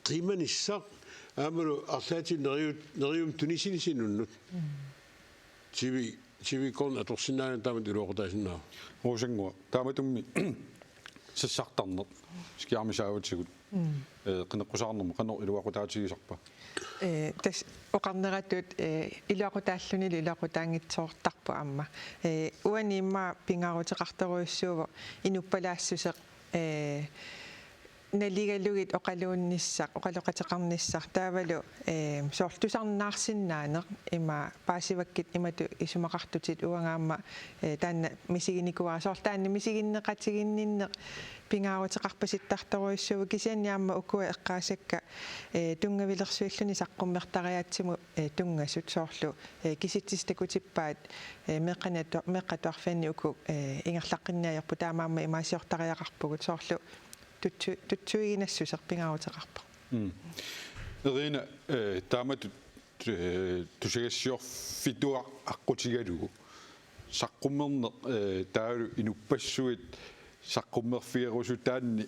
qimanissaq, aammalu arlaatigut neriu-, neriummik tunisinissaq inunnut. Mm. T V, T V-kkoorneq atorsinnaanani taamatut iluaqutaasinnaavoq. Rosannguaq, taamatummi sassartarneq, skærmi saavatigut, mm, eh, qineqqusaarnermut qanoq iluaqutaatigisarpa? Eh, tassa oqarneratut, eh, iluaqutaallunilu iluaqutaanngitsoortarpoq aamma. Eh, uani immaqa pingaaruteqartorujussuuvoq inuppalaassuseq, eh, naligalugit oqaluunnissaq, oqaloqateqarnissaq, taavalu, eh, soorlu tusarnaarsinnaaneq, ima paasivakkit imatut isumaqartutit, uanga aamma, eh, taanna misiginikuuara, soorlu taanna misiginneqatiginninneq pingaaruteqarpasittartorujussuuvoq, kisianni aamma ukua eqqaasakka, eh, tunngavilersuilluni saqqummertariaatsimut, eh, tunngasut, soorlu, eh, kisitsisit takutippaat, eh, meeqqani atu-, meeqqat atuarfianni uku, eh, ingerlaqqinniarput, taamaammat imaasiortariaqarpugut, soorlu tutsu-, tutsuiginassuseq pingaaruteqarpoq. Mm. Irina, eh, taamatut, eh, tusagassiorfittuaq aqqutigalugu saqqummerneq, eh, taavalu inuppassuit saqqummerfigerusutaanni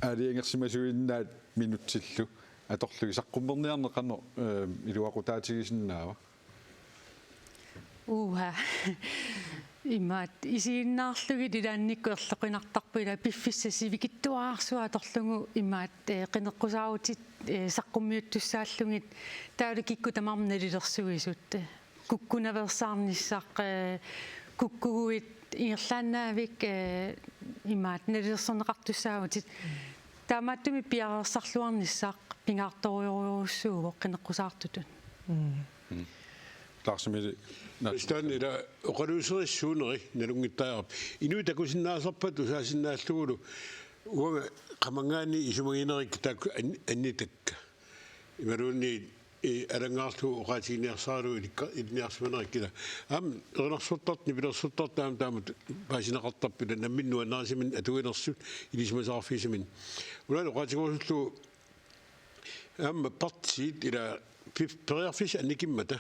aalajangersimasuinnaat minutsillu atorlugit saqqummerniarneq qanoq, eh, iluaqutaatigisinnaava? Uha. Imaat, isiginnaarlugit ilaannikkut erloqinartarpoq, ilaa piffissap sivikitsuararsuaq atorlugu imaat, eh, qineqqusaarutit, eh, saqqummiuttussaallugit, taavalu kikkut tamarmik nalilersuisut. Kukkunaveersaarnissaq, eh, kukkuguit ingerlaannavik, eh, imaat nalilersorneqartussaavutit. Taamaattumik piareersarluarnissaq pingaartorujorujussuuvoq qineqqusaartutut. Mm. Mm. Taarsimili naat- Istaan ila oqaluuserissuuneri nalunngittariaqarpoq. Inuit takusinnaasarput tusaasinnaallugu uanga qamanngaanniit isumaginerit taakku an-, annitakka. Imaluunniit, eh, alanngaarlugu oqaatiginiarsaralugu ilikka-, ilinniarsimanerit ila. Aamma erinarsortartut, nipilersortartut aamma taamatut paasineqartarput ila nammineq nuannarisimaneq atuinersut ilisimasaqarfigisimaneq. Una oqaatigerusullugu aamma partiit ila pif-, periarfissat annikimmata.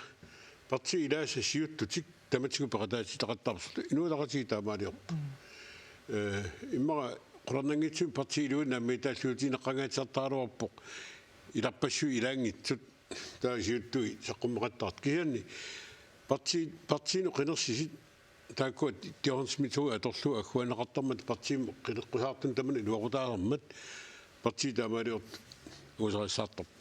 Partiit ilaasa siuttutik tamatigut peqataatitaqattaarput. Inuit Ataqatigiit taamaaliorput. Eh, immaqa qularnanngitsumik partiit iluanni naammagittaalluutigineqangaatsiartaraluarpoq. Ilarpassui ilaanngitsut taava siuttui saqqummeqattaartut. Kisianni parti-, partiinut qinersisit taakkua Johan Schmidtip atorlugu agguaanneqartarmata partiimut qineqqusaartunut tamanut iluaqutaasarmat partiit taamaaliortut angusarissaartarput.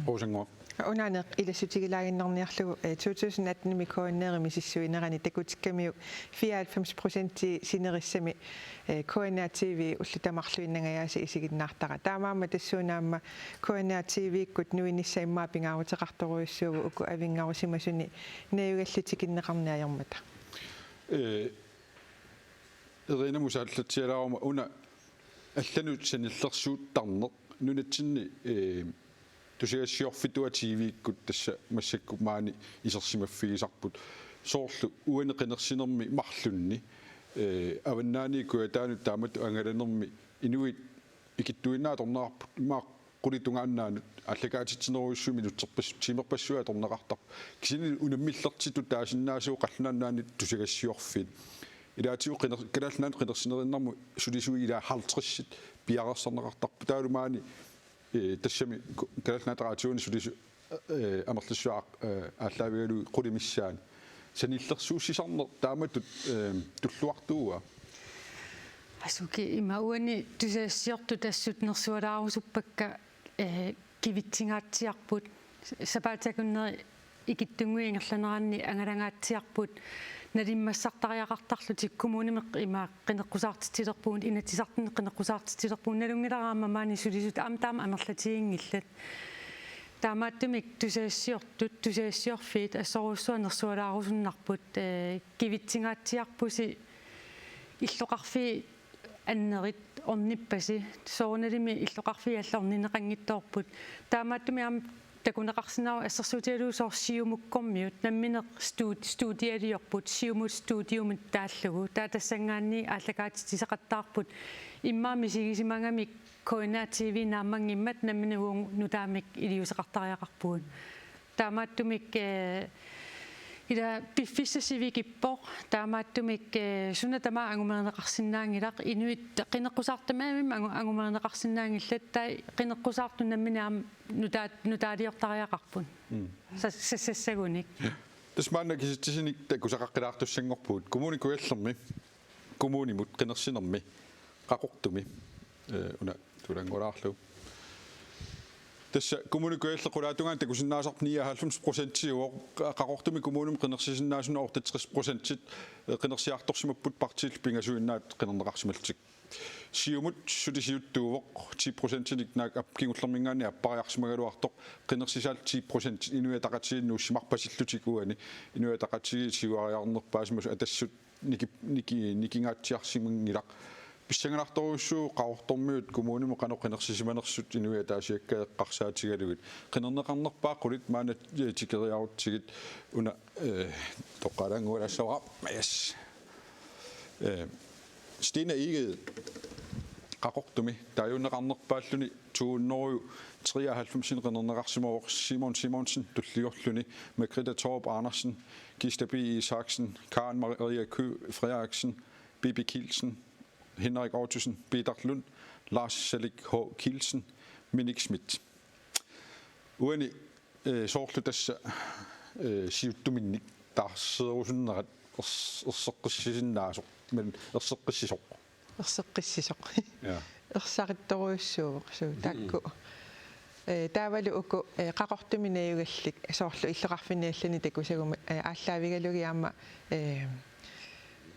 Rosannguaq. Unaana ilassutigilaannarniarlugu, eh, to tusind atten-imi K N R-imi misissuinerani takutikkamiuk fireoghalvfems procent sinerissami, eh, K N R T V ullut tamarluinnangajaasa isiginnaartara. Taamaammat tassuuna aamma K N R T V-kkut nuinissaq immaqa pingaaruteqartorujussuuvoq uku avinngarusimasuni najugallit tikinneqarneq ajormata. Eh, Erinamut saallatsialaaruma una allanut sanillersuuttarneq nunatsinni, eh, tusagassiorfitua T V-kkut tassa massakkut maani isersimaffigisarput. Soorlu uani qinersinermi marlunni, eh, avannaani kujataanut taamatut angalanermi inuit ikittuinnaat atorneqarput, immaqa qulit tungaannaannut aallakaatitsinerujussuit minutserpassuit tiimerpassuit atorneqartarput. Kisianni unammillertitut taasinnaasut Qallunaat Nunaanni tusagassiorfiit. Ilaatigut qiner-, Kalaallit Nunaanni qinersineriinnermut sulisui ilaa halvtredsit piareersarneqartarput. Taavalu maani, eh, tassami ku-, Kalaallit Nunaata Radioani sulisu-, eh, amerlassuaq, eh, aallaavigalugit qulit missaanni. Sanillersuussisarneq taamatut, eh, tulluartuua? Asuki ima uani tusagassiortut assut nersualaarusuppakka, eh, kivitsingaatsiarput, sapaatip akunneri ikittunnguit ingerlaneranni angalangaatsiarput, nalimmassartariaqartarlutik kommunimi ima qineqqusaartitsilerpugut, Inatsisartuni qineqqusaartitsilerpugut, nalunngilara aamma maani sulisut aamma taama amerlatiginngillat. Taamaattumik tusagassiortut, tusagassiorfiit assorujussuaq nersualaarusunnarput, eh, kivitsingaatsiarpusi illoqarfiit annerit ornippasi, soorunalimi illoqarfiit allat orninneqanngitsoorput. Taamaattumik aamma takuneqarsinnaavoq assersuutigalugu soorlu Siumukkormiut nammineq stud-, studialiorput, Siumut studiumut taallugu. Taava tassanngaanniit aallakaatitsisaqattaarput. Immaqa misigisimagamik K N R T V naammanngimmat nammineq uagut nutaamik iliuuseqartariaqarpugut. Taamaattumik, eh, ila piffissaq sivikippoq, taamaattumik, eh, suna tamaat angumerineqarsinnaanngilaq, inuit qineqqusaartut tamarmik angu-, angumerineqarsinnaanngillat, taava qineqqusaartut nammineq aamma nutaa-, nutaaliortariaqarput. Mm. Sa-, sa-, sassagunik. Ja. Tassa maanna kisitsisinik takusaqaqqilaartussanngorpugut. Kommune Kujallermi, kommunimut qinersinermi, Qaqortumi, eh, una tulanngulaarlu. Tassa Kommune Kujalleq qulaatungaani takusinnaasarput nioghalvfems procentiuvoq, Qa-, Qaqortumi kommunimut qinersisinnaasunut otteogtres procentit, eh, qinersiartorsimapput partiillu pingasuinnaat qinerneqarsimallutik. Siumut suli siuttuuvoq ti procentinik naak ap-, kingullerminngaanniit appariarsimagaluartoq, qinersisaallu ti procent. Inuit Ataqatigiit nuussimarpasillutik uani, Inuit Ataqatigiit siuariarnerpaasimasut Atassut niki-, niki-, nikingaatsiarsimanngilaq. Pissanganartorujussuuvoq Qaqortormiut kommunimut qanoq qinersisimanersut inuit ataasiakkaat eqqarsaatigalugit. Qinerneqarnerpaat qulit maanna, eh, tikeriarutsigit una, eh, toqqaalaanngualaassavara. Yes. Eh, Stine Egede Qaqortumi taaguunneqarnerpaalluni to hundrede treoghalvfems qinerneqarsimavoq, Simon Simonsen tulliulluni, Margrethe Thorup Andersen, Kista B. Isaksen, Karen Maria Ky Frederiksen, Bibi Kielsen, Henrik Ottosen, Peter Lund, Lars Salik H. Kielsen, Minik Schmidt. Uani, eh, soorlu tassa, eh, siuttuminnik taarseerusunnerat ers-, erseqqissisinnaasoq, men erseqqissisoq. Erseqqissisoq. Ja. Ersarittorujussuuvoq suu. Mm. Taakku. Eh, taavalu uku, eh, Qaqortumi najugallit soorlu illoqarfinni allani takusaguma, eh, aallaavigalugit aamma, eh,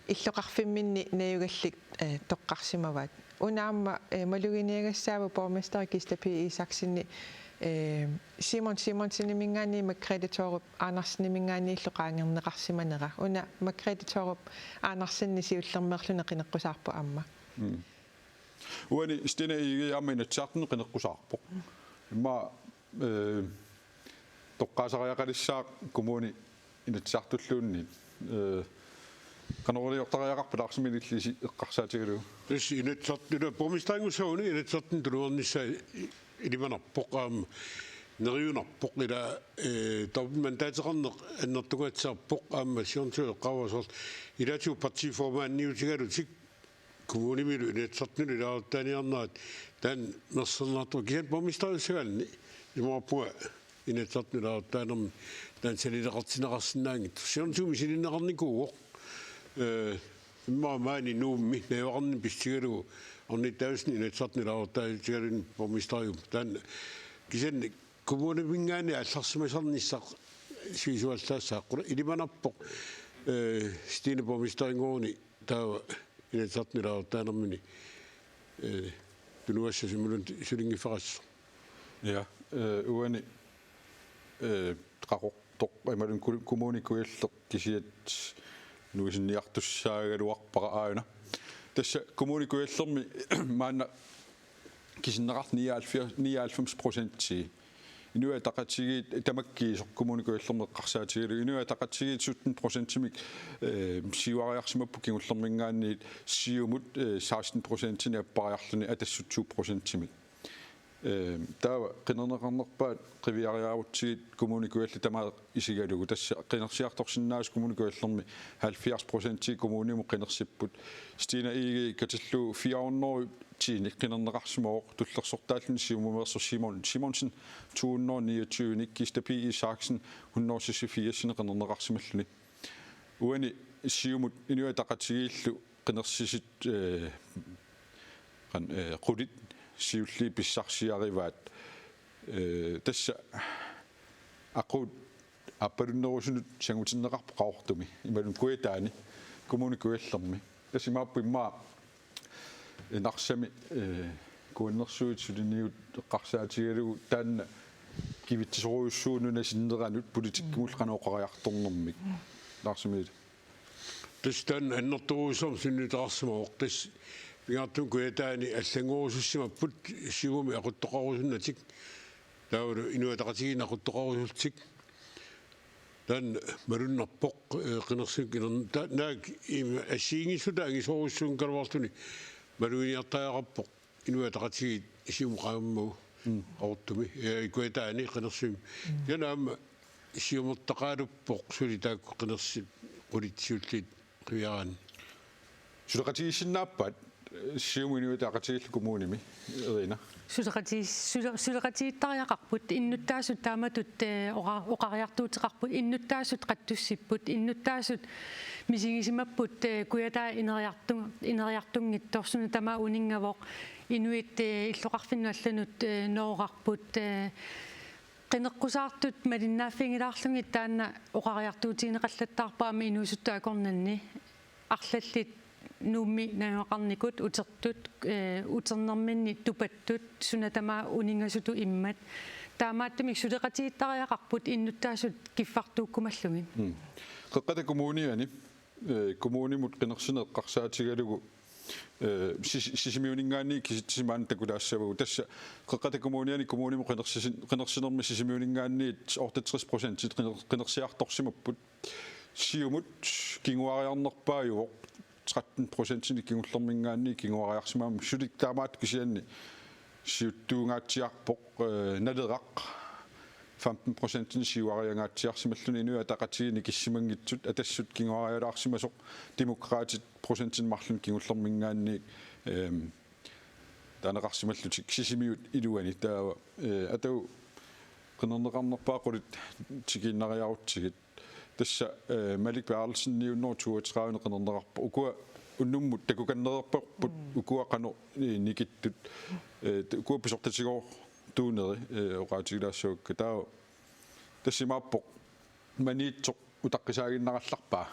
illoqarfimminni najugallit, eh, toqqarsimavaat. Una aamma, eh, maluginiagassaavoq borgmester Kista P. Isaksenip Eh, Simon Simonseniminngaanniit Margrethe Thorup Anderseniminngaanniillu qaangerneqarsimanera. Una Margrethe Thorup Andersen siullermeerluni qineqqusaarpoq aamma. Mm. Uani Stine Egede aamma Inatsisartuni qineqqusaarpoq. Immaqa, eh, toqqaasariaqalissaaq kommuni Inatsisartulluunniit. Eh, qanoq iliortariaqarpa taarsiminillisi eqqarsaatigalugu? Tassa Inatsisartuni borgmesterinngussagunik Inatsisartuni tunuarnissaa i-, ilimanarpoq aamma neriunarpoq ila, eh, dobbeltmandateqarneq annertungaatsiarpoq aamma siornatigut eqqaavara soorlu ilaatigut partiformandiutigalutik kommunimilu Inatsisartunilu ilaaruttaaniarnerat taanna mersernartoq kisianni borgmesteriussagaanni imaappunga Inatsisartuni ilaaruttaanermi taanna sanileqartinneqarsinnaanngitsoq. Siornatigut misilinneqarnikuuvoq. Eh, immaqa maani Nuummi najugaqarnermik pissutigalugu ornittaasunik Inatsisartuni ilaaruttaatigaluni borgmesteriuvoq. Taanna kisianni kommuniminngaanniit aallarsimasarnissaq sivisuallaassaaq. Qula ilimanarpoq, eh, Stine borgmesterinngoruni taava Inatsisartuni ilaaruttaanermini, eh, tunuassasut imaluunniit sulinngiffeqassasoq. Ja, eh, uani, eh, Qaqortoq imaluunniit Ku-, Kommune Kujalleq kisiat nuisinniartussaagaluarpara aajuna. Tassa Kommune Kujallermi maanna kisinneqartut nioghalvfjerds, nioghalvfems procentii. Inuit Ataqatigiit tamakkiisoq Kommune Kujallermi eqqarsaatigalugu. Inuit Ataqatigiit sytten procentimik, eh, siuariarsimapput kingullerminngaanniit, Siumut, eh, seksten procentinik appariarluni Atassut to procentimik. Eh, taava qinerneqarnerpaat qiviariaarutsigit Kommune Kujalleq tamaat isigalugu. Tassa qinersiartorsinnaasoq Kommune Kujallermi halvfjerds procentii kommunimut qinersipput. Stine Egede katillugu fire hundrede tiinik qinerneqarsimavoq, tullersortaalluni Siumumeersoq Simon Simonsen to hundrede niogtyvenik, Kista P. Isaksen hundrede seksogfirsinik qinerneqarsimalluni. Uani Siumut Inuit Ataqatigiillu qinersisit, eh, qan-, eh, qulit siulliit pissarsiarivaat. Eh, tassa aqut aappalunnerusunut sangutinneqarpoq Qaqortumi imaluunniit Kujataani, Kommune Kujallermi. Tassa imaappoq immaqa Narsami, eh, Kuannersuit suliniut eqqarsaatigalugu taanna kivitsisorujussuuvoq nuna sinneranut politikkimullu qanoq oqariartornermik. Narsami. Tassa taanna annertoorujussuarmik sunniuteqarsimavoq. Tassa pingaartumik Kujataani allanngorusussimapput Siumumi aquttoqarusunnatik. Taavalu Inuit Ataqatigiinni aquttoqarusullutik. Taanna malunnarpoq, eh, qinersineq inerneq. Ta-, naak ima assigiinngissutaat angisoorujussuugaluarluni maluginiartariaqarpoq Inuit Ataqatigiit Siumut qaammagu. Mm. Qaqortumi, eh, Kujataani qinersimavoq. Mm. Taanna aamma siumertaqaaluppoq suli taakku qinersip qulit siulliit qiviaraanni. Suleqatigiissinnaappat, eh, Siumut Inuit Ataqatigiillu kommunimi, Irina? Suleqatigiis-, sule-, suleqatigiittariaqarput, innuttaasut taamatut, eh, oqa-, oqariartuuteqarput, innuttaasut qatsussipput, innuttaasut misigisimapput, eh, Kujataa ineriartu-, ineriartunngitsoq, suna tamaat uninngavoq, inuit, eh, illoqarfinnut allanut, eh, noorarput, eh, qineqqusaartut malinnaaffigilaarlugit taanna oqariartuutigineqallattaarpoq aamma inuusuttut akornanni. Arlallit Nuummi najugaqarnikut utertut, eh, uternerminni tupattut, suna tamaat uninngasutut immat. Taamaattumik suleqatigiittariaqarput innuttaasut kiffartuukkumallugit. Mm. Qeqqata Kommuniani, eh, kommunimut qinersineq eqqarsaatigalugu, eh, Sis-, Sisimiuninngaanniit kisitsisit maanna takulaassavagut. Tassa Qeqqata Kommuniani kommunimut qinersisin-, qinersinermi Sisimiuninngaanniit otteogtres procentit qiner-, qinersiartorsimapput. Siumut kinguariarnerpaajuvoq tretten procentinik kingullerminngaanniit kinguariarsimammat, sulik taamaattoq kisianni siuttuungaatsiarpoq, eh, Naleraq femten procentinik siuariangaatsiarsimalluni. Inuit Ataqatigiit nikissimanngitsut, Atassut kinguarialaarsimasoq, Demokraatit procentinik marlunnik kingullerminngaanniit, ehm, taaneqarsimallutik Sisimiut iluani. Taava, eh, atagu qinerneqarnerpaat qulit tikiinnariarutsigit. Tassa, eh, Malik Berthelsen ni hundrede toogtredive qinerneqarpoq. Ukua unnummut takukannereerparput, mm, ukua qanoq, eh, nikittut, eh, t-, ukua pisortatigoortuuneri, eh, oqaatigilaassavakka. Taava tassa imaappoq Maniitsoq utaqqisaaginnarallarpaa.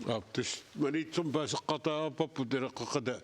Aap, tassa Maniitsormi paaseqqaartariaqarparput, taleqqaqqata